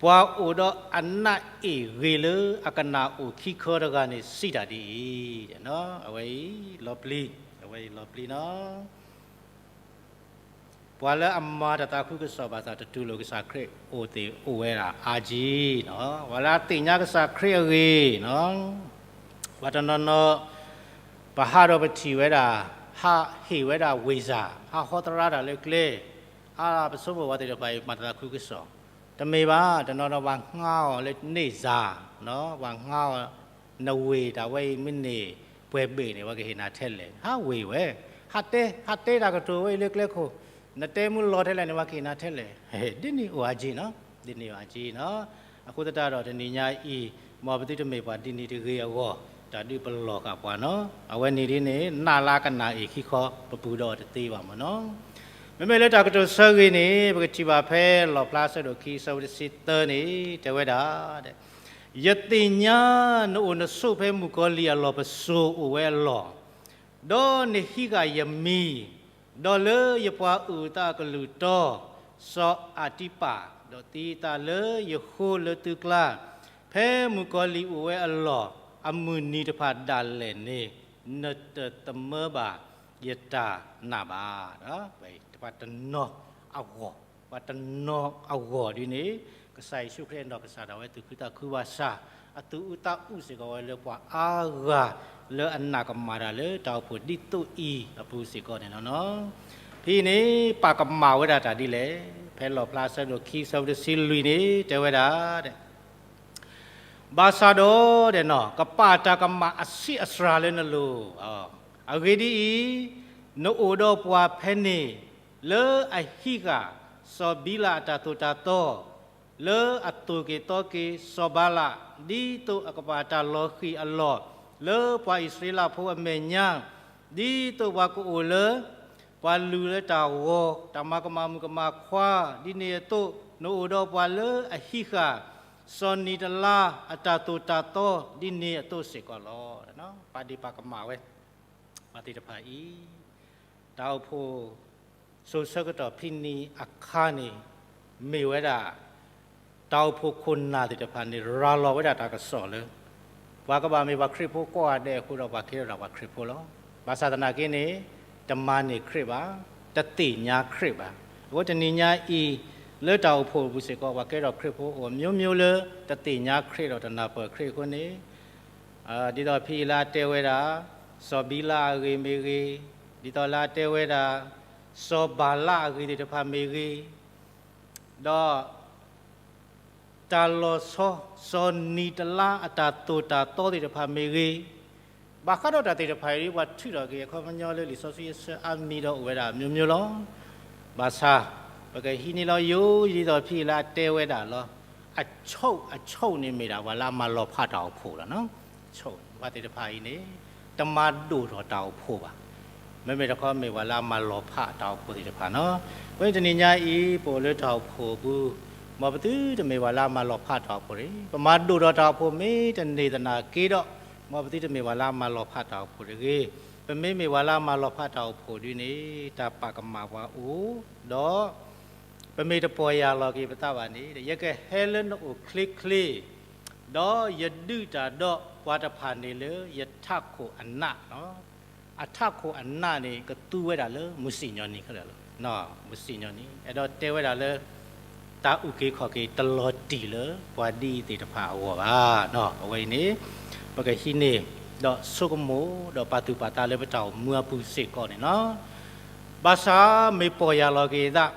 ပှၤအိၣ်ဒီးအနးအ့ၣ်ဂ့ၤလၢအကနၣ်အိၣ်ခံခီတဂၤန့ၣ် စံးတၢ်ဒ်အံၤ, အဝဲအံၤလီၤပျံၤ, အဝဲအံၤလီၤပျံၤနီၤ. ပှၤလၢအမၤတၢ်သးခုကစီၣ်ဘၣ်ဆၣ် တတူၢ်လိာ်ကစၢ်ခရံာ်အိၣ်သ့ၣ်အိၣ်ဝဲဒၣ်အါကံနီၤ, ပှၤလၢအသ့ၣ်ညါကစၢ်ခရံာ်အဂ့ၢ်နီၤ, ပှၤတနီၤနီၤ ပဟးဒီးပထံၣ်ဝဲဒၣ်, ဟးဟ့ၣ်ဝဲဒၣ်ဝ့ၢ်စၢ်, ဟးဟီသရၣ်တၢ်လၢကျဲ, အါပဆိကမိၣ်ပှၤသ့ၣ်တဖၣ်အံၤ မၤတၢ်သးခုကစီၣ်, တမ့ၢ်ဘၣ်, တနီၤနီၤပှၤငါအီၤလၢန့ၢ်စၢ်, ပှၤငါအီၤ နဝ့ၢ်တၢ်ဝဲအံၤမ့ၢ်န့ၢ်ပှဲၤဘ့ၣ်န့ၣ် ပှၤကဟ့ၣ်နၤထဲလဲၣ်, ဟးဝ့ၢ်ဝဲ, ဟးတဲ, ဟးတဲတၢ်ကတိၤဝဲအံၤလၢကျဲခိၣ်, နတဲမုၢ်လီၤထဲလဲၣ်န့ၣ် ပှၤကဟ့ၣ်နၤထဲလဲၣ်, ဒ်န့ၣ်အိၣ်အါကံနီၤ, ဒ်န့ၣ်အိၣ်အါကံနီၤ. အဃိသတးဒီးတနံၤညါအံၤ, မ်ပသုတမ့ၢ်ပှၤဒ်န့ၣ်တဂ့ၤအဂီၢ်, တၢ်ဒုးပလီၢ်ဃာ်ပှၤနီၤ, အဝဲန့ၣ်ဒ်န့ၣ် နးလၢအကနၣ်အ့ၣ်ခံခီ ပပူၤဒီးတသ့ဘၣ်မ့ၢ်နီၤ. မ့မ့ၢ်လၢတၢ်ကတိၤဆၢဂ့ၤန့ၣ် ပကထံၣ်ဘၣ်ဖဲလီၣ်ဖျါဆၢဒိၣ်ခံ ဆၢဖိတဆံသၢန့ၣ် တဲဝဲဒၣ် ယသ့ၣ်ညါနအိၣ်နဆိးဖဲမုၣ်ကီၤလံၢ်အလီၢ်ပစိာ်အိၣ်ဝဲအလီၢ်, ဒီးနဟံးဃာ်ယမံၤ, ဒီးလၢယပှၤအုၣ်အသးအကလုၢ်တီ, စီၤအၤတံပၢ်, ဒီးသံအသးလၢယဃိလၢသုကျါ, ဖဲမုၣ်ကီၤလံၢ်အိၣ်ဝဲအလီၢ်, အမုၢ်နံၤတဖၣ်ဒၣ်လဲာ်န့ၣ်, နတသမၢဘၣ်ယတၢ်နာ်ဘၣ်. ပှၤတနီၤအဂီၢ်, ပှၤတနီၤအဂီၢ်ဒ်န့ၣ်, ကစၢ်ယ့ၣ်ၡူးခရံာ်အနီၢ်ကစၢ်ဒၣ်ဝဲသူၣ်ခုသးခုဘၣ်ဆၣ်, အသူၣ်အုးသးအုးစ့ၢ်ကီးဝဲလၢပှၤအါဂၤလၢအနာ်ကမၣ်တၢ်လၢတၢ်အိၣ်ဖှိၣ်ဒ်သိးအံၤအပူၤစ့ၢ်ကီးန့ၣ်လီၤ. ဖဲအံၤန့ၣ် ပာ်ကမၣ်ဝဲဒၣ်တၢ်ဒ်လဲၣ်, ဖဲလီၣ်ဖျါဆၢဒိၣ်ခံ ဆၢဖိတဆံလွံၢ်န့ၣ် တဲဝဲဒၣ် ဘၣ်ဆၣ်ဒီး ကပာ်တၢ်ကမၣ်အဆံးအစှၤလၢနလိၤ, အဂ့ၢ်ဒ်အံၤ, နအိၣ်ဒီးပှၤဖဲန့ၣ် လၢအဟံးဃာ် စီၤဘံလးအတၢ်သိၣ်တၢ်သီ, လၢအသိၣ်က့ၤသီက့ၤစီၤဘၤလး, ဒ်သိးအကပာ်တၢ်လီၤဃံၤအလီၢ် လၢပှၤအံၣ်စရ့လးဖိအမဲာ်ညါ, ဒ်သိးပှၤကအိၣ်လၢ ပှၤလုၢ်လၢတၢ်ဂီၤ, တၢ်မၤကမၣ်မုၣ်ကမၣ်ခွါ, ဒ်န့ၣ်အသိး နအိၣ်ဒီးပှၤလၢအဟံးဃာ် စီၤနံၤတလါအတၢ်သိၣ်တၢ်သီ ဒ်န့ၣ်အသိးစ့ၢ်ကီးလီၤ. ပာ်ဒ့ၣ်ပာ်ကမၣ်ဝဲ ပှၤသ့ၣ်တဖၣ်အံၤ, တၢ်အိၣ်ဖှိၣ် စိၤဆၢကတီၢ်ဖဲန့ၣ်အခါန့ၣ် မ့ၢ်ဝဲဒၣ် တၢ်အိၣ်ဖှိၣ်ခိၣ်နၢ်သ့ၣ်တဖၣ်န့ၣ် ရၤလီၤဝဲဒၣ်တၢ်ကစီၣ်လၢ ပှၤကဘၣ်မ့ၢ်ပှၤခရံာ်ဖိကိးဂၤဒဲးအဃိဒီး ပှၤကဲထီၣ်ဒၣ်ပှၤခရံာ်ဖိလီၤ. ဘၣ်ဆၣ်သနာ်က့န့ၣ် တမၤန့ၢ်ခရံာ်ဘၣ်, တသ့ၣ်ညါခရံာ်ဘၣ်. အဃိတနံၤညါအံၤ လၢတၢ်အိၣ်ဖှိၣ်အပူၤစ့ၢ်ကီး ပှၤကဲထီၣ်ခရံာ်ဖိအိၣ် မျိုးမျိုးလၢ တသ့ၣ်ညါခရံာ်ဒီးတနၢ်ပၢၢ်ခရံာ်အဃိန့ၣ် ဒ်သိးဖဲအံၤလၢအတဲဝဲဒၣ် စီၤဘံလးအဂ့ၢ်မ့ၢ်ဂ့ၤ, ဒ်သိးလၢအတဲဝဲဒၣ် စီၤဘၤလးအဂ့ၢ်သ့ၣ်တဖၣ်မ့ၢ်ဂ့ၤ, ဒီး တၢ်လီၤဆီ စီၤနံၤတလါအတၢ်သိၣ်တၢ်သီသ့ၣ်တဖၣ်မ့ၢ်ဂ့ၤ, ဘၣ်ဃးဒီးတၢ်သ့ၣ်တဖၣ်အံၤ ပှၤထုးထီၣ်က့ၤအခီပညီလၢလံာ်စီဆှံအဆၢအါမံၤဒီးအိၣ်ဝဲဒၣ် မျိုးမျိုး လီၤ. ဘၣ်ဆၣ် ပကဟံးန့ၢ်လီၤယိယိဒ်သိးဖဲအံၤလၢအတဲဝဲဒၣ်လီၤ. အဆိၣ်အဆိၣ်န့ၣ်မ့ၢ်ဒၣ်ပှၤလၢအမၤလီၤဖးတၢ်အိၣ်ဖှိၣ်လီၤ. ဆိၣ် ပှၤသ့ၣ်တဖၣ်အံၤန့ၣ် တမၤဒိၣ်ထီၣ်တၢ်အိၣ်ဖှိၣ်ဘၣ်. မ့မ့ၢ်တခီမ့ၢ်ပှၤလၢအမၤလီၤဖးတၢ်အိၣ်ဖှိၣ်သ့ၣ်တဖၣ်လီၤ. အဃိန့ၣ်တနံၤညါအံၤ ပအိၣ်လၢတၢ်အိၣ်ဖှိၣ်အပူၤ, မ်ပသုတမ့ၢ်ပှၤလၢအမၤလီၤဖးတၢ်အိၣ်ဖှိၣ်တဂ့ၤ. ပမၤဒိၣ်ထီၣ်တၢ်အိၣ်ဖှိၣ်မ့ၢ်တန့ၢ်သနာ်က့ဒီး, မ်ပသုတမ့ၢ်ပှၤလၢအမၤလီၤဖးတၢ်အိၣ်ဖှိၣ်တဂ့ၤ. ပမ့မ့ၢ်ပှၤလၢအမၤလီၤဖးတၢ်အိၣ်ဖှိၣ်ဒ်န့ၣ် တၢ်ပာ်ကမၣ်ပှၤအိၣ်, ဒီး ပမ့ၢ်တပီၢ်ယၢ်လီၤက့ၤပသးဘၣ်န့ၣ် ယကဟဲလၢနအိၣ်ချ့ချ့, ဒီးယဒုးတၢ်ဒီးပှၤတဖၣ်န့ၣ်လၢယထးခိၣ်အနးလီၤ. အထးခိၣ်အနးန့ၣ် ကသူဝဲဒၣ်လၢမုၢ်စံၣ်ညီနံၤခဲလၢာ်လီၤ. မုၢ်စံၣ်ညီနံၤ အဲၣ်ဒိးတဲဝဲဒၣ်လၢ တၢ်အုၣ်က့ၤခီၣ်က့ၤတလီၤတံၢ်လၢပှၤဒ်အံၤသ့ၣ်တဖၣ်အဂီၢ်ဘၣ်. အဝဲအံၤန့ၣ် ပကဟံးန့ၢ် ဒီးဆိကမိၣ် ဒီးပာ်သူၣ်ပာ်သးလၢပတၢ်အိၣ်မူအပူၤစ့ၢ်ကီးန့ၣ်လီၤ. ဘၣ်ဆၣ်မ့ၢ်ပီၢ်ယၢ်လီၤက့ၤသး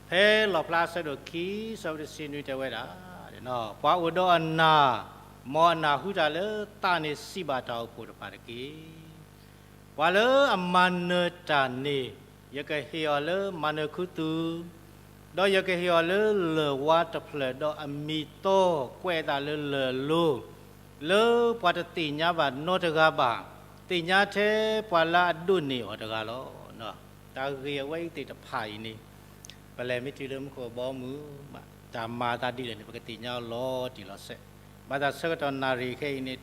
ဖဲလီၣ်ဖျါအဆၢဒိၣ်ခံ အဆၢဖိတဆံနွံတဲဝဲဒၣ်, ပှၤအိၣ်ဒီးအနၢ်, မ်အနၢ်ဟူတၢ်လၢသးန့ၣ်စံးဘၣ်တၢ်အိၣ်ဖှိၣ်တဖၣ်တက့ၢ်. ပှၤလၢအမၤနၢၤတၢ်န့ၣ် ယကဟ့ၣ်အီၤလၢမၤနၢၤခူသူၣ်, ဒီးယကဟ့ၣ်အီၤလၢလၢၢ်ဝါတဖျၢၣ် ဒီးအမံၤသီကွဲးအသးလၢလၢၢ်အလိၤ, လၢပှၤတသ့ၣ်ညါဘၣ်နီတဂၤဘၣ်, သ့ၣ်ညါထဲပှၤလၢအဒိးန့ၢ်အီၤတဂၤလီၤ. တၢ်ဂ့ၢ်အဝဲအံၤသ့ၣ်တဖၣ်အံၤန့ၣ် ပလဲၤမ့ၢ်တုၤလၢမူခိၣ်အဘီအမုၢ် တၢ်မၤအသးဒ်လဲၣ်န့ၣ် ပကသ့ၣ်ညါအီၤလီၤတံၢ်လီၤဆဲး, ဘၣ်ဆၣ်ဆၢကတီၢ်နၣ်ရံၣ်ခဲအံၤန့ၣ်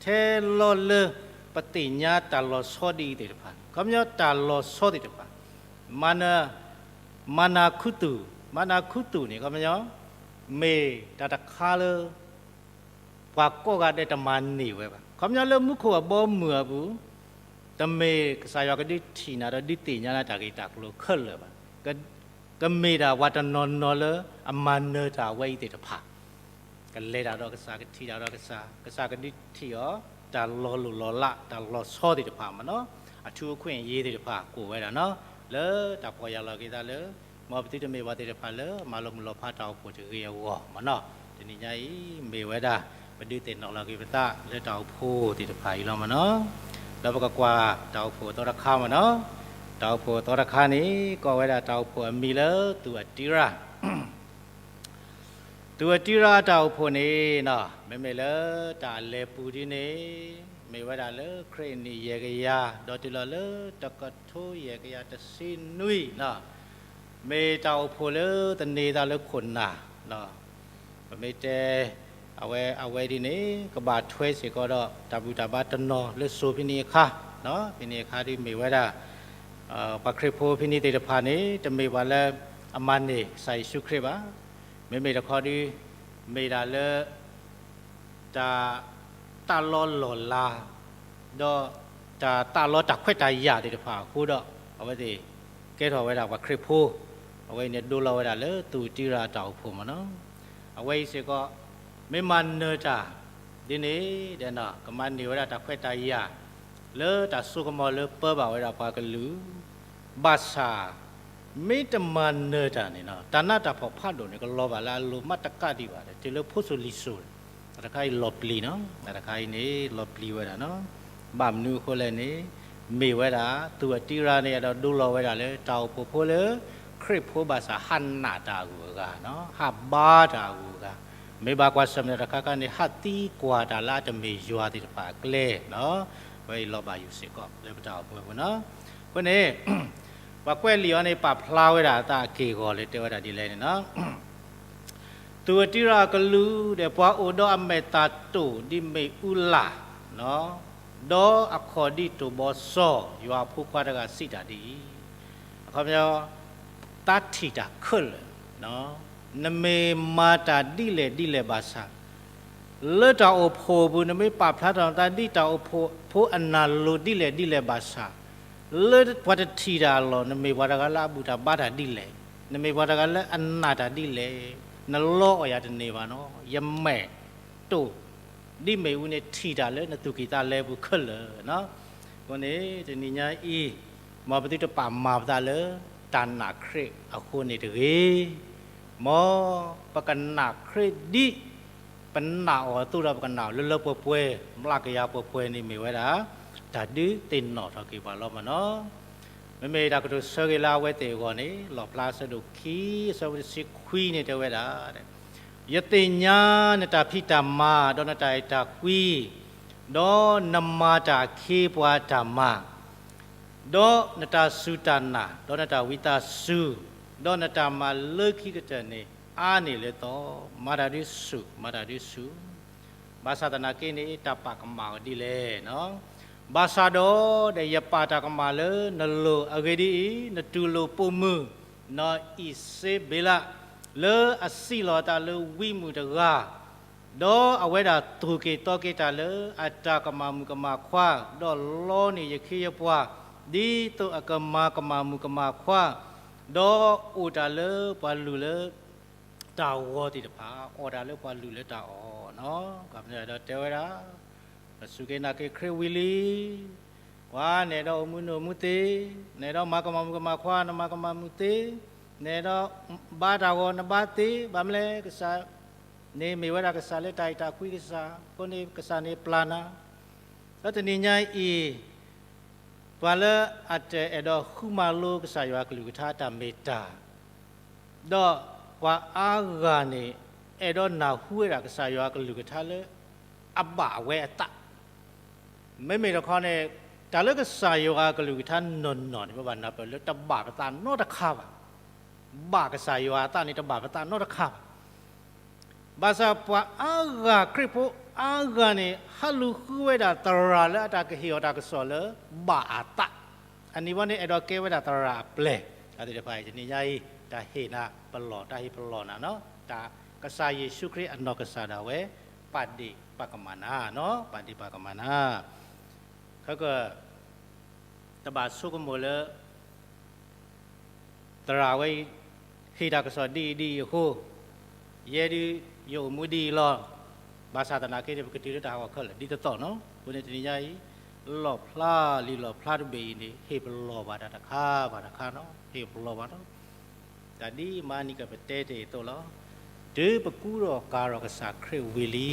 ထဲလီၤလၢပသ့ၣ်ညါတၢ်လီၤဆီဒ်အံၤသ့ၣ်တဖၣ်န့ၣ် ခီပညီတၢ်လီၤဆီသ့ၣ်တဖၣ် မၤနၢၤ, မၤနၢၤခူသူၣ်, မၤနၢၤခူသူၣ်န့ၣ် ခီပညီ မ့ၢ်တၢ်တခါလၢ ပှၤကိးဂၤဒဲးတမၤန့ၢ်ဝဲဘၣ်. ခီပညီလၢမူခိၣ်အဘီအမုၢ်အပူၤ တမ့ၢ်ကစၢ်ယွၤကဒုးထံၣ်နၤဒီးဒုးသ့ၣ်ညါနၤတၢ်ဂ့ၢ်တၢ်ကျိၤခဲလၢာ်ဘၣ်. ကမ့ၢ်ဒၣ်ပှၤတနီၤနီၤလၢအမၤနၢၤတၢ်ဝဲအံၤသ့ၣ်တဖၣ် ကလဲၤတၢ်ဒီးကစၢ် ကထံၣ်တၢ်ဒီးကစၢ် ကစၢ်ကဒုးထံၣ်အီၤ တၢ်လီၤလိၢ်လီၤလး တၢ်လီၤဆီသ့ၣ်တဖၣ်မ့ၢ်နီၤ အထူအခွင့်အရေးသ့ၣ်တဖၣ် ကိးဝဲဒၣ်နီၤ လၢတၢ်ပီၢ်ယၢ်လီၤက့ၤသးလၢ မ်ပသုတမ့ၢ်ပှၤသ့ၣ်တဖၣ်လၢ မၤလီၤမုၢ်လီၤဖးတၢ်အိၣ်ဖှိၣ်တဂ့ၤအဂီၢ်မ့ၢ်နီၤ တနံၤညါအံၤ မ့ၢ်ဝဲဒၣ် ပဒုးသ့ၣ်နီၣ်လီၤက့ၤပသးလၢတၢ်အိၣ်ဖှိၣ်သ့ၣ်တဖၣ်အံၤလီၤမ့ၢ်နီၤ ဒီးပကကွၢ်တၢ်အိၣ်ဖှိၣ်အသီတခါမ့ၢ်နီၤ တၢ်အိၣ်ဖှိၣ်အသီတခါန့ၣ် ကိးဝဲဒၣ်တၢ်အိၣ်ဖှိၣ်အမံၤလၢသူၣ်အတံရၢ် သူၣ်အတံရၢ်အတၢ်အိၣ်ဖှိၣ်န့ၣ် မ့မ့ၢ်လၢတၢ်အလဲၤပူၤဒ်န့ၣ် မ့ၢ်ဝဲဒၣ်လၢခရံာ်အနံၣ်ယဲၢ်ကယၤ ဒီးတုၤလီၤလၢတကထိယဲၢ်ကယၤတဆံနွံနီၤ မ့ၢ်တၢ်အိၣ်ဖှိၣ်လၢသန့ၤသးလၢခိၣ်နၢ် ပမ့ၢ်တဲ အဝဲ အဝဲဒ်န့ၣ် ကဘၣ်ထွဲစ့ၢ်ကီးဒီး တၢ်ဘူၣ်တၢ်ဘါတနီၤလၢစိၤဖဲန့ၣ်အခါ, ဖဲန့ၣ်အခါဒ်မ့ၢ်ဝဲဒၣ် ပှၤခရံာ်ဖိဖဲန့ၣ်သ့ၣ်တဖၣ်န့ၣ် တမ့ၢ်ပှၤလၢအမၤန့ၢ်ကစၢ်ယ့ၣ်ၡူးခရံာ်ဘၣ်. မ့မ့ၢ်တခီဒ် မ့ၢ်ဒၣ်လၢ တၢ်သးလီလီၢ်လၤ ဒီးတၢ်သးလီတၢ်ခွဲးတၢ်ယာ်သ့ၣ်တဖၣ်အဃိဒီး အဝဲသ့ၣ်ကဲထီၣ်ဝဲဒၣ်ပှၤခရံာ်ဖိ, အဝဲအံၤန့ၣ်ဒိလီၤဝဲဒၣ်လၢသူၣ်တံရၢ်အတၢ်အိၣ်ဖှိၣ်မ့ၢ်နီၤ. အဝဲအံၤစ့ၢ်ကီး မ့ၢ်မၤနၢၤတၢ်ဒ်န့ၣ်ဒီး ကမၤန့ၢ်ဝဲဒၣ်တၢ်ခွဲးတၢ်ယာ် လၢတၢ်စိကမီၤလၢပၢဘၣ်ဝဲဒၣ်ပှၤကလုာ် ဘၣ်ဆၣ် မ့ၢ်တမၤနၢၤတၢ်န့ၣ် တၢ်နးတၢ်ဖှီၣ်ဖးဒိၣ်န့ၣ် ကလီၤဘၣ်လၢအလိၤမးတကးဒံးဘၣ် တုၤလၢဖိစိၤလံၤစိၤန့ၣ် တၢ်တခါအံၤလီၤပျံၤနီၤ, တၢ်တခါအံၤန့ၣ် လီၤပျံၤဝဲဒၣ်နီၤ. ဘၣ်မနုၤအဃိလဲၣ်န့ၣ် မ့ၢ်ဝဲဒၣ် သူၣ်အတံရၢ်န့ၣ် အဲၣ်ဒိးဒိလီၤဝဲဒၣ်လၢ တၢ်အိၣ်ဖှိၣ်ဖိလၢ ခရံာ်ဖိဘၣ်ဆၣ် ဟးနာ်တၢ်အဂုၤအဂၤနီၤ, ဟးဘါတၢ်အဂုၤအဂၤ, မ့ၢ်ဘၣ်ကွၢ်ဆၢၣ်မဲာ်တၢ်တခါခါန့ၣ် ဟးသံကွၢ်တၢ်လၢအတမ့ၢ်ယွၤသ့ၣ်တဖၣ်အကျဲနီၤ. အဝဲအံၤလီၤဘၣ်ယိၣ်စ့ၢ်ကီးလၢပတၢ်အိၣ်မူအပူၤနီၤ. အဃိန့ၣ် ပှၤကွဲးလံာ်အီၤန့ၣ် ပာ်ဖျါဝဲဒၣ်အသးအက့ၢ်အဂီၤလၢတဲဝဲဒၣ်ဒ်လဲၣ်န့ၣ်နီၤ. သူၣ်အတံရၢ်အကလူးဒီး ပှၤအိၣ်ဒီးအမဲာ်သၣ်တိၢ်ဒ်မ့ၣ်အူလာ်, ဒီးအခီၣ်ဒ်တိၢ်ဘီစီၤ, ယွၤအဖိခွါတဂၤစံးတၢ်ဒ်အံၤ, အခီပညီ သးထံၣ်တၢ်ခဲလၢာ်, နမ့ၢ်မၤတၢ်ဒ်လဲၣ်ဒ်လဲၣ်ဘၣ်ဆၣ် လၢတၢ်အိၣ်ဖှိၣ်အပူၤ နမ့ၢ်ပာ်ဖျါထီၣ်နသးဒ်တၢ်အိၣ်ဖှိၣ်ဖိအနၢ်လိၤဒ်လဲၣ်ဒ်လဲၣ်ဘၣ်ဆၣ်, လၢပှၤတထံၣ်တၢ်အလီၢ် နမ့ၢ်ပှၤတဂၤလၢအဘူၣ်တၢ်ဘါတၢ်ဒ်လဲၣ်, နမ့ၢ်ပှၤတဂၤလၢအနာ်တၢ်ဒ်လဲၣ်, နလီအီၣ်ယၤတန့ၢ်ဘၣ်နီၤ, ယမဲာ်တိၢ် ဒ်မ့ၣ်အူန့ၣ်ထံၣ်တၢ်လၢနသူၣ်ကံၢ်သးလဲပူၤခဲလၢာ်နီၤ. အဃိန့ၣ် တနံၤညါအံၤ မ်ပသုတပာ်မၤပသးလၢတၢ်နာ်ခရံာ်အဃိန့ၣ်တဂ့ၤ, မ်ပကနာ်ခရံာ်ဒ် ပနာ်အီၤအသိးဒီး ပကနာ်အီၤလၢလၢပှဲၤပှဲၤ မျးကယၤပှဲၤပှဲၤန့ၣ်မ့ၢ်ဝဲဒၣ် တၢ်ဒုးသ့ၣ်နီၣ်ထီၣ်က့ၤပှၤလီၤမ့ၢ်နီၤ. မ့မ့ၢ်တၢ်ကတိၤဆၢဂ့ၤလၢအဝဲသ့ၣ်အဂီၢ်န့ၣ် လီၣ်ဖျါအဆၢဒိၣ်ခံ အဆၢဖိတဆံခွံန့ၣ်တဲဝဲဒၣ် ယသ့ၣ်ညါနတၢ်ဖံးတၢ်မၤ ဒီးနတၢ်အဲၣ်တၢ်ကွံ, ဒီးနမၤတၢ်အခ့အပှၤအတၢ်မၤ, ဒီးနတၢ်စူၢ်တၢ်နာ်, ဒီးနတၢ်ဝံသးစူၤ, ဒီးနတၢ်မၤလၢခံကတၢၢ်န့ၣ် အါန့ၢ်လၢသီ, မၤတၢ်ဒုးဆူၣ်, မၤတၢ်ဒုးဆူၣ်. ဘၣ်ဆၣ်သနာ်က့န့ၣ် တၢ်ပာ်ကမၣ်အီၤဒ်လဲၣ်နီၤ. ဘၣ်ဆၣ်ဒီးဒီး ယပာ်တၢ်ကမၣ်လၢနလိၤ, အဂ့ၢ်ဒ်အံၤ, နတူၢ်လိာ်ပိာ်မုၣ် နီၢ်အံၤစ့ဘ့လး လၢအစံၣ်လီၤအသးလၢဝံမုၣ်တဂၤ, ဒီးအဝဲဒၣ်သူၣ်က့ၤသီက့ၤတၢ်လၢအတၢ်ကမၣ်မုၣ်ကမၣ်ခွါ, ဒီးလီန့ၢ်ယခ့ယပှၤ, ဒ်သိးအကမၤကမၣ်မုၣ်ကမၣ်ခွါ, ဒီးအိၣ်တၢ်လၢပှၤလုၢ်လၢတၢ်အီၣ်သ့ၣ်တဖၣ်, အိၣ်တၢ်လၢပှၤလုၢ်လၢတၢ်အီၣ်နီၤ. ကဒီးတဲဝဲဒၣ်, ပစူၢ်က့ၤနာ်က့ၤခရံာ်ဝံၤလံ, ပှၤနအဲၣ်ဒိးအိၣ်မူနအိၣ်မူသ့, နအဲၣ်ဒိးမၤကမၣ်မုၣ်ကမၣ်ခွါနမၤကမၣ်မုၣ်သ့, နအဲၣ်ဒိးဘါတၢ်ဂီၤနဘါသ့, ဘၣ်မနုၤလဲၣ် ကစၢ်န့ၣ်မ့ၢ်ဝဲဒၣ်ကစၢ်လၢတၢ်အဲၣ်တၢ်ကွံကစၢ်, အဃိန့ၣ်ကစၢ်န့ၣ်ပျၢ်နၤ ဒီးတနံၤညါအံၤ, ပှၤလၢအတအဲၣ်ဒိးဃုမၤလိကစၢ်ယွၤကလုၢ်ကထါတၢ်မ့ၢ်တၢ်, ဒီးပှၤအါဂၤန့ၣ် အဲၣ်ဒိးနၢ်ဟူဝဲဒၣ်ကစၢ်ယွၤကလုၢ်ကထါလၢအဘၣ်ဝဲအသး, မ့မ့ၢ်တခီန့ၣ်, တၢ်လၢကစၢ်ယွၤကလုၢ်ကထါနီၢ်နီၢ်န့ၣ် ပဘၣ်နၢ်ပၢၢ်လၢတဘၣ်ပသးနီတခါဘၣ်. ဘၣ်ကစၢ်ယွၤအသးန့ၣ် တဘၣ်ပသးနီတခါဘၣ်. ဘၣ်ဆၣ်ပှၤအါဂၤခရံာ်ဖိအါဂၤန့ၣ် ဟးလူၤဃုဝဲဒၣ်သရၣ်လၢအတၢ်ကဟ့ၣ်အီၤတၢ်ကစီၣ်လၢဘၣ်အသး, အန့ၣ်ဝဲန့ၣ် အဲၣ်ဒိးကဲဝဲဒၣ်သရၣ်အပျဲၢ်, အသ့ၣ်တဖၣ်အံၤ တနံၤညါအံၤ တၢ်ဟ့ၣ်နၤပလီၢ်, တၢ်ဟ့ၣ်ပလီၢ်နၤနီၤ, တၢ်ကစၢ်ယ့ၣ်ၡူးခရံာ်အနီၢ်ကစၢ်ဒၣ်ဝဲ ပာ်ဒ့ၣ်ပာ်ကမၣ်နၤနီၤ, ပာ်ဒ့ၣ်ပာ်ကမၣ်နၤ. ခဲက တဘၣ်ဆိကမိၣ်လၢ သရၣ်ဝဲအံၤ ဟ့ၣ်တၢ်ကစီၣ်ဒ်အံၤဒ်အံၤအဃိ, ယဲဒုး ယအိၣ်မူဒ်အံၤလီၤ. ဘၣ်ဆၣ်သနာ်က့န့ၣ် ပကတုၤလၢတၢ်ဟးဂီၤခဲလၢာ်ဒ်သိးသိးနီၤ. အဃိန့ၣ်တနံၤညါအံၤ လီၣ်ဖျါလံာ်လီၣ်ဖျါတဘ့ၣ်အံၤန့ၣ် ဟ့ၣ်ပလီၢ်ဘၣ်တၢ်တခါဘၣ်တခါနီၤ, ဟ့ၣ်ပလီၢ်ဘၣ်နီၤ. တၢ်ဒ်မၤနံၤကပတဲတ့ၢ်အသိးလီၤ. တုၤပကူဒီးကၤထီၣ်ကစၢ်ခရံာ်ဝံၤလံ,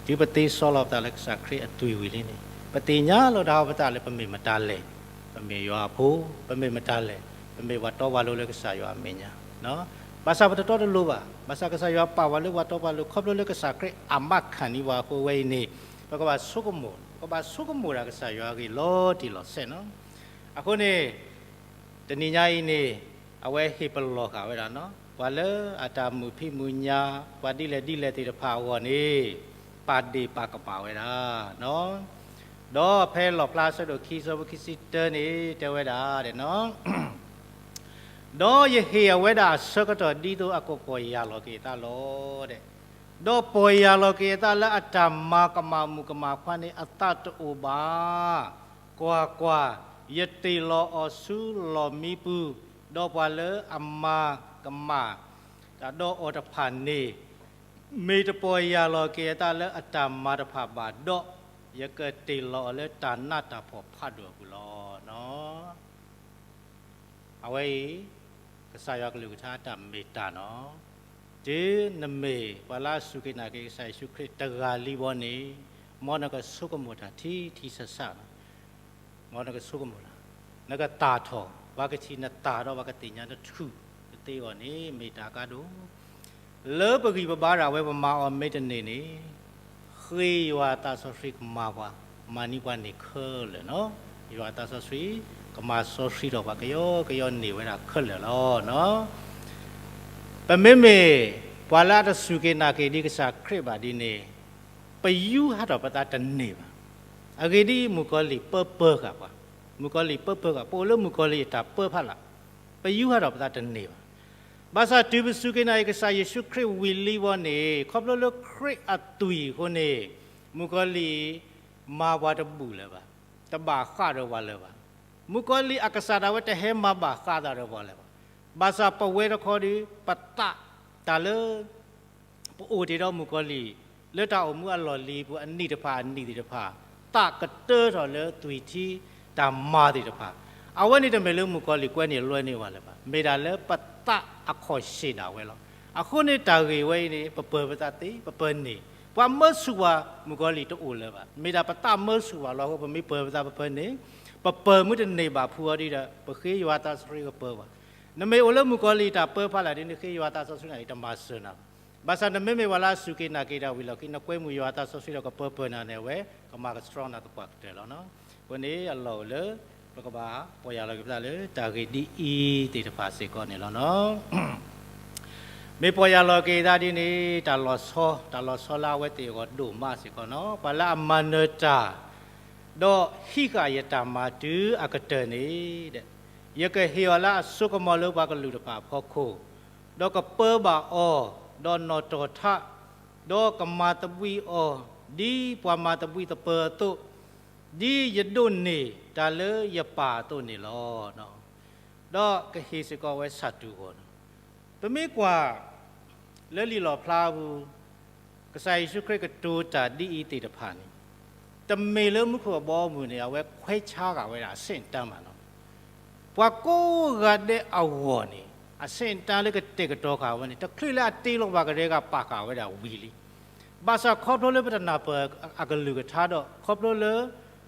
တုၤပသ့စီလီၤပသးလၢကစၢ်ခရံာ်အသွံၣ်ဝံၤလံန့ၣ်, ပသ့ၣ်ညါလီၤတၢ်အီၤပသးလၢပမ့ၢ်မတၤလဲၣ်, ပမ့ၢ်ယွၤအဖိ, ပမ့ၢ်မတၤလဲၣ်, ပမ့ၢ်ပှၤတီပှၤလိၤလၢကစၢ်ယွၤအမဲာ်ညါ. ဘၣ်ဆၣ်ပတတီတလိၤဘၣ်, ဘၣ်ဆၣ်ကစၢ်ယွၤပာ်ပှၤလၢပှၤတီပှၤလိၤ ခီဖျိလၢကစၢ်ခရံာ်အမးခးန့ၢ်ပှၤအဃိဝဲအံၤန့ၣ်, ပကဘၣ်ဆိကမိၣ်, ပကဘၣ်ဆိကမိၣ်ဒၣ်ကစၢ်ယွၤအဂ့ၢ်လီၤတံၢ်လီၤဆဲးနီၤ. အဃိန့ၣ် တနံၤညါအံၤန့ၣ် အဝဲဟ့ၣ်ပလီၢ်ဃာ်ဝဲဒၣ်နီၤ, ပှၤလၢအတၢ်မုာ်ဖံးမုာ်ညါ, ပှၤဒ်လဲၣ်ဒ်လဲၣ်သ့ၣ်တဖၣ်အဂီၢ်န့ၣ် ပာ်ဒ့ၣ်ပာ်ကမၣ်ဝဲဒၣ်နီၤ. ဒီးဖဲလီၣ်ဖျါအဆၢဒိၣ်ခံ အဆၢဖိခံဆံတၢန့ၣ် တဲဝဲဒၣ်နီၤ, ဒီးယဟ့ၣ်အဝဲဒၣ်အဆၢကတီၢ်ဒ်သိးအကပီၢ်ယၢ်လီၤက့ၤအသးလီၤ. ဒီးပီၢ်ယၢ်လီၤက့ၤအသးလၢအတၢ်မၤကမၣ်မုၣ်ကမၣ်ခွါန့ၣ် အသးတအိၣ်ဘၣ်. ကွၢ်ကွၢ်, ယတ့ၢ်လီၤအီၤဆူလီၢ်မံပူၤ, ဒီးပှၤလၢအမၤကမၣ်တၢ်ဒီးအီၤတဖၣ်န့ၣ် မ့ၢ်တပီၢ်ယၢ်လီၤက့ၤအသးလၢအတၢ်မၤတဖၣ်ဘၣ်ဒီး, ယကတ့ၢ်လီၤအီၤလၢတၢ်နးတၢ်ဖှီၣ်ဖးဒိၣ်အပူၤလီၤ. အဝဲအံၤ ကစၢ်ယွၤကလုၢ်ကထါတၢ်မ့ၢ်တၢ်နီၤ. တုၤနမ့ၢ်ပှၤလၢအစူၢ်က့ၤနာ်က့ၤကစၢ်ယ့ၣ်ၡူးခရံာ်တဂၤလံဘီန့ၣ်, မ်နကဆိကမိၣ်တၢ်ထံထံဆးဆး, မ်နကဆိကမိၣ်တၢ်, နကသၣ်ထီၣ်, ပှၤကထံၣ်နသၣ်ဒီးပှၤကသ့ၣ်ညါနထူၣ်ကသ့အဂီၢ်န့ၣ် မ့ၢ်တၢ်အကါဒိၣ် လၢပဂံၢ်ပဘါဒၣ်ဝဲပမၤအီၤမ့ၢ်တန့ၢ်န့ၣ်, ဃ့ယွၤသးစီဆှံကမၤပှၤ, မၤန့ၢ်ပှၤန့ၢ်ခဲလၢာ်နီၤ. ယွၤသးစီဆှံ ကမၤစီဆှံထီၣ်ပှၤကယီကယီန့ၢ်ဝဲဒၣ်ခဲလၢာ်လီၤနီၤ. ပမ့မ့ၢ်ပှၤလၢအတစူၢ်က့ၤနာ်က့ၤဒံးကစၢ်ခရံာ်ဘၣ်ဒ်န့ၣ်, ပယူးဟးထီၣ်ပသးတန့ၢ်ဘၣ်. အဂ့ၢ်ဒ်အံၤ, မုၣ်ကီၤလံၢ်ပၢပၢဃာ်ပှၤ, မုၣ်ကီၤလံၢ်ပၢပၢဃာ်, ပအိၣ်လၢမုၣ်ကီၤလံၢ်အတၢ်ပၢဖးလၢ်, ပယူးဟးထီၣ်ပသးတန့ၢ်ဘၣ်. ဘၣ်ဆၣ်တုၤပစူၢ်က့ၤနာ်က့ၤကစၢ်ယ့ၣ်ၡူးခရံာ်ဝံၤလံဘီန့ၣ်, ခီဖျိလၢခရံာ်အသွံၣ်အဃိန့ၣ်, မုၣ်ကီၤလံၢ်မၤပှၤတဘူၣ်လၢၤဘၣ်, တဘၣ်ဃးဒီးပှၤလၢၤဘၣ်. မုၣ်ကီၤလံၢ်အကစၢ်ဒၣ်ဝဲတဟဲမၤဘၣ်ဃးသးဒီးပှၤလၢၤဘၣ်. ဘၣ်ဆၣ်ပဝဲတခီဒီး ပသးတၢ်လၢ ပအိၣ်တ့ၢ်ဒီးမုၣ်ကီၤလံၢ် လၢတၢ်အိၣ်မူအလီၢ်လံၤပူၤအနံၣ်တဖၣ်အနံၣ်သ့ၣ်တဖၣ်, သးကတၢထီၣ်လၢသွံၣ်ထံတၢ်မၤသ့ၣ်တဖၣ်, အဝဲန့ၣ်တမ့ၢ်လၢမုၣ်ကီၤလံၢ်ကွဲန့ၢ်လွဲန့ၢ်ပှၤလၢၤဘၣ်. မ့ၢ်ဒၣ်လၢပသးအခီၣ်ဆ့ၣ်ဒၣ်ဝဲလီၤ. အဃိန့ၣ်တၢ်ဂ့ၢ်ဝဲအံၤန့ၣ် ပပၢၤပသးသ့, ပပၢၤန့ၢ်, ပှၤမၢဆူၣ်ပှၤ မုၣ်ကီၤလံၢ်တအိၣ်လၢၤဘၣ်. မ့ၢ်ဒၣ်ပသးမၢဆူၣ်ပှၤလီၤအဃိ ပမ့ၢ်ပၢၤပသးပပၢၤန့ၢ်, ပပၢၤမ့ၢ်တန့ၢ်ဘၣ်ဖုးအီၤဒီး ပဃ့ယွၤသးစီဆှံကပၢၤဘၣ်. နမ့ၢ်အိၣ်လၢမုၣ်ကီၤလံၢ်တၢ်ပၢဖးလၢ်ဒ်န့ၣ် ဃ့ယွၤသးစီဆှံန့ၣ် တမၤစၢၤနၤဘၣ်. ဘၣ်ဆၣ်နမ့မ့ၢ်ပှၤလၢအစူၢ်က့ၤနာ်က့ၤတၢ်ဝံၤအလီၢ်ခံ နကွဲမုာ်ယွၤသးစီဆှံဒီးကပၢပၢၤနၤန့ၣ် အဝဲကမၤကဆှီနၤသပှၢ်ကတၢၢ်လီၤနီၤ. အဃိန့ၣ်အလီၢ်အိၣ်လၢ ပကဘၣ်ပီၢ်ယၢ်လီၤက့ၤပသးလၢတၢ်ဂ့ၢ်ဒ်အံၤသ့ၣ်တဖၣ်စ့ၢ်ကီးန့ၣ်လီၤနီၤ. မ့ၢ်ပီၢ်ယၢ်လီၤက့ၤသးဒ်န့ၣ် တၢ်လီၤဆီ, တၢ်လီၤဆီလၢအဝဲသ့ၣ်အဂီၢ်ဒိၣ်မးစ့ၢ်ကီးနီၤ. ပှၤလၢအမၤနၢၤတၢ် ဒီးဟံးဃာ်ယတၢ်မၤတုၤအကတၢၢ်န့ၣ်, ယကဟ့ၣ်အီၤလၢအစိကမီၤလၢပှၤကလုာ်တဖၣ်အဖီခိၣ်, ဒီးကပၢဘၣ်အီၤ, ဒီးနီၣ်တီၢ်ထး, ဒီးကမၤသဘှံးအီၤ, ဒ်ပှၤမၤသဘှံးသပၢၤအသိး, ဒ်ယဒိးန့ၢ်တၢ်လၢယပၢ်အသိးန့ၣ်လီၤ. ဒီးကဟ့ၣ်စ့ၢ်ကီးဝဲဆၣ်တူၢ်အဂီၢ်လီၤ. ပမ့ၢ်ကွၢ်လၢလံာ်လီၣ်ဖျါပူၤ, ကစၢ်ယ့ၣ်ၡူးခရံာ်ကတိၤတၢ်ဒ်အံၤသ့ၣ်တဖၣ်န့ၣ်, တမ့ၢ်လၢမူခိၣ်အဘီအမုၢ်န့ၣ် အဝဲခွဲးဆါဃာ်ဝဲဒၣ်အဆင့်အတန်းဘၣ်လီၤ. ပှၤကိးဂၤဒဲးအဂီၢ်န့ၣ် အဆင့်အတန်းလၢကတဲာ်ကတီၤဃာ်ဝဲန့ၣ် တချုးလၢအတ့လီၤပှၤကတၢၢ်တဂၤ ပာ်ဃာ်ဝဲဒၣ်ဝံၤလံ. ဘၣ်ဆၣ်ခီဖျိလၢပတနၢ်ပၢၢ်အကလုၢ်ကထါဒီး ခီဖျိလၢ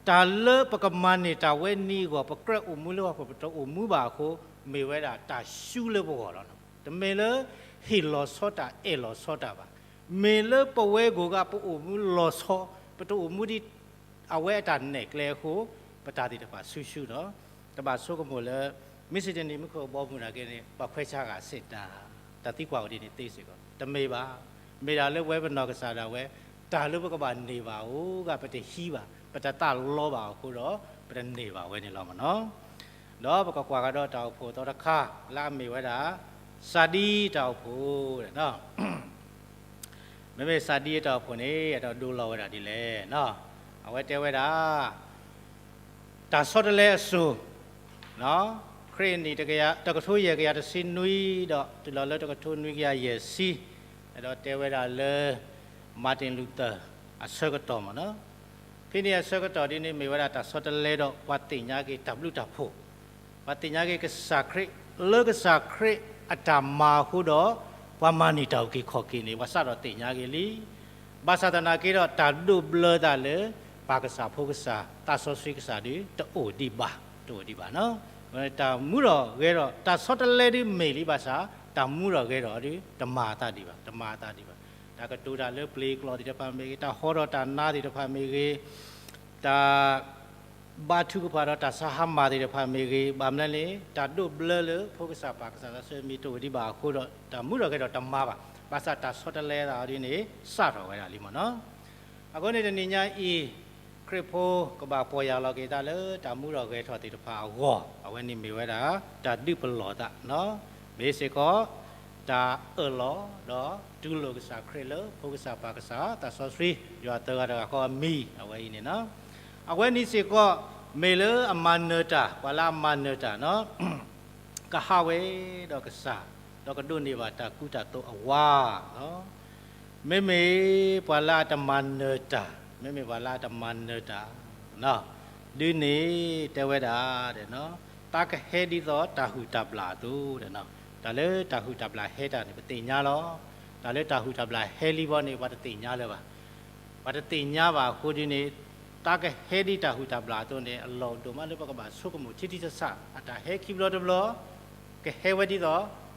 တၢ်လၢပကမၤန့ၢ်တၢ်ဝဲနံၤအဂီၢ် ပကြၢးအိၣ်မူလၢဟီၣ်ခိၣ် ပတအိၣ်မူဘၣ်အဃိ, မ့ၢ်ဝဲဒၣ်တၢ်ရှုံးလၢပဂီၢ်လီၤ. တမ့ၢ်လၢဟ့ၣ်လီၤဆီတၢ် အဲၣ်လီၤဆီတၢ်ဘၣ်. မ့ၢ်လၢပဝဲကိးဂၤ ပအိၣ်မူလီၤဆီ, ပတအိၣ်မူဒ် အဝဲအတၢ်နဲၣ်ကျဲအဃိ, ပတၢ်သ့ၣ်တဖၣ်ဆူၣ်ဆူၣ်လီၤ. တဘၣ်ဆိကမိၣ်လၢ မ့ၢ်စ့ၢ်တနံၤမူခိၣ်အဘီအမုၢ်နာ်က့န့ၣ် ပှၤခွဲးဆါဃာ်အဆင့်အတန်း, တၢ်သံကွၢ်အိၣ်ဒ်န့ၣ်သ့စ့ၢ်ကီး, တမ့ၢ်ဘၣ်. မ့ၢ်ဒၣ်လၢပဝဲပနီၢ်ကစၢ်ဒၣ်ဝဲ တၢ်လၢပကဘၣ်န့ၢ်ဘၣ်အိၣ်ဂၤ ပတဟံးဘၣ်, ပတသးလီဘၣ်အဃိဒီး ပတန့ၢ်ဘၣ်ဝဲန့ၣ်လီၤမ့ၢ်နီၤ. ဒီးပကကွၢ်ကဒီးတၢ်အိၣ်ဖှိၣ်သီတခါ လၢအမ့ၢ်ဝဲဒၣ် စၤဒံတၢ်အိၣ်ဖှိၣ် မ့မ့ၢ်စၤဒံအတၢ်အိၣ်ဖှိၣ်န့ၣ် အတဒိလီၤဝဲဒၣ်ဒ်လဲၣ်. အဝဲတဲဝဲဒၣ် တၢ်ဆီတလဲအစိၤ, ခရံာ်အနံၣ်တကထိယဲၢ်ကယၤတဆံနွံ ဒီးတုၤလီၤလၢတကထိနွံကယၤယဲၢ်ဆံ, အဲၣ်ဒိးတဲဝဲဒၣ်လၢ Martin Luther အဆၢကတီၢ်မ့ၢ်နီၤ. ဖဲန့ၣ်အဆၢကတီၢ်ဒ်န့ၣ် မ့ၢ်ဝဲဒၣ်တၢ်ဆီတလဲဒီး ပှၤသ့ၣ်ညါက့ၤတၢ်ဘျုးတၢ်ဖှိၣ်, ပှၤသ့ၣ်ညါက့ၤကစၢ်ခရံာ်, လၢကစၢ်ခရံာ်အတၢ်မၤအဃိဒီး ပှၤမၤန့ၢ်တၢ်အုၣ်က့ၤခီၣ်က့ၤန့ၣ် ပှၤစးထီၣ်သ့ၣ်ညါက့ၤလံ. ဘၣ်ဆၣ်သနာ်က့ဒီး တၢ်ဒိးဘျၢသးလၢ ပၢ်ကစၢ်ဖိကစၢ် သးစီဆှံကစၢ်ဒုး တအိၣ်ဒံးဘၣ်, တအိၣ်ဒံးဘၣ်နီၤ. တၢ်မူထီၣ်ဂဲၤထီၣ် တၢ်ဆီတလဲဒုးမ့ၢ်လံဘၣ်ဆၣ် တၢ်မူထီၣ်ဂဲၤထီၣ်ဒုး တမၤအသးဒံးဘၣ်, တမၤအသးဒံးဘၣ်. တၢ်ကတိၤတၢ်လၢပျ့ၤကျိာ်သ့ၣ်တဖၣ်မ့ၢ်ဂ့ၤ, တၢ်ဟီထီၣ်တၢ်နါသ့ၣ်တဖၣ်မ့ၢ်ဂ့ၤ, တၢ် ဘါထုကဖၣ်ဒီးတၢ်စၢဟါမၢ်သ့ၣ်တဖၣ်မ့ၢ်ဂ့ၤ, ဘၣ်မနုၤလဲၣ်န့ၣ် တၢ်ဒိးဘျၢလၢဖိကစၢ်ပၢ်ကစၢ်သးစီဆှံမံၤတအိၣ်ဒံးဘၣ်အဃိဒီး တၢ်မူထီၣ်ဂဲၤထီၣ်တမၤဘၣ်. ဘၣ်ဆၣ်တၢ်ဆီတလဲသးဒ်န့ၣ် စးထီၣ်ဝဲဒၣ်လံမ့ၢ်နီၤ. အဃိန့ၣ်တနံၤညါအံၤ ခရံာ်ဖိကဘၣ်ပီၢ်ယၢ်လီၤက့ၤသးလၢတၢ်မူထီၣ်ဂဲၤထီၣ်သ့ၣ်တဖၣ်အဂီၢ်, အဝဲန့ၣ်မ့ၢ်ဝဲဒၣ် တၢ်ဒုးပလီၢ်သးနီၤ, မ့ၢ်စ့ၢ်ကီး တၢ်အၢၣ်လီၤဒီးတူၢ်လိာ်ကစၢ်ခရံာ်လၢဖိကစၢ်ပၢ်ကစၢ်သးစီဆှံ ယွၤသၢဂၤတဂၤဃီအမံၤ အဝဲအံၤန့ၣ်နီၤ. အဝဲန့ၣ်စ့ၢ်ကီး မ့ၢ်လၢအမၤနၢၤတၢ် ပှၤလၢအမၤနၢၤတၢ်နီၤ ကဟးဝဲဒီးကစၢ်, ဒီးကဒိးန့ၢ်ဘၣ်တၢ်ကူတၢ်သိးအဝါလီၤ. မ့မ့ၢ်ပှၤလၢအတမၤနၢၤတၢ်, မ့မ့ၢ်ပှၤလၢအတမၤနၢၤတၢ် ဒုးန့ၣ်တဲဝဲဒၣ်, သးကဟဲဒ်သိးတၢ်ဟုၣ်တၢ်ဘျၣ်အသိး, တၢ်လၢတၢ်ဟုၣ်တၢ်ဘျၣ်ဟဲတၢ်န့ၣ် ပသ့ၣ်ညါလီၤ. တၢ်လၢတၢ်ဟုၣ်တၢ်ဘျၣ်ဟဲလံဘီန့ၣ် ပှၤတသ့ၣ်ညါလၢၤဘၣ်. ပှၤတသ့ၣ်ညါဘၣ်အဃိဒ်န့ၣ် သးကဟဲဒ်တၢ်ဟုၣ်တၢ်ဘျၣ်အသိးန့ၣ် အလီၢ်ဒိၣ်မးလၢပကဘၣ်ဆိကမိၣ်ထံထံဆးဆး, အတၢ်ဟဲခံဘျီတဘျီ ကဟဲဝဲဒ်သိး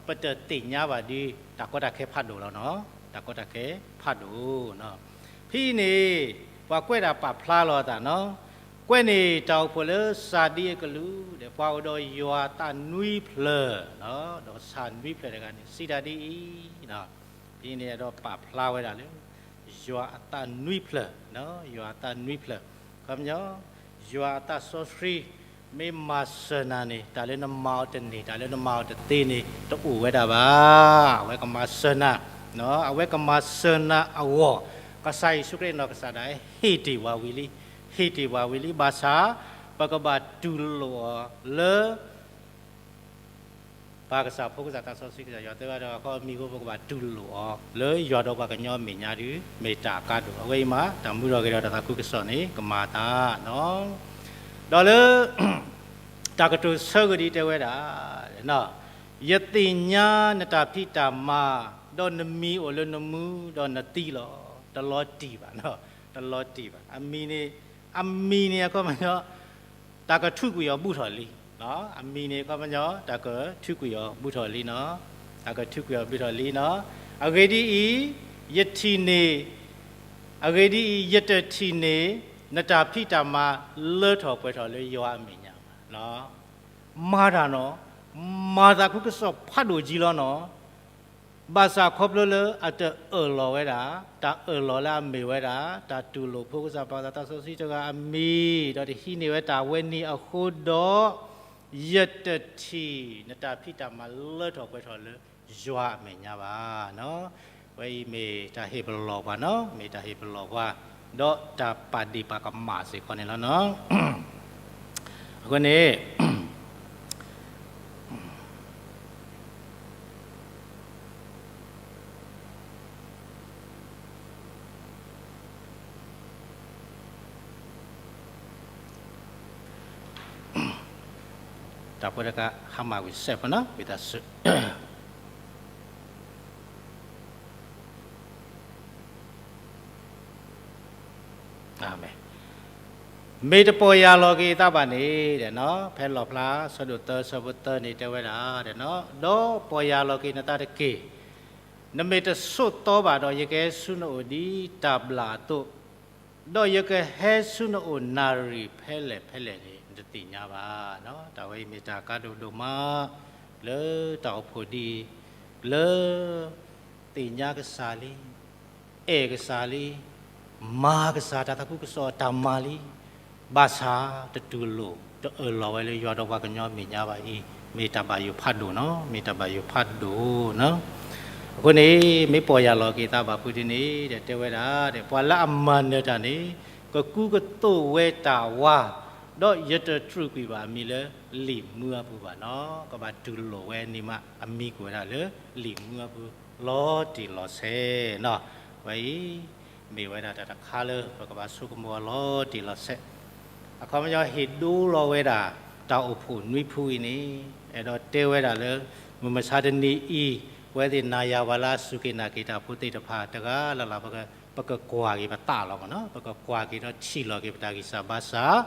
ပတသ့ၣ်ညါဘၣ်ဒီး တၢ်ကီတၢ်ခဲဖးဒိၣ်လီၤနီၤ, တၢ်ကီတၢ်ခဲဖးဒိၣ်နီၤ. ဖဲအံၤန့ၣ် ပှၤကွဲးတၢ်ပာ်ဖျါလီၤအသးနီၤ, ကွဲးန့ၣ်တၢ်အိၣ်ဖှိၣ်လၢစၤဒံအကလုၢ်ဒီး ပှၤအိၣ်ဒီးယွၤအသးနွံဖျၢၣ်, ဒီးကစၢ်နွံဖျၢၣ်တဂၤန့ၣ် စံးတၢ်ဒ်အံၤ, ဖဲအံၤန့ၣ် အဲၣ်ဒိးပာ်ဖျါဝဲဒၣ်လၢ ယွၤအသးနွံဖျၢၣ်, ယွၤအသးနွံဖျၢၣ်, ခီပညီ ယွၤအသးစီဆှံ မ့ၢ်မၤစၢၤနၤန့ၣ် တၢ်လၢနမၤအီၤတန့ၢ် တၢ်လၢနမၤအီၤတသ့န့ၣ် တအိၣ်ဝဲဒၣ်ဘၣ်. အဝဲကမၤစၢၤနၤ, အဝဲကမၤစၢၤနၤအဂီၢ်, ကစၢ်ယ့ၣ်ၡူးခရံာ်နီၢ်ကစၢ်ဒၣ် ဟ့ၣ်တ့ၢ်ပှၤဝံၤလံ, ဟ့ၣ်တ့ၢ်ပှၤဝံၤလံ ဘၣ်ဆၣ် ပကဘၣ်တူၢ်လိာ်အီၤလၢ ပၢ်ကစၢ် ဖိကစၢ် သးစီဆှံကစၢ် ယွၤသၢဂၤတဂၤဃီအမံၤအဃိ ပကဘၣ်တူၢ်လိာ်အီၤ လၢယွၤဒီးပှၤကညီအမဲာ်ညါဒုး မ့ၢ်တၢ်အကါဒိၣ်. အဝဲအံၤမး တၢ်မူထီၣ်ဂဲၤထီၣ်ဒီးသးခုကစီၣ်န့ၣ် ကမၤအသးနီၤ. ဒီးလၢ တၢ်ကတိၤဆၢဂ့ၤဒ်တဲဝဲဒၣ်, ယသ့ၣ်ညါနတၢ်ဖံးတၢ်မၤ, ဒီးနမံၤအိၣ်လၢနမူ, ဒီးနသံလီၤ. တလီၤတံၢ်ဘၣ်, တလီၤတံၢ်ဘၣ်. အမံၤန့ၣ်, အမံၤန့ၣ်အခီပညီ တၢ်ကထုးကွံာ်အီၤဘူးထီၣ်လံ. အမံၤန့ၣ်အခီပညီ တၢ်ကထုးကွံာ်အီၤဘူးထီၣ်လံနီၤ. တၢ်ကထုးကွံာ်အီၤဘူးထီၣ်လံနီၤ. အဂ့ၢ်ဒ်အံၤ, ယထံၣ်န့ၢ်, အဂ့ၢ်ဒ်အံၤ, ယတထံၣ်န့ၢ် နတၢ်ဖံးတၢ်မၤလၢထီၣ်ပှဲၤထီၣ်လၢယွၤအမဲာ်ညါဘၣ်. မၤတၢ်နီၤ, မၤသးခုကစီၣ်ဖးဒိၣ်ကံလီၤနီၤ. ဘၣ်ဆၣ်ခီဖျိလၢအတအၢၣ်လီၤဝဲဒၣ်, တၢ်အၢၣ်လီၤလၢအမ့ၢ်ဝဲဒၣ် တၢ်တူၢ်လိာ်ဖိကစၢ်ပၢ်ကစၢ်သးစီဆှံတဂၤအမံၤ, ဒီးတဟံးန့ၢ်ဝဲတၢ်ဝဲန့ၣ်အဃိဒီး, ယတထံၣ်နတၢ်ဖံးတၢ်မၤလၢထီၣ်ပှဲၤထီၣ်လၢယွၤအမဲာ်ညါဘၣ်. ဝဲအံၤမ့ၢ်တၢ်ဟ့ၣ်ပလီၢ်ပှၤနီၤ, မ့ၢ်တၢ်ဟ့ၣ်ပလီၢ်ပှၤ, ဒီးတၢ်ပာ်ဒ့ၣ်ပာ်ကမၣ်စ့ၢ်ကီးန့ၣ်လီၤနီၤ. အဃိန့ၣ် တၢ်ဖိတခါ ဟါမၢ်ဝံၤစဲးဖိနီၤ ဝံသးစူၤ မ့ၢ်တပီၢ်ယၢ်လီၤက့ၤသးဘၣ်န့ၣ် ဖဲလီၣ်ဖျါ ဆၢဒိၣ်သၢ ဆၢဖိသၢန့ၣ်တဲဝဲဒၣ် ဒီးပီၢ်ယၢ်လီၤက့ၤနသးတက့ၢ်. နမ့ၢ်တဆိးသီဘၣ်ဒီး ယကဟဲဆူနအိၣ်ဒ်တၢ်ဘျၣ်အသိး, ဒီးယကဟဲဆူနအိၣ်နၣ်ရံၣ်ဖဲလဲၣ်ဖဲလဲၣ်န့ၣ် နတသ့ၣ်ညါဘၣ်. တၢ်ဝဲအံၤမ့ၢ်တၢ်ကါဒိၣ်ဒိၣ်မး လၢတၢ်အိၣ်ဖှိၣ်ဒ်အံၤ လၢ သ့ၣ်ညါကစၢ်လံ, အဲၣ်ကစၢ်လံ, မၤကစၢ်တၢ်သးခုကစီၣ်အတၢ်မၤလံ, ဘၣ်ဆၣ်တတူၢ်လိာ် တအၢၣ်လီၤဝဲလၢယွၤဒီးပှၤကညီအမဲာ်ညါဘၣ်အံၤ မ့ၢ်တၢ်ဘၣ်ယိၣ်ဖးဒိၣ်နီၤ, မ့ၢ်တၢ်ဘၣ်ယိၣ်ဖးဒိၣ်နီၤ. အဃိန့ၣ် မ့ၢ်ပီၢ်ယၢ်လီၤက့ၤသးဘၣ်ဖုဒ်န့ၣ် တဲဝဲဒၣ် ပှၤလၢအမၤနၢၤတၢ်န့ၣ် ကကူကသိးဝဲတၢ်ဝါ, ဒီးယတတြူာ်ကွံာ်ဘၣ်အမံၤလၢ လံာ်မူအပူၤဘၣ်နီၤ. ကဘၣ်တူၢ်လိာ်ဝဲန့ၣ်မး အမံၤကွဲးဝဲဒၣ်လၢ လံာ်မူအပူၤ လီၤတံၢ်လီၤဆဲးနီၤ. ဝဲအံၤ မ့ၢ်ဝဲဒၣ်တၢ်တခါလၢ ပကဘၣ်ဆိကမိၣ်အီၤလီၤတံၢ်လီၤဆဲး. အခီပညီဟ့ၣ်ဒိလီၤဝဲဒၣ် တၢ်အိၣ်ဖှိၣ်နွံဖုအံၤန့ၣ် အဲၣ်ဒိးတဲဝဲဒၣ်လၢ မုၢ်မဆါတနံၤအံၤ ပဝဲသ့ၣ်နၤယၤဝဲလၢအစူၢ်က့ၤနာ်က့ၤတၢ်ဖိသ့ၣ်တဖၣ် တဂၤလၢ်လၢ် ပကကွၢ်က့ၤပသးလီၤမးနီၤ, ပကကွၢ်က့ၤဒီးထံၣ်လီၤက့ၤပတၢ်ဂံၢ်စၢ်ဘါစၢ်,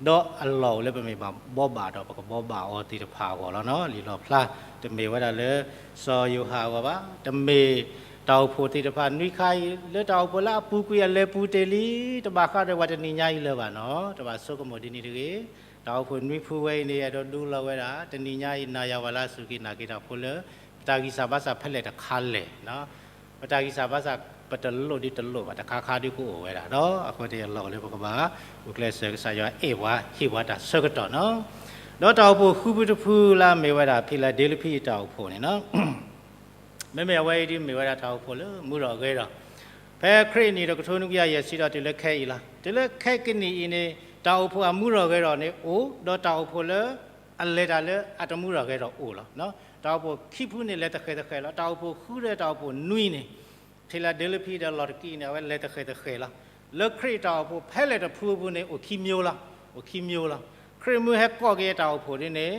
ဒီးအလီၢ်အိၣ်လၢပမ့ၢ်ဘၣ်ဘီဘၣ်ဒီး ပကဘီဘၣ်အီၤသ့ၣ်တဖၣ်အဂီၢ်လီၤနီၤ. လံာ်လီၣ်ဖျါ တမ့ၢ်ဝဲဒၣ်လၢ စီၤယိၤဟၣ်အဂီၢ်ဘၣ်, တမ့ၢ်တၢ်အိၣ်ဖှိၣ်သ့ၣ်တဖၣ်နွံခါအံၤ လၢတၢ်အိၣ်ဖှိၣ်လၢအပူၤကွံာ်အလဲၤပူၤတ့ၢ်လံ, တဘၣ်ဃးဒီးပှၤတနံၤညါအံၤလၢၤဘၣ်နီၤ, တဘၣ်ဆိကမိၣ်ဒ်န့ၣ်တဂ့ၤ. တၢ်အိၣ်ဖှိၣ်နွံဖုဝဲအံၤန့ၣ် အဲၣ်ဒိးဒိလီၤဝဲဒၣ် တနံၤညါအံၤ နၤယၤဝဲလၢအစူၢ်က့ၤနာ်က့ၤတၢ်ဖိလၢ ပတၢ်ဂံၢ်စၢ်ဘါစၢ်ဖဲလဲၣ်တခါလဲၣ်နီၤ. ပတၢ်ဂံၢ်စၢ်ဘါစၢ် ပတလိၣ်ဒ်တလိၣ်ဘၣ် တခါခါဒ်ကအိၣ်ဝဲဒၣ်ဒီး အဃိန့ၣ်အလီၢ်အိၣ်လၢပကဘၣ် ဂုာ်ကျဲးစၢးကစၢ်ယွၤအဲၣ်ပှၤဟ့ၣ်ပှၤတၢ်ဆၢကတီၢ်နီၤ. ဒီးတၢ်အိၣ်ဖှိၣ်ဃုဖုတဖုလၢအမ့ၢ်ဝဲဒၣ် ဖံလဒ့လဖံအတၢ်အိၣ်ဖှိၣ်န့ၣ်နီၤ မ့မ့ၢ်အဝဲအံၤဒ်မ့ၢ်ဝဲဒၣ်တၢ်အိၣ်ဖှိၣ်လၢမူထီၣ်ဂဲၤထီၣ်, ဖဲခရံာ်အနံၣ်တကထိနွံကယၤယဲၢ်ဆံဒီးတုၤလၢခဲအံၤလီၤ. တုၤလၢခဲကနံၣ်အံၤန့ၣ် တၢ်အိၣ်ဖှိၣ်အမူထီၣ်ဂဲၤထီၣ်န့ၣ်အိၣ်, ဒီးတၢ်အိၣ်ဖှိၣ်လၢအလဲၤတၢ်လၢအတမူထီၣ်ဂဲၤထီၣ်အိၣ်လီၤ. တၢ်အိၣ်ဖှိၣ်ခံဖုန့ၣ်လဲၤတဃဲၤတဃဲၤလီၤ. တၢ်အိၣ်ဖှိၣ်ဃုဒီးတၢ်အိၣ်ဖှိၣ်နွံန့ၣ် ဖံလဒ့လဖံဒီးလီၤတကံၢ်န့ၣ် အဝဲလဲၤတဃဲၤတဃဲၤလီၤ. လၢခရံာ်တၢ်အိၣ်ဖှိၣ်ဖဲလဲၣ်တဖုအပူၤန့ၣ် အိၣ်ခံမျိုးလီၤ, အိၣ်ခံမျိုးလီၤ. ခရံာ်မုၢ်ဟဲကိးက့ၤအတၢ်အိၣ်ဖှိၣ်ဒ်န့ၣ်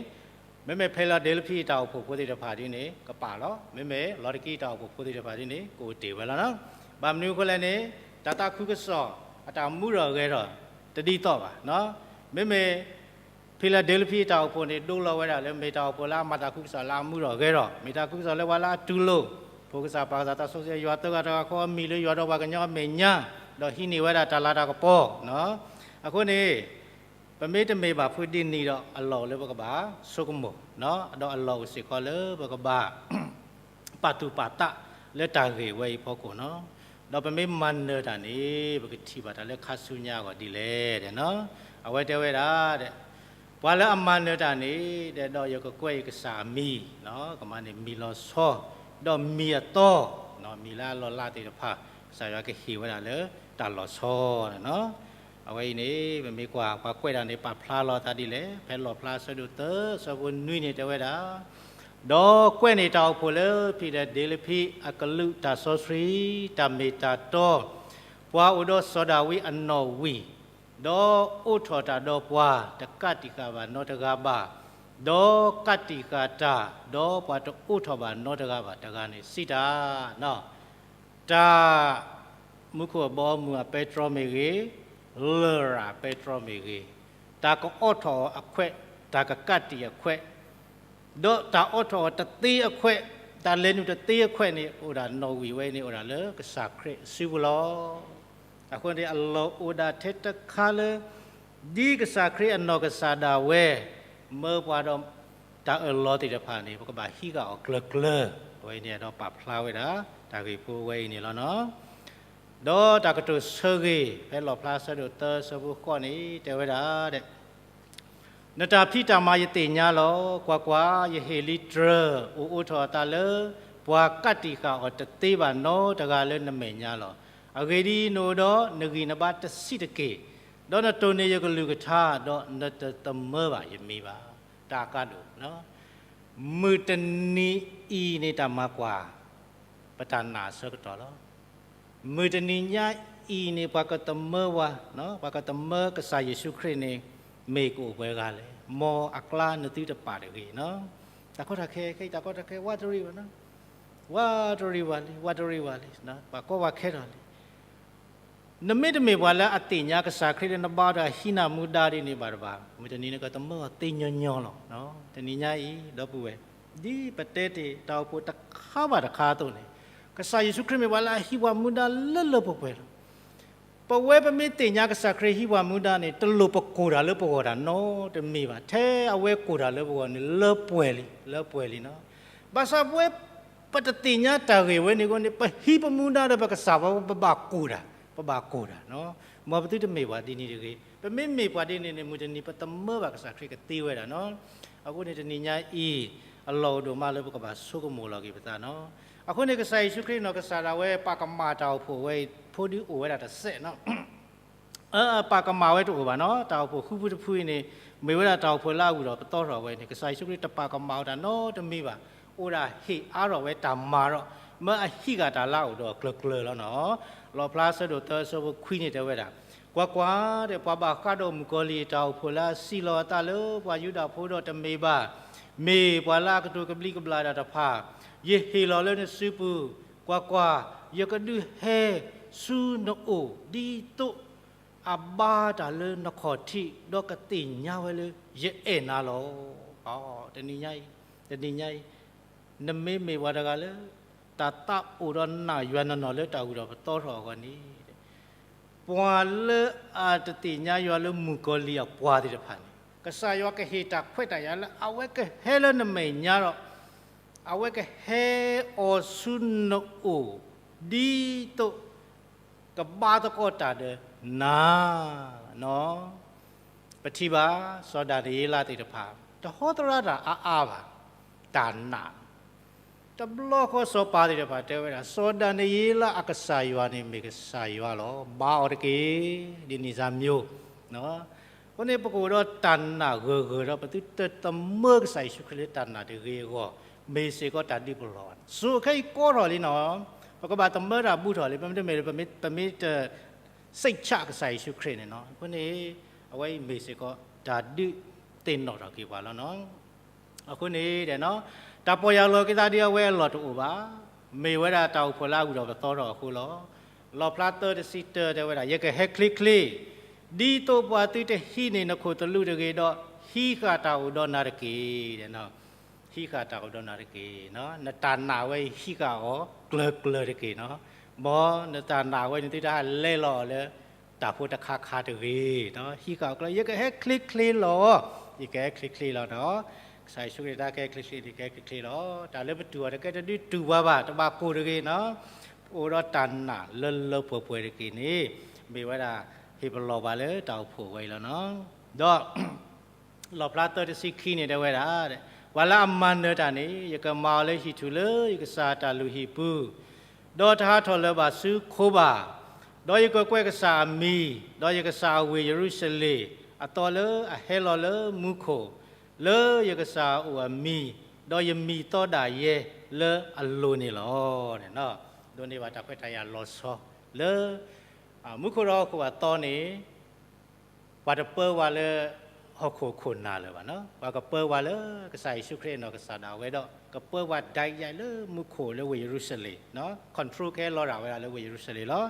မ့မ့ၢ်ဖံလဒ့လဖံအတၢ်အိၣ်ဖှိၣ်ဖိသ့ၣ်တဖၣ်ဒ်န့ၣ် ကပာ်လီၤ. မ့မ့ၢ်လီၤတကံၢ်တၢ်အိၣ်ဖှိၣ်ဖိသ့ၣ်တဖၣ်ဒ်န့ၣ် ကအိၣ်တ့ၢ်ဝဲလီၤနီၤ. ဘၣ်မနုၤအဃိလဲၣ်န့ၣ် တၢ်သးခုကစီၣ်အတၢ်မူထီၣ်ဂဲၤထီၣ် တဒ်သိးဘၣ်နီၤ. မ့မ့ၢ် ဖံလဒ့လဖံအတၢ်အိၣ်ဖှိၣ်န့ၣ် ဒိလီၤဝဲဒၣ်လၢမ့ၢ်တၢ်အိၣ်ဖှိၣ်လၢအမၤတၢ်သးခုကစီၣ်လၢအမူထီၣ်ဂဲၤထီၣ်, မ့ၢ်တၢ်သးခုကစီၣ်လၢပှၤလၢအတူၢ်လိာ် ဖိကစၢ်ပၢ်ကစၢ်သးစီဆှံယွၤသၢဂၤတဂၤဃီအမံၤလၢယွၤဒီးပှၤကညီအမဲာ်ညါ, ဒီးဟံးန့ၢ်ဝဲဒၣ်တၢ်လၤတၢ်ကပီၤနီၤ. အဃိန့ၣ် ပမ့ၢ်တမ့ၢ်ဘၣ်ဖုဒ်န့ၣ်ဒီး အလီၢ်အိၣ်လၢပကဘၣ်ဆိကမိၣ်နီၤ, ဒီးအလီၢ်အိၣ်စ့ၢ်ကီးလၢပကဘၣ် ပာ်သူၣ်ပာ်သးလၢတၢ်ဂ့ၢ်ဝဲအံၤဖီခိၣ်နီၤ. ဒီးပမ့ၢ်မၤနၢၤတၢ်န့ၣ် ပကထံၣ်ဘၣ်တၢ်လၢခါဆူညါအဂီၢ်ဒ်လဲၣ်ဒီးနီၤ. အဝဲတဲဝဲဒၣ် ပှၤလၢအမၤနၢၤတၢ်န့ၣ် ဒီးယကကွဲးယကစၢ်အမံၤ, ကမၤန့ၢ်မံၤလီၤဆီ, ဒီးမံၤအသီ, မံၤလၢအလီၢ်လၢ်သ့ၣ်တဖၣ် ကစၢ်ယွၤကဟ့ၣ်ဝဲဒၣ်လၢတၢ်လီၤဆီန့ၣ်နီၤ. အဝဲအံၤန့ၣ် ပမ့ၢ်ကွၢ် ပှၤကွဲးတၢ်န့ၣ် ပာ်ဖျါလီၤအသးဒ်လဲၣ်, ဖဲလီၣ်ဖျါဆၢဒိၣ်သၢ ဆၢဖိနွံန့ၣ်တဲဝဲဒၣ် ဒီးကွဲးန့ၢ်တၢ်အိၣ်ဖှိၣ်လၢဖံလဒ့လဖံအကလုၢ်တၢ်စီဆှံ, တၢ်မ့ၢ်တၢ်တီ, ပှၤအိၣ်ဒီးစီၤဒၤဝံးအနီၣ်ဝံာ်, ဒီးအိးထီၣ်တၢ်ဒီးပှၤ တကးတံာ်ဃာ်ဘၣ်နီတဂၤဘၣ်, ဒီးကးတံာ်ဃာ်တၢ်, ဒီးပှၤတအိးထီၣ်ဘၣ်နီတဂၤဘၣ် တဂၤန့ၣ်စံးတၢ် တၢ် မူခိၣ်အဘီအမုၢ်အပဲတြီမ့ၢ်ဂ့ၤ, လရာ်အပဲတြီမ့ၢ်ဂ့ၤ, တၢ်ကအိးထီၣ်အခွဲး, တၢ်ကကးတံာ်အခွဲး, ဒီးတၢ်အိးထီၣ်အီၤတသ့အခွဲး, တၢ်လဲၤနုာ်တသ့အခွဲးန့ၣ် အိၣ်ဒၣ်နီၣ်ဝံာ်ဝဲန့ၣ် အိၣ်ဒၣ်လၢကစၢ်ခရံာ်အစုပူၤလီၤ. အဃိန့ၣ် အလီၢ်အိၣ်ဒၣ်ထဲတခါလၢ ဒ်ကစၢ်ခရံာ်အနီၢ်ကစၢ်ဒၣ်ဝဲ မၢပှၤဒီးတၢ်အၢၣ်လီၤသ့ၣ်တဖၣ်န့ၣ် ပကဘၣ်ဟံးဃာ်အီၤကျၢၤကျၢၤ, အဝဲန့ၣ်ဒီးပာ်ဖျါဝဲဒၣ် တၢ်ဂ့ၢ်ဖိဝဲအံၤန့ၣ်လီၤနီၤ. ဒီးတၢ်ကတိၤဆၢဂ့ၤ ဖဲလီၣ်ဖျါဆၢဒိၣ်သၢဆၢဖိဃိးန့ၣ် တဲဝဲဒၣ် နတၢ်ဖံးတၢ်မၤယသ့ၣ်ညါလီၤ. ကွၢ်ကွၢ်, ယဟ့ၣ်လံတြၢၤ အိၣ်အိးထီၣ်အသးလၢ ပှၤကးတံာ်ဃာ်အီၤတသ့ဘၣ်နီတဂၤလၢနမဲာ်ညါလီၤ. အဂ့ၢ်ဒ်အံၤ, နအိၣ်ဒီးနဂံၢ်နဘါတဆံးတက့ၢ်, ဒီးနတိၢ်န့ၢ်ယကလုၢ်ကထါ, ဒီးနတသမၢဘၣ်ယမံၤဘၣ်. တၢ်ကါဒိၣ် မုၢ်တနံၤအံၤန့ၣ်တၢ်မၤကွၢ် ပတၢ်နာ်အဆၢကတီၢ်လီၤ. မုၢ်တနံၤညါအံၤန့ၣ် ပှၤကသမၢဝဲ, ပှၤကသမၢကစၢ်ယ့ၣ်ၡူးခရံာ်န့ၣ် မ့ၢ်ကအိၣ်ပှဲၤဂၤလဲၣ်, မ်အကျါနသုတပာ်တဂ့ၤနီၤ. တၢ်ကီတၢ်ခဲ ခဲအံၤတၢ်ကီတၢ်ခဲ ဝးတရံးဘၣ်နီၤ, ဝးတရံးဘၣ်လံ ဝးတရံးဘၣ်လံ, ပှၤကီပှၤခဲထီၣ်လံ. နမ့တမ့ၢ်ပှၤလၢအသ့ၣ်ညါကစၢ်ခရံာ်လၢနဘါဒီးဟံးနၤမူဒါဒ်န့ၣ်ဘၣ်တဘၣ်, မုၢ်တနံၤနကသမၢအီၤသ့ညီညီလီၤ. တနံၤညါအံၤ ဒီပုၢ်ဝဲၢ်, ဒ်ပတဲတ့ၢ်တၢ်အိၣ်ဖှိၣ်တခါဘၣ်တခါအသိးန့ၣ်, ကစၢ်ယ့ၣ်ၡူးခရံာ်မ့ၢ်ပှၤလၢအဟံးပှၤမူဒါလၢလၢပှဲၤပှဲၤလီၤ. ပဝဲပမ့ၢ်သ့ၣ်ညါကစၢ်ခရံာ်ဟံးပှၤမူဒါန့ၣ် တလိၣ်ပကိၢ်တၢ်လၢပဂီၢ်တၢ်နီတမံၤဘၣ်. ထဲအဝဲကိၢ်တၢ်လၢပဂီၢ်န့ၣ် လၢပှဲၤလံ, လၢပှဲၤလံနီၤ. ဘၣ်ဆၣ်ပဝဲ ပတသ့ၣ်ညါတၢ်ဂ့ၢ်ဝဲန့ၣ်အဃိန့ၣ် ပဟံးပမူဒါဒီးပကစၢ်ပှၤ ပဘၣ်ကိၢ်တၢ်, ပဘၣ်ကိၢ်တၢ်နီၤ. မ်ပသုတမ့ၢ်ပှၤဒ်န့ၣ်တဂ့ၤ. ပမ့ၢ်မ့ၢ်ပှၤဒ်န့ၣ်န့ၣ် မုၢ်တနံၤပသမၢဘၣ်ကစၢ်ခရံာ်ကသ့ဝဲဒၣ်နီၤ. အဃိန့ၣ်တနံၤညါအံၤ အလီၢ်အိၣ်ဒိၣ်မးလၢပကဘၣ်ဆိကမိၣ်လီၤက့ၤပသးနီၤ. အဃိန့ၣ် ကစၢ်ယ့ၣ်ၡူးခရံာ်နီၢ်ကစၢ်ဒၣ်ဝဲ ပာ်ကမၣ်တၢ်အိၣ်ဖှိၣ်ဝဲအံၤ ဖိဒုအိၣ်ဝဲဒၣ်တစဲးနီၤ. ပာ်ကမၣ်ဝဲတအိၣ်ဘၣ်နီၤ. တၢ်အိၣ်ဖှိၣ်ဃုဖုတဖုအံၤန့ၣ် မ့ၢ်ဝဲဒၣ်တၢ်အိၣ်ဖှိၣ်လၢအဂုၤထီၣ်ပသီထီၣ်ဝဲန့ၣ် ကစၢ်ယ့ၣ်ၡူးခရံာ်တပာ်ကမၣ်အီၤတၢ်နီတမံၤဘၣ်. အိၣ်ဒၣ်ဟ့ၣ်အါထီၣ်ဝဲတၢ်မၤဒီး မၢအဟံးဃာ်တၢ်လၢအအိၣ်ဒီးကျၢၤကျၢၤလီၤနီၤ. လီၣ်ဖျါဆၢဒိၣ်သၢဆၢဖိခွံန့ၣ်တဲဝဲဒၣ်, ကွၢ်ကွၢ်, ပှၤဘၣ်ဃးဒီးမုၣ်ကီၤလံၢ်အတၢ်အိၣ်ဖှိၣ်လၢအစံးလီၤအသးလၢပှၤယူဒၤဖိဒီးတမ့ၢ်ဘၣ်, မ့ၢ်ပှၤလၢအကတိၤကဘျံးကဘျၣ်တၢ်တဖၣ်, ယဟ့ၣ်လီၤလၢနစုပူၤ, ကွၢ်ကွၢ်, ယကဒုးဟဲဆူနအိၣ် ဒ်သိးအဘါတၢ်လၢနခီၣ်ထံး ဒီးကသ့ၣ်ညါဝဲလၢယအဲၣ်နၤလီၤ. တနံၤညါအံၤ, တနံၤညါအံၤ, နမ့မ့ၢ်ပှၤတဂၤလၢ တၢ်သးအိၣ်ဒီးနာ်ယွၤနီၢ်နီၢ်လၢတၢ်ဂုၤထီၣ်ပသီထီၣ်အဂီၢ်န့ၣ်, ပှၤလၢအတသ့ၣ်ညါယွၤလၢမုၣ်ကီၤလံၢ်အပှၤသ့ၣ်တဖၣ်န့ၣ် ကစၢ်ယွၤကဟ့ၣ်တၢ်ခွဲးတၢ်ယာ်လၢအဝဲကဟဲလၢနမဲာ်ညါဒီး အဝဲကဟဲအီၤဆူနအိၣ် ဒ်သိးကဘါသကိးတၢ်ဒီးနၤနီၤ. ပထံၣ်ဘၣ် စီၤဒၤနံးယ့လးသ့ၣ်တဖၣ် တဟီသရၣ်တၢ်အါအါဘၣ်, တၢ်နာ် တဘျီဃီစီၤပၤသ့ၣ်တဖၣ်တဲဝဲဒၣ် စီၤဒၤနံးယ့လးအကစၢ်ယွၤန့ၣ်မ့ၢ်ကစၢ်ယွၤလီၤ. ဘါအီၤတက့ၢ်, ဒ်န့ၣ်စၢ်မၠိ, အဃိန့ၣ် ပကအိၣ်ဒီးတၢ်နာ်ဂၢၢ်ဂၢၢ်ဒီး ပသုတသမၢကစၢ်ယ့ၣ်ၡူးခရံာ်လၢတၢ်နာ်တဂ့ၤအဂီၢ်, မ့ၢ်စ့ၢ်ကီးတၢ်ဒုးပလီၢ်ဘၣ်. စိၤခဲအံၤကီထီၣ်လံနီၤ, ပကဘၣ်သမၢတၢ်ဘူၣ်ထီၣ်လံ, ပမ့တမ့ၢ် ပမ့ၢ်တ စိတ်ချကစၢ်ယ့ၣ်ၡူးခရံာ်န့ၣ်နီၤ. အဃိန့ၣ် အဝဲအံၤမ့ၢ်စ့ၢ်ကီးတၢ်ဒုးသ့ၣ်နီၣ်ထီၣ်က့ၤပှၤလီၤနီၤ. အဃိန့ၣ် တၢ်ပီၢ်ယၢ်လီၤက့ၤသးဒ်အဝဲအလီၢ်တအိၣ်ဘၣ်, မ့ၢ်ဝဲဒၣ်တၢ်အိၣ်ဖှိၣ်လၢအဂုၤထီၣ်ပသီထီၣ်အဃိလီၤ. လီၣ်ဖျါသၢတဆံတၢတဲဝဲဒၣ် ယကဟဲချ့ချ့, ဒ်သိးပှၤသုတဟံးန့ၢ်နခိၣ်သလုးတဂ့ၤဒီး ဟံးဃာ်တၢ်အိၣ်ဒီးနၤတက့ၢ်. ဟံးဃာ်တၢ်အိၣ်ဒီးနၤတက့ၢ်. နတၢ်နာ်ဝဲအံၤဟံးဃာ်အီၤကျၢၤကျၢၤတက့ၢ်နီၤ. မ်နတၢ်နာ်ဝဲန့ၣ် သုတဟးလဲၤလီၤအီၤလၢတၢ်ဖိတခါခါတဂ့ၤနီၤ. ဟံးဃာ်အီၤကျၢၤ, ယကဟဲချ့ချ့လီၤ, ယကဟဲချ့ချ့လီၤနီၤ. ကစၢ်ယ့ၣ်ၡူးခရံာ်တၢ်ကဟဲချ့ချ့န့ၣ် ကဟဲချ့ချ့လီၤ. တၢ်လၢပတူၢ်အီၤတကဲတဒုးတူၢ်ပှၤဘၣ်, တဘၣ်ကိၢ်တဂ့ၤနီၤ. အိၣ်ဒီးတၢ်နာ်လၢလၢပှဲၤပှဲၤတက့ၢ်န့ၣ် မ့ၢ်ဝဲဒၣ်ဟ့ၣ်ပလီၢ်ပှၤလၢတၢ်အိၣ်ဖှိၣ်ဝဲအံၤလီၤနီၤ. ဒီး လီၣ်ဖျါသၢတဆံခံန့ၣ်တဲဝဲဒၣ်, ပှၤလၢအမၤနၢၤတၢ်န့ၣ် ယကမၤအီၤလၢဟံၣ်ထူၣ်လၢယကစၢ်အတၢ်လုၢ်ဟံၣ်ပူၤ, ဒီးတဟးထီၣ်လၢၤဘၣ်ဆူခိဘၣ်, ဒီးယကကွဲးကစၢ်အမံၤ, ဒီးယကစၢ်အဝ့ၢ်ယရူၤၡလ့ၣ် အသီလၢအဟဲလီၤလၢမူခိၣ်, လၢယကစၢ်အအိၣ်အမံၤ, ဒီးယမံၤသီဒၣ်ယဲလၢအလိၤန့ၣ်လီၤ. ဒိးန့ၢ်ဘၣ်တၢ်ခွဲးတၢ်ယာ်လီၤဆီလၢ မူခိၣ်ဒီးဟီၣ်ခိၣ်အသီန့ၣ် ပှၤတပၢပှၤလၢဟီၣ်ခိၣ်ခိၣ်နၢ်လၢၤဘၣ်နီၤ. ပှၤကပၢပှၤလၢကစၢ်ယ့ၣ်ၡူးခရံာ်အနီၢ်ကစၢ်ဒၣ်ဝဲဒီး ကပၢပှၤဒၣ်ယဲလၢမူခိၣ်လၢဝ့ၢ်ယရူၤၡလ့ၣ်နီၤ. control ကဟဲလီၤဒၣ်ဝဲဒၣ်လၢဝ့ၢ်ယရူၤၡလ့ၣ်လီၤ.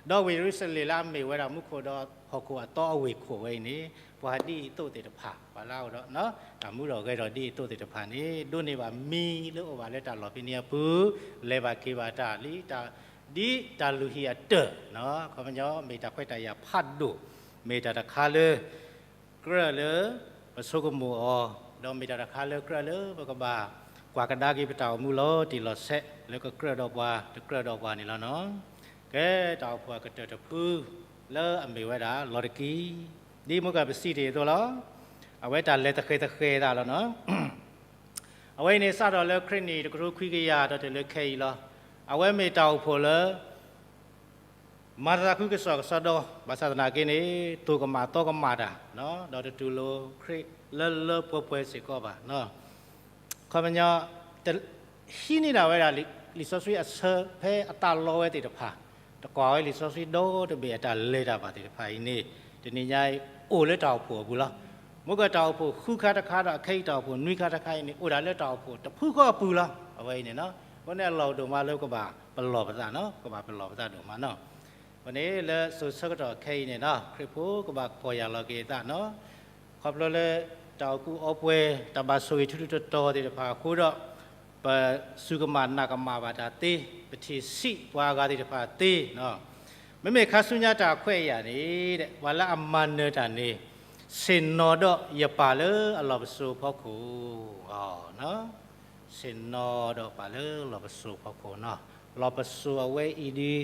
ဒီးဝ့ၢ်ယရူၤၡလ့ၣ်လၢအမ့ၢ်ဝဲဒၣ်မူခိၣ်ဒီးဟီၣ်ခိၣ်အသီအဝ့ၢ်ခိၣ်ဝဲအံၤန့ၣ် ပှၤဒ်အံၤသိးသ့ၣ်တဖၣ် ပှၤလၢအအိၣ်ဒီး တၢ်မူထီၣ်ဂဲၤထီၣ်ဒ်အံၤသိးသ့ၣ်တဖၣ်န့ၣ် ဒိးန့ၢ်ဘၣ်မံၤလၢအိၣ်ဘၣ်လၢတၢ်လီၢ်ဖဲန့ၣ်အပူၤ လဲၤဘၣ်က့ၤဘၣ်တၢ်လံ ဒ်တၢ်လုၢ်ဟံၣ်အတၢၢ်နီၤ. ခီပညီ မ့ၢ်တၢ်ခွဲးတၢ်ယာ်ဖးဒိၣ်, မ့ၢ်တၢ်တခါလၢ ကြၢးလၢပဆိကမိၣ်အီၤ, ဒီးမ့ၢ်တၢ်တခါလၢကြၢးလၢပကဘၣ်ကွၢ်ကဒါက့ၤပတၢ်အိၣ်မူလီၤတံၢ်လီၤဆဲး လၢကကြၢးဒီးပှၤ တကြၢးဒီးပှၤန့ၣ်လီၤနီၤ. ကဲ တၢ်အိၣ်ဖှိၣ်အကတၢၢ်တဖု လၢအမ့ၢ်ဝဲဒၣ် လီၤတကံၢ်, ဒ်မူကၢ်ပစံးတ့ၢ်အသိးလီၤ. အဝဲတၢ်လဲၤသဃဲၤသဃဲၤသးလီၤနီၤ. အဝဲအံၤန့ၣ် စးထီၣ်လၢခရံာ်နံၣ်တကထိခွံကယၤ ဒီးတုၤလၢခဲအံၤလီၤ. အဝဲမ့ၢ်တၢ်အိၣ်ဖှိၣ်လၢ မၤသးခုကစီၣ်ကစီၣ်ဒီး ဘၣ်ဆၣ်သနာ်က့န့ၣ် သိၣ်ကမၣ်သီကမၣ်တၢ်, ဒီးတတူၢ်လိာ်ခရံာ်လၢလၢပှဲၤပှဲၤစ့ၢ်ကီးဘၣ်. ခီပညီ ဟံးန့ၢ်ဒၣ်ဝဲဒၣ် လံာ်စီဆှံအဆၢဖဲအသးလီဝဲသ့ၣ်တဖၣ်, တကွၢ်ဝဲလံာ်စီဆှံဒီတဘ့ၣ်အတၢ်လဲၤတၢ်ဘၣ်သ့ၣ်တဖၣ်အံၤန့ၣ် တနံၤညါအံၤ အိၣ်လၢတၢ်အိၣ်ဖှိၣ်အပူၤလီၤ. မ့ၢ်ကတၢ်အိၣ်ဖှိၣ်ဃုခါတခါဒီး အခဲအံၤတၢ်အိၣ်ဖှိၣ်နွံခါတခါအံၤန့ၣ် အိၣ်ဒၣ်လၢတၢ်အိၣ်ဖှိၣ်တဖုဃီအပူၤလီၤ. အဝဲအံၤန့ၣ်နီၤ အဃိန့ၣ်အလီၢ်ဒိၣ်မးလၢကဘၣ်ပလီၢ်ပသးနီၤ ကဘၣ်ပလီၢ်ပသးဒိၣ်မးနီၤ. အဃိန့ၣ်လၢစိၤဆၢကတီၢ်ခဲအံၤန့ၣ်နီၤ ခရံာ်ဖိကဘၣ်ပီၢ်ယၢ်လီၤက့ၤအသးနီၤ ခီဖျိလၢ တၢ်အိၣ်ကူအိၣ်ပှဲၤ တၢ်ဘၣ်ဆိၣ်ဂ့ၤထူထူတီတီသ့ၣ်တဖၣ်အဃိဒီး ပစူၢ်ကမၣ်နာ်ကမၣ်ဘၣ်တၢ်သ့, ပထံၣ်ဆံးပှၤအဂၤသ့ၣ်တဖၣ်သ့နီၤ. မ့မ့ၢ်ခါဆူညါတၢ်ခွဲးအယာ်န့ၣ် ပှၤလၢအမၤနၢၤတၢ်န့ၣ် ဆ့ၣ်နီၤဒီးယပၢ်လၢအလီၢ်ပစိာ်ဖီခိၣ် ဆ့ၣ်နီၤဒီးပၢ်လၢလီၢ်ပစိာ်ဖီခိၣ်နီၤ. လီၢ်ပစိာ်အဝဲအံၤဒ်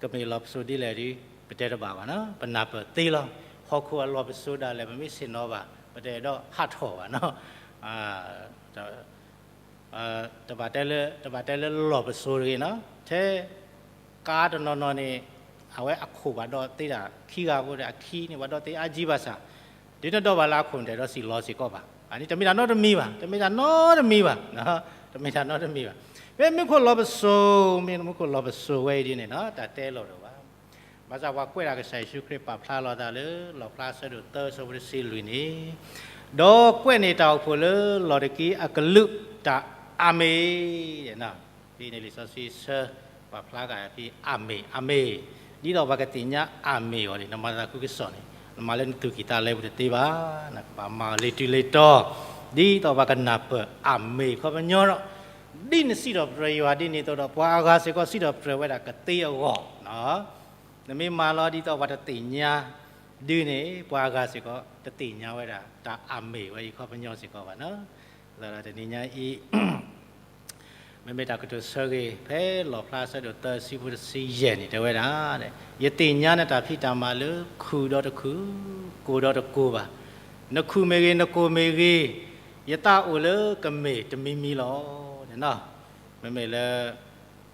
ကမ့ၢ်လီၢ်ပစိာ်ဒ်လဲၣ်ဒီး ပတဲတဘၣ်ဘၣ်နီၤ ပနၢ်ပၢၢ်သ့လီၤ. ဟီၣ်ခိၣ်အလီၢ်ပစိာ်ဒၣ်လဲာ် ပမ့ၢ်ဆ့ၣ်နီၤဘၣ် ပတအဲၣ်ဒိးဟးထီၣ်ဘၣ်နီၤ တဘၣ်တဲလၢ တဘၣ်တဲလၢလီၢ်ပစိာ်တဂ့ၤနီၤ ထဲ ကါတနီၤနီၤန့ၣ် အဝဲအခိၣ်ဘၣ်ဒီးသ့ဒၣ်ခံဂၤဖိဒီး အခံန့ၣ် ဘၣ်ဒီးသ့အါကံဘၣ်ဆၣ် ဒ်နဒီးဘၣ်လၢအခိၣ်န့ၣ် တအဲၣ်ဒိးစံၣ်လီၤစ့ၢ်ကီးဘၣ်. အန့ၣ်တမ့ၢ်တၢ်နီတမံၤဘၣ်, တမ့ၢ်တၢ်နီတမံၤဘၣ်, တမ့ၢ်တၢ်နီတမံၤဘၣ်. မ့ၢ်မူခိၣ်လီၢ်ပစိာ်, မ့ၢ်မူခိၣ်လီၢ်ပစိာ်ဝဲအံၤဒ်န့ၣ်နီၤ တၢ်တဲလီၤဒိၣ်ဘၣ်. ဘၣ်ဆၣ်ပှၤကွဲးဒၣ်ကစၢ်ယ့ၣ်ၡူးခရံာ်ပာ်ဖျါလီၤသးလၢ လီၣ်ဖျါအဆၢဒိၣ်သၢ အဆၢဖိတဆံလွံၢ်န့ၣ်, ဒီးကွဲးန့ၢ်တၢ်အိၣ်ဖှိၣ်လၢလီၢ်တက့ၢ်အကလုာ်တၢ်အၤမ့ၣ်, ဖဲန့ၣ်လံာ်စီဆှံဆၢ ပာ်ဖျါဃာ်ဖဲအၤမ့ၣ်, အၤမ့ၣ်, ဒ်သိးပှၤကသ့ၣ်ညါအၤမ့ၣ်အီၤန့ၣ် နမၤသးခုကစီၣ်န့ၣ် နမၤလၢနသူၣ်ကံၢ်သးလဲပူၤတသ့ဘၣ်, နကဘၣ်မၤအီၤလၢတုၤလၢတီၤ, ဒ်သိးပှၤကနၢ်ပၢၢ်အၤမ့ၣ်ခီပညီဒီး, ဒ်နစံးထီၣ်ပတြၢၤယွၤဒ်န့ၣ်အသိးဒီး ပှၤအဂၤစ့ၢ်ကီးစံးထီၣ်ပတြၢၤဝဲဒၣ်ကသ့အဂီၢ် နမ့ၢ်မၤလီၤဒ်သိးပှၤတသ့ၣ်ညါဒ်န့ၣ် ပှၤအဂၤစ့ၢ်ကီးတသ့ၣ်ညါဝဲဒၣ် တၢ်အၤမ့ၣ်ဝဲအံၤခီပညီစ့ၢ်ကီးဘၣ်နီၤ. လၢတနံၤညါအံၤ မ့မ့ၢ်တၢ်ကတိၤဆၢဂ့ၤ ဖဲလီၣ်ဖျါဆၢဒိၣ်သၢဆံဖိတဆံယဲၢ်န့ၣ် တဲဝဲဒၣ်, ယသ့ၣ်ညါနတၢ်ဖံးတၢ်မၤလၢခုၣ်ဒီးတခုၣ်, ကိၢ်ဒီးတကိၢ်ဘၣ်. နခုၣ်မ့ၢ်ဂ့ၤ နကိၢ်မ့ၢ်ဂ့ၤ, ယသးအိၣ်လၢကမ့ၢ်တမံၤမံၤလီၤ. မ့မ့ၢ်လၢ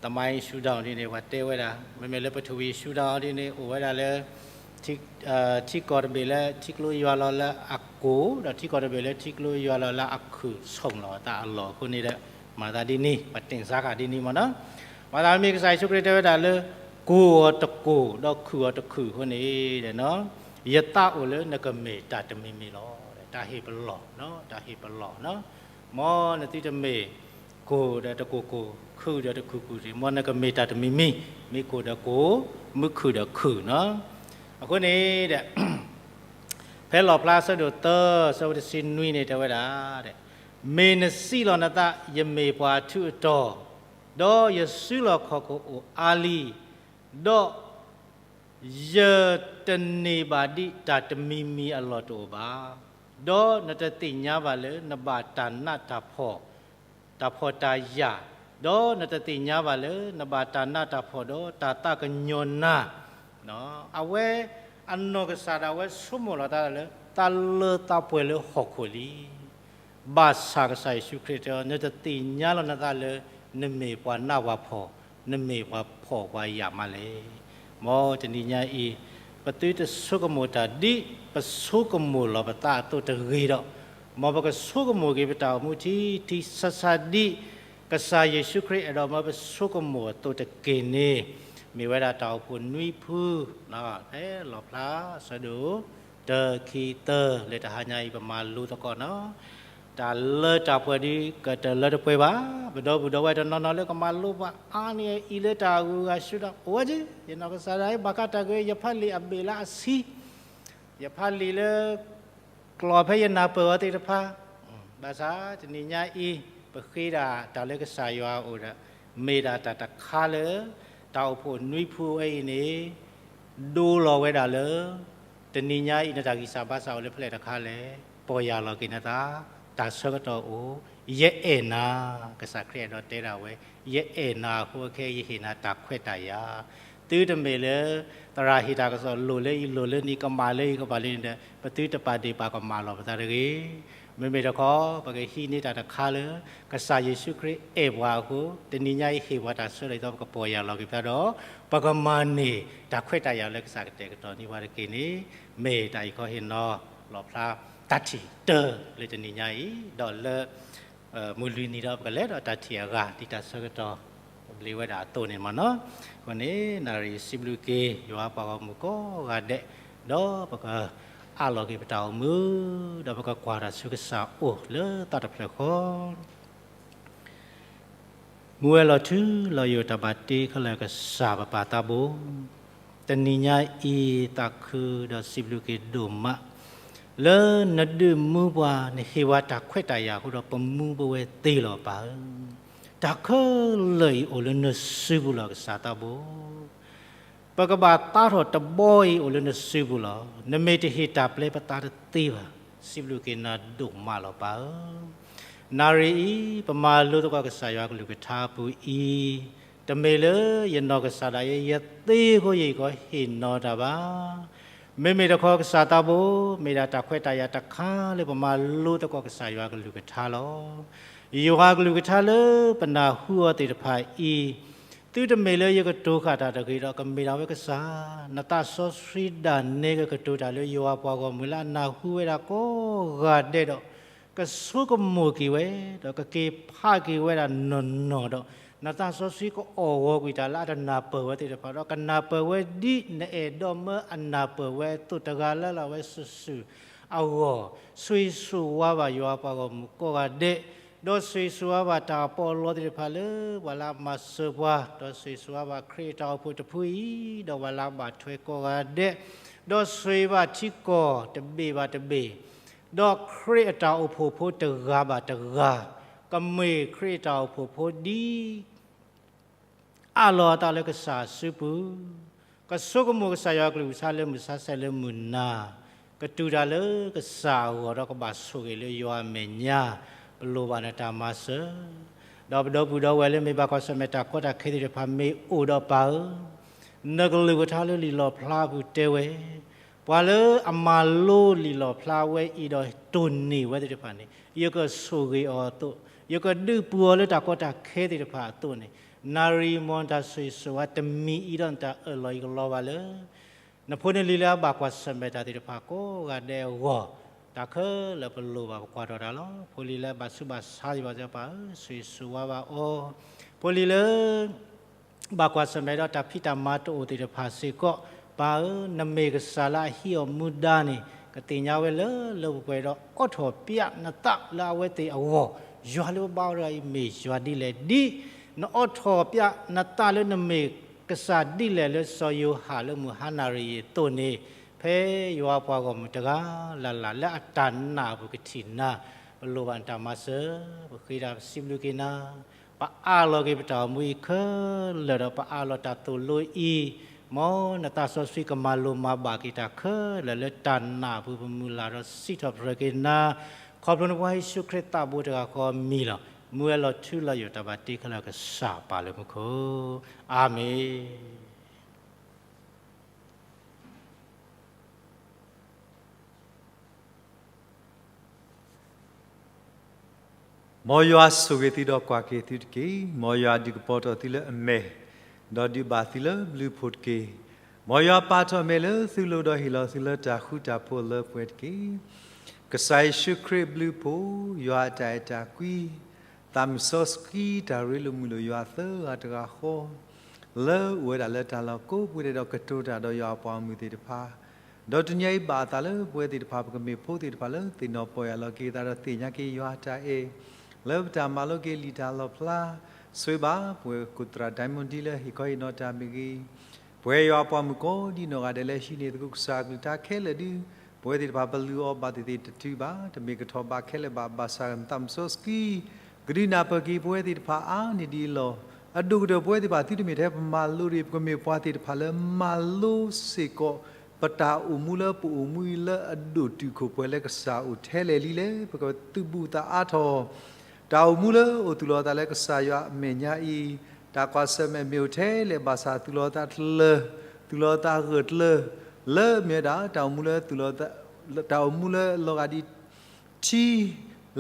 သမိုင်းဆူၣ်ဒၣ်ဒ်န့ၣ် ပှၤတဲဝဲဒၣ်, မ့မ့ၢ်လၢပထဝီဆူၣ်ဒၣ်ဒ်န့ၣ် အိၣ်ဝဲဒၣ်လၢ ထံကီၢ်တဘ့ၣ်လၢထံကျိယွၤလီၤလၢအကိၢ်, ဒီးထံကီၢ်တဘ့ၣ်လၢထံကျိယွၤလီၤလၢအခုၣ် ဆိၣ်လီၤအသးအလီၢ်အဃိန့ၣ်ဒီး မၤသးဒ်န့ၣ် ပှၤသ့ၣ်ညါဃာ်ဒ်န့ၣ်မ့ၢ်နီၤ. မၤသးမ့ၢ်ကစၢ်ယ့ၣ်ၡူးခရံာ်တဲဝဲဒၣ်လၢ ကိၢ်အီၤတကိၢ် ဒီးခုၣ်အီၤတခုၣ်အဃိန့ၣ်, ယသးအိၣ်လၢနကမ့ၢ်တၢ်တမံၤမံၤလီၤ. တၢ်ဟ့ၣ်ပလီၢ်, တၢ်ဟ့ၣ်ပလီၢ်နီၤ. မ်နသုတမ့ၢ် ကိၢ်ဒီးတကိၢ်ကိၢ်, ခုၣ်ဒီးတခုၣ်ခုၣ်န့ၣ်, မ်နကမ့ၢ်တၢ်တမံၤမံၤ, မ့ၢ်ကိၢ်ဒီးကိၢ်, မ့ၢ်ခုၣ်ဒီးခုၣ်နီၤ. အဃိန့ၣ်ဒီး ဖဲလီၣ်ဖျါဆၢဒိၣ်သၢ ဆၢဖိတဆံနွံန့ၣ် တဲဝဲဒၣ်, မ့ၢ်နစံးလီၤနသး ယမ့ၢ်ပှၤအထူးအတီၤ, ဒီးယစုလီၢ်ခီၣ်ခိၣ်အိၣ်အါလံ, ဒီး ယတန့ၢ်ဘၣ်ဒ်တၢ်တမံၤမံၤအလီၢ်တအိၣ်ဘၣ်, ဒီးနတသ့ၣ်ညါဘၣ်လၢနဘၣ်တၢ်နးတၢ်ဖှီၣ်, တၢ်ဖှီၣ်တၢ်ယာ်, ဒီးနတသ့ၣ်ညါဘၣ်လၢနဘၣ်တၢ်နးတၢ်ဖှီၣ်ဒီးတၢ်သးကညီၤနၤ, အဝဲအနီၢ်ကစၢ်ဒၣ်ဝဲဆိကမိၣ်လီၤသးလၢ သးလၢသးပှဲၤလၢဟီၣ်ခိၣ်လံ. ဘၣ်ဆၣ်ကစၢ်ယ့ၣ်ၡူးခရံာ်တဲအီၤ, နတသ့ၣ်ညါလီၤနသးလၢ နမ့ၢ်ပှၤနးပှၤဖှီၣ်, နမ့ၢ်ပှၤဖှီၣ်ပှၤယာ်မးလဲၣ်. မ်တနံၤညါအံၤ ပသုတဆိကမိၣ်တၢ်ဒ် ပဆိကမိၣ်လီၤပသးအသိးတဂ့ၤဒီး, မ်ပကဆိကမိၣ်က့ၤပတၢ်အိၣ်မူထံထံဆးဆးဒ် ကစၢ်ယ့ၣ်ၡူးခရံာ်အဲၣ်ဒိးမ်ပဆိကမိၣ်အသိးတက့ၢ်န့ၣ်, မ့ၢ်ဝဲဒၣ်တၢ်အိၣ်ဖှိၣ်နွံဖု, ဖဲလီၣ်ဖျါဆၢဒိၣ် တၢ ခံ သၢ လၢတဟါညါအံၤ ပမၤလိသကိးနီၤ. တၢ်လၢတၢ်ပှဲၤဒ်ကတၢၢ်လၢတပှဲၤဘၣ်, ပဒီပုၢ်ဒီဝဲၢ်တနီၤနီၤလၢကမၤလိပှၤအါန့ၢ်အံၤလၢတၢ်ဂုၤဂၤဆူတၢ်အိၣ်ဝဲက့, ယနီၢ်ကစၢ်ဒၣ်အံၤ ဘၣ်ဃးတၢ်ဂ့ၤ ယဖးလံာ်အဘ့ၣ်လၢအဆံ, ယဖးလံာ်လၢ ကျိာ်ဖဲယနၢ်ပၢၢ်အီၤသ့ၣ်တဖၣ်, ဘၣ်ဆၣ်တနံၤညါအံၤ ပဃ့ဒၣ်တၢ်လၢကစၢ်ယွၤအအိၣ်ဒီး မ့ၢ်ဒၣ်တၢ်တခါလၢ တၢ်အိၣ်ဖှိၣ်နွံဖုဝဲအံၤန့ၣ် ဒိလီၤဝဲဒၣ်လၢ တနံၤညါအံၤ နတၢ်ဂံၢ်စၢ်ဘါစၢ်အိၣ်လၢဖဲလဲၣ်တခါလဲၣ်, ပီၢ်ယၢ်လီၤက့ၤနသး, တၢ်ဆၢကတီၢ်အိၣ်, ယအဲၣ်နၤ, ကစၢ်ခရံာ်အဲၣ်ဒိးတဲဒၣ်ဝဲ, ယအဲၣ်နၤအဃိခဲအံၤ ယဟ့ၣ်နၤတၢ်ခွဲးတၢ်ယာ်, သုတမ့ၢ်လၢ သရၣ်ဟ့ၣ်တၢ်ကစီၣ်လိၣ်လၢအံၤလိၣ်လၢန့ၣ် ကမၣ်လၢအံၤကမၣ်လၢန့ၣ်ဒီး ပသုတပာ်ဒ့ၣ်ပာ်ကမၣ်လီၤပသးတဂ့ၤ. မ့မ့ၢ်တခီ ပကဟံးန့ၢ်တၢ်တခါလၢ ကစၢ်ယ့ၣ်ၡူးခရံာ်အဲၣ်ပှၤအဃိ တနံၤညါအံၤဟ့ၣ်ပှၤတၢ်ဆၢလီၤအံၤဒီး ပကပီၢ်ယၢ်လီၤက့ၤပသးဒီး ပကမၤန့ၢ်တၢ်ခွဲးတၢ်ယာ်လၢကစၢ်ကတဲာ်ကတီၤန့ၢ်ပှၤတက့ၢ်န့ၣ် မ့ၢ်တၢ်အံၤခီဟ့ၣ်နီၤလီၣ်ဖျါ တၢ်ထံၣ်တၢလၢတနံၤညါအံၤ ဒီးလၢ မုၢ်လွံၢ်နံၤဒီး ပကလဲၤဒီးတၢ်ထံၣ်အဂၤ ဒ်တၢ်ဆၢကတီၢ် ဘျ့ဝဲဒၣ်အသိးန့ၣ်မ့ၢ်နီၤ. အဃိန့ၣ် နၣ်ရံၣ်စံးဘျုးက့ၤ ယွၤပှၤဂီၢ်မုၢ်ကိးဂၤဒဲး ဒီးပက အၢၣ်လီၤက့ၤပတၢ်အိၣ်မူ, ဒီးပကကွၢ်တၢ်ဆူကစၢ်အအိၣ်လၢသးတဖျၢၣ်ဃီ မူဝဲလီၤထူလီၤယိာ်တၢ်ဘၣ်တ့ခဲလၢာ်ကစၢ်ပပၢ်သးဘိ, တနံၤညါအံၤသးခုဒီးစံးဘျုးက့ၤဒိၣ်မး, လၢနဒုးမူပှၤ နဟ့ၣ်ဝဲတၢ်ခွဲးတၢ်ယာ်အဃိဒီး ပမူပဝဲသ့လီၤပၢ်ဧၢ, တၢ်ခဲလၢာ်အံၤအိၣ်လၢနစုပူၤလီၤကစၢ်သးဘိ ပကဘၣ်သါထီၣ်တဘီအံၤအိၣ်လၢနစုပူၤလီၤ. နမ့ၢ်တဟ့ၣ်တၢ်ပျဲပသးတသ့ဘၣ်. စံးဘျုးက့ၤနၤဒိၣ်မးလီၤပၢ်ဧၢ. နၣ်ရံၣ်အံၤ ပမၤလိသကိးကစၢ်ယွၤကလုၢ်ကထါအပူၤအံၤ, တမ့ၢ်လၢယနီၢ်ကစၢ်ဒၣ်ယဲ ယသ့အဃိယကဟ့ၣ်နီၤတၢ်ဘၣ်. မ့မ့ၢ်တခီကစၢ်သးဘိ မ့ၢ်ဒၣ်တၢ်ခွဲးတၢ်ယာ်တခါလၢပမၤလိသကိးကစၢ်ယွၤကလုၢ်ကထါလီၤ. ယွၤကလုၢ်ကထါလၢပနၢ်ဟူအီၤသ့ၣ်တဖၣ်အံၤ, သုတမ့ၢ်လၢယကတိၤဃာ်တၢ်တဂ့ၤဒီး ကမ့ၢ်ဒၣ်ဝဲကစၢ်, နသးစီဆှံဒၣ်နဲကကတိၤတၢ်လၢယွၤပှၤဂီၢ်မုၢ်လၢအနၢ်ဟူဝဲဒၣ်ကိးဂၤဒဲးဒီး, ကဆိကမိၣ်က့ၤဝဲ, ဒီးကက့ၤဖးက့ၤဝဲဒၣ်နီၢ်နီၢ်ဒီး, နသးစီဆှံကအိးဂီၤကွံာ်တၢ်လၢအတနၢ်ပၢၢ်ဝဲသ့ၣ်တဖၣ်ဒီး ကနၢ်ပၢၢ်ဝဲဒ်နအဲၣ်ဒိးမၢအနၢ်ပၢၢ်ဝဲအသိး တဂၤလၢ်လၢ်ဝဲစုာ်စုာ်အဂီၢ်, ဆိၣ်ဂ့ၤဆိၣ်ဝါဘၣ်ယွၤပှၤဂီၢ်မုၢ်ကိးဂၤဒဲး ဒီးဆိၣ်ဂ့ၤဆိၣ်ဝါဘၣ်တၢ်ပီးလီသ့ၣ်တဖၣ်လၢပှၤလၢအမၤစၢၤပှၤ, ဒီးဆိၣ်ဂ့ၤဆိၣ်ဝါဘၣ်ခရံာ်အတၢ်အိၣ်ဖှိၣ်တဖုအံၤ, ဒီးပှၤလၢအဘၣ်ထွဲကိးဂၤဒဲး, ဒီးဆိၣ်ဂ့ၤဘၣ်ထံကီၢ်တဘ့ၣ်ဘၣ်တဘ့ၣ်, ဒီးခရံာ်အတၢ်အိၣ်ဖှိၣ်ဖိတဂၤဘၣ်တဂၤ, ကမ့ၢ်ခရံာ်အတၢ်အိၣ်ဖှိၣ်ဖိဒ် အၢၣ်လီၤအသးလၢကစၢ်အစုပူၤ, ကဆိကမိၣ်ကစၢ်ယွၤကလုၢ်ကထါလၢမုၢ်ဆါဆဲးလၢမုၢ်နၤ, ကတူၢ်တၢ်လၢကစၢ်အဂီၢ်ဒီးကဘၣ်ဆိၣ်ဂ့ၤလၢယွၤအမဲာ်ညါ, ပလိၣ်ဘၣ်နတၢ်မၤစၢၤ, ဒီးပဒီပုၢ်ဒီဝဲၢ်လၢမ့ၢ်ဘၣ်ကွၢ်ဆၢၣ်မဲာ်တၢ်ကီတၢ်ခဲသ့ၣ်တဖၣ်မ့ၢ်အိၣ်ဒီးပၢ်ဧၢ, နကလုၢ်ကထါလၢလံာ်လီၣ်ဖျါအပူၤတဲဝဲ, ပှၤလၢအမၤလိလံာ်လီၣ်ဖျါဝဲအံၤဒီးတိၢ်န့ၢ်ဝဲသ့ၣ်တဖၣ်န့ၣ်, ယကဆိၣ်ဂ့ၤအီၤအသိး, ယကဒုးပူၤအီၤလၢတၢ်ကီတၢ်ခဲသ့ၣ်တဖၣ်အသိးန့ၣ်, နၣ်ရံၣ်မီၢ်နတၢ်ဆိၣ်ဂ့ၤဆိၣ်ဝါတမံၤအံၤဒီးနတၢ်အၢၣ်လီၤအံၤကလီဘၣ်လၢ နဖိနလံၤလၢအဘၣ်ကွၢ်ဆၢၣ်မဲာ်တၢ်သ့ၣ်တဖၣ်ကိးဂၤဒဲးအဂီၢ်, တၢ်ခဲလၢာ်ပလိၣ်ဘၣ်ပကွၢ်ထီၣ်တၢ်လီၤ. ဖိလံၤလၢအဘၣ်ဆူးဘၣ်ဆါသ့ၣ်တဖၣ်စ့ၢ်ကီး ပၢ်ဧၢ, ဆိၣ်ဂ့ၤဆိၣ်ဝါဘၣ်အီၤ, ဖိလံၤလၢ ဘၣ်ကွၢ်ဆၢၣ်မဲာ်ဒီးတၢ်ဖံးတၢ်မၤတအိၣ်သ့ၣ်တဖၣ်စ့ၢ်ကီး, ပၢ်ဧၢ, နမ့ၢ်ကစၢ်လၢအဟံးအီၣ်မူဒါန့ၣ် ကသ့ၣ်ညါဝဲလၢလၢပှဲၤပှဲၤဒီး အိးထီၣ်ပျးနသးလၢအဝဲသ့ၣ်အဂီၢ်, ယွၤလၢပဘါအီၤတဂၤအံၤမ့ၢ်ယွၤဒ်လဲၣ်ဒ်, နအိးထီၣ်ပျးနသးလၢနမ့ၢ်ကစၢ်ဒ်လဲၣ်လၢစီၤယိၤဟၣ်လၢမုၢ်ဟါနၣ်ရံၣ်အံၤအသိးန့ၣ်, ဖဲယွၤပှၤဂီၢ်မုၢ်တဂၤလၢ်လၢ်လၢအတၢ်နာ်အပူၤကထံၣ်နၤ, ပလိၣ်ဘၣ်နတၢ်မၤစၢၤ, ပဃ့တၢ်ပစံးဘျုးက့ၤနၤ ပအၢၣ်လီၤက့ၤပတၢ်အိၣ်မူအံၤခဲလၢာ်ဒီး ပအၢၣ်လီၤတၢ်သိၣ်လိအံၤ, မ်နသးစီဆှံကမၤလိၤမၤဘၣ်က့ၤတၢ်ခဲလၢာ်လၢတၢ်နာ်အပူၤ ပမုၢ်လၢ်ဒီးစံးထီၣ်ပတြၢၤက့ၤနၤ, ခီဖျိနဖိယ့ၣ်ၡူးခရံာ်သးဘိတဂၤဃီအမံၤလီၤ. မူဝဲလီၤထူလီၤယိာ်တၢ်ဘၣ်တ့ခဲလၢာ်ကစၢ်ပၢ်လၢမူခိၣ်, အၤမ့ၣ်. မ်ယွၤဆိၣ်ဂ့ၤသုဒီးကွၢ်က့ၤသုတက့ၢ်. မ်ယွၤဒုးကပီၤထီၣ်သုလၢအမဲာ်, ဒီးဒုးဘၣ်သုလၢဘျုးဖှိၣ်တက့ၢ်. မ်ယွၤပာ်ထီၣ်အမဲာ်လၢသုလိၤဒီးဟ့ၣ်လီၤသုလၢတၢ်ဃူတၢ်ဖိးလၢပှဲၤတက့ၢ်. ကစၢ်ယ့ၣ်ၡူးခရံာ်အဘျုးအဖှိၣ်, ယွၤအတၢ်အဲၣ်တၢ်ကွံ, သးမုၢ်စီဆှံတၢ်ရ့လိာ်မုာ်လိာ်ယွၤသၢဂၤတဂၤဃီ လၢအိၣ်ဝဲဒၣ်လၢတၢ်လီၢ်ကိးပူၤဒဲးဒီးကတိၤတၢ်ဒီးယွၤအပှၤဂီၢ်မုၢ်သ့ၣ်တဖၣ်, ဒီးတနံၤအံၤဘၣ်အသးလၢပဝဲသ့ၣ်တဖၣ် ပကမ့ၢ်ဖိသ့ၣ်တဖၣ်လၢသ့ၣ်နီၣ်ပီၢ်ယၢ်လီၤက့ၤအသးဒီးသ့ၣ်ညါက့ၤယွၤအတၢ်အဲၣ်, လၢပတၢ်မၤလိက့ၤလံာ်တၢ်လီၣ်ဖျါ, ဆိၣ်ဂ့ၤဘၣ်ပဝဲကိၣ်သရၣ်ဒိၣ်မူဒံလၢဟ့ၣ်ခီဟ့ၣ်နီၤတၢ်မ့ၢ်ဂ့ၤ ပဝဲယွၤအပှၤမုၣ်ကိးဒံနီၢ်ဂၤဒဲးလၢဟံးန့ၢ်သကိးကစၢ်အကလုၢ်ကထါခဲလၢာ်ဒု, ပဝဲသ့ၣ်တဖၣ်ပလုၢ်အီၣ်ဘၣ်သ့ၣ်သ့ၣ်တတုၤဘၣ်, တမ့ၢ်ကထီၣ်ဘးခဲလၢာ်ဘၣ်, ဘၣ်ဆၣ်သးမုၢ်စီဆှံ ကဒုးနၢ်ပၢၢ်က့ၤပဝဲသ့ၣ်တဖၣ်အါန့ၢ်ဒ်အံၤလီၤ. အဒိၣ်ကတၢၢ်ပဝဲသ့ၣ်တဖၣ် သုတမ့ၢ်ထဲပမၤလိဒံး, ပကမ့ၢ်ပှၤသ့ၣ်တဖၣ်လၢမၤလိစ့ၢ်ကီး ပတၢ်အိၣ်မူလၢပအိၣ်မူအံၤလၢအဒိၣ်တုာ်ခိၣ်ပှဲၤလၢကစၢ်အအိၣ်ထဲလဲၣ်လံလဲၣ်, ပကသုးဘူးသးအါထီၣ် တၢ်အိၣ်မူလၢအိၣ်သူၣ်လီၤအသးလၢကစၢ်ယွၤအမဲာ်ညါအံၤ, တၢ်ကွၢ်ဆၢၣ်မဲာ်မ့ၢ်အိၣ်ထဲလဲၣ်ဘၣ်ဆၣ် သူၣ်လီၤအသးတလၢာ်, သူၣ်လီၤအသးဂၢၢ်တလၢာ်, လၢမ့ၢ်ဝဲဒၣ် တၢ်အိၣ်မူလၢ တၢ်အိၣ်မူလၢလီၤဂာ်ဒ် ထံ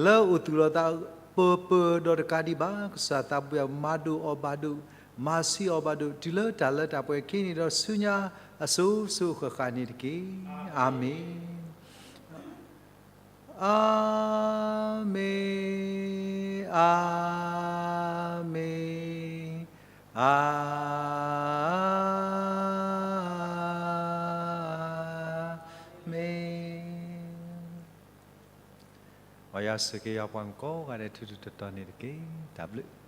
လၢအိၣ်သူၣ်လီၤသးပၢၤပၢၤဒီးတကးဒံးဘၣ်, ကစၢ်သးဘိယွၤမၤဒိၣ်အီၤဘၣ်ဒိၣ်, မၤဆံးအီၤဘၣ်ဒိၣ်, တုၤလၢတၢ်လၢတၢ်ပှဲၤခံန့ၣ်ဒီးဆူညါအစိၤစိၤအဃၣ်ဃၣ်န့ၣ်တက့ၢ်. အၤမ့ၣ်. အၤမ့ၣ်, အၤမ့ၣ်, အၤမ့ၣ်. မ်ယွၤဆိၣ်ဂ့ၤက့ၤယွၤပှၤကိးဂၤဒဲးထူထူတီတီန့ၣ်တက့ၢ်. တၢ်ဘျုး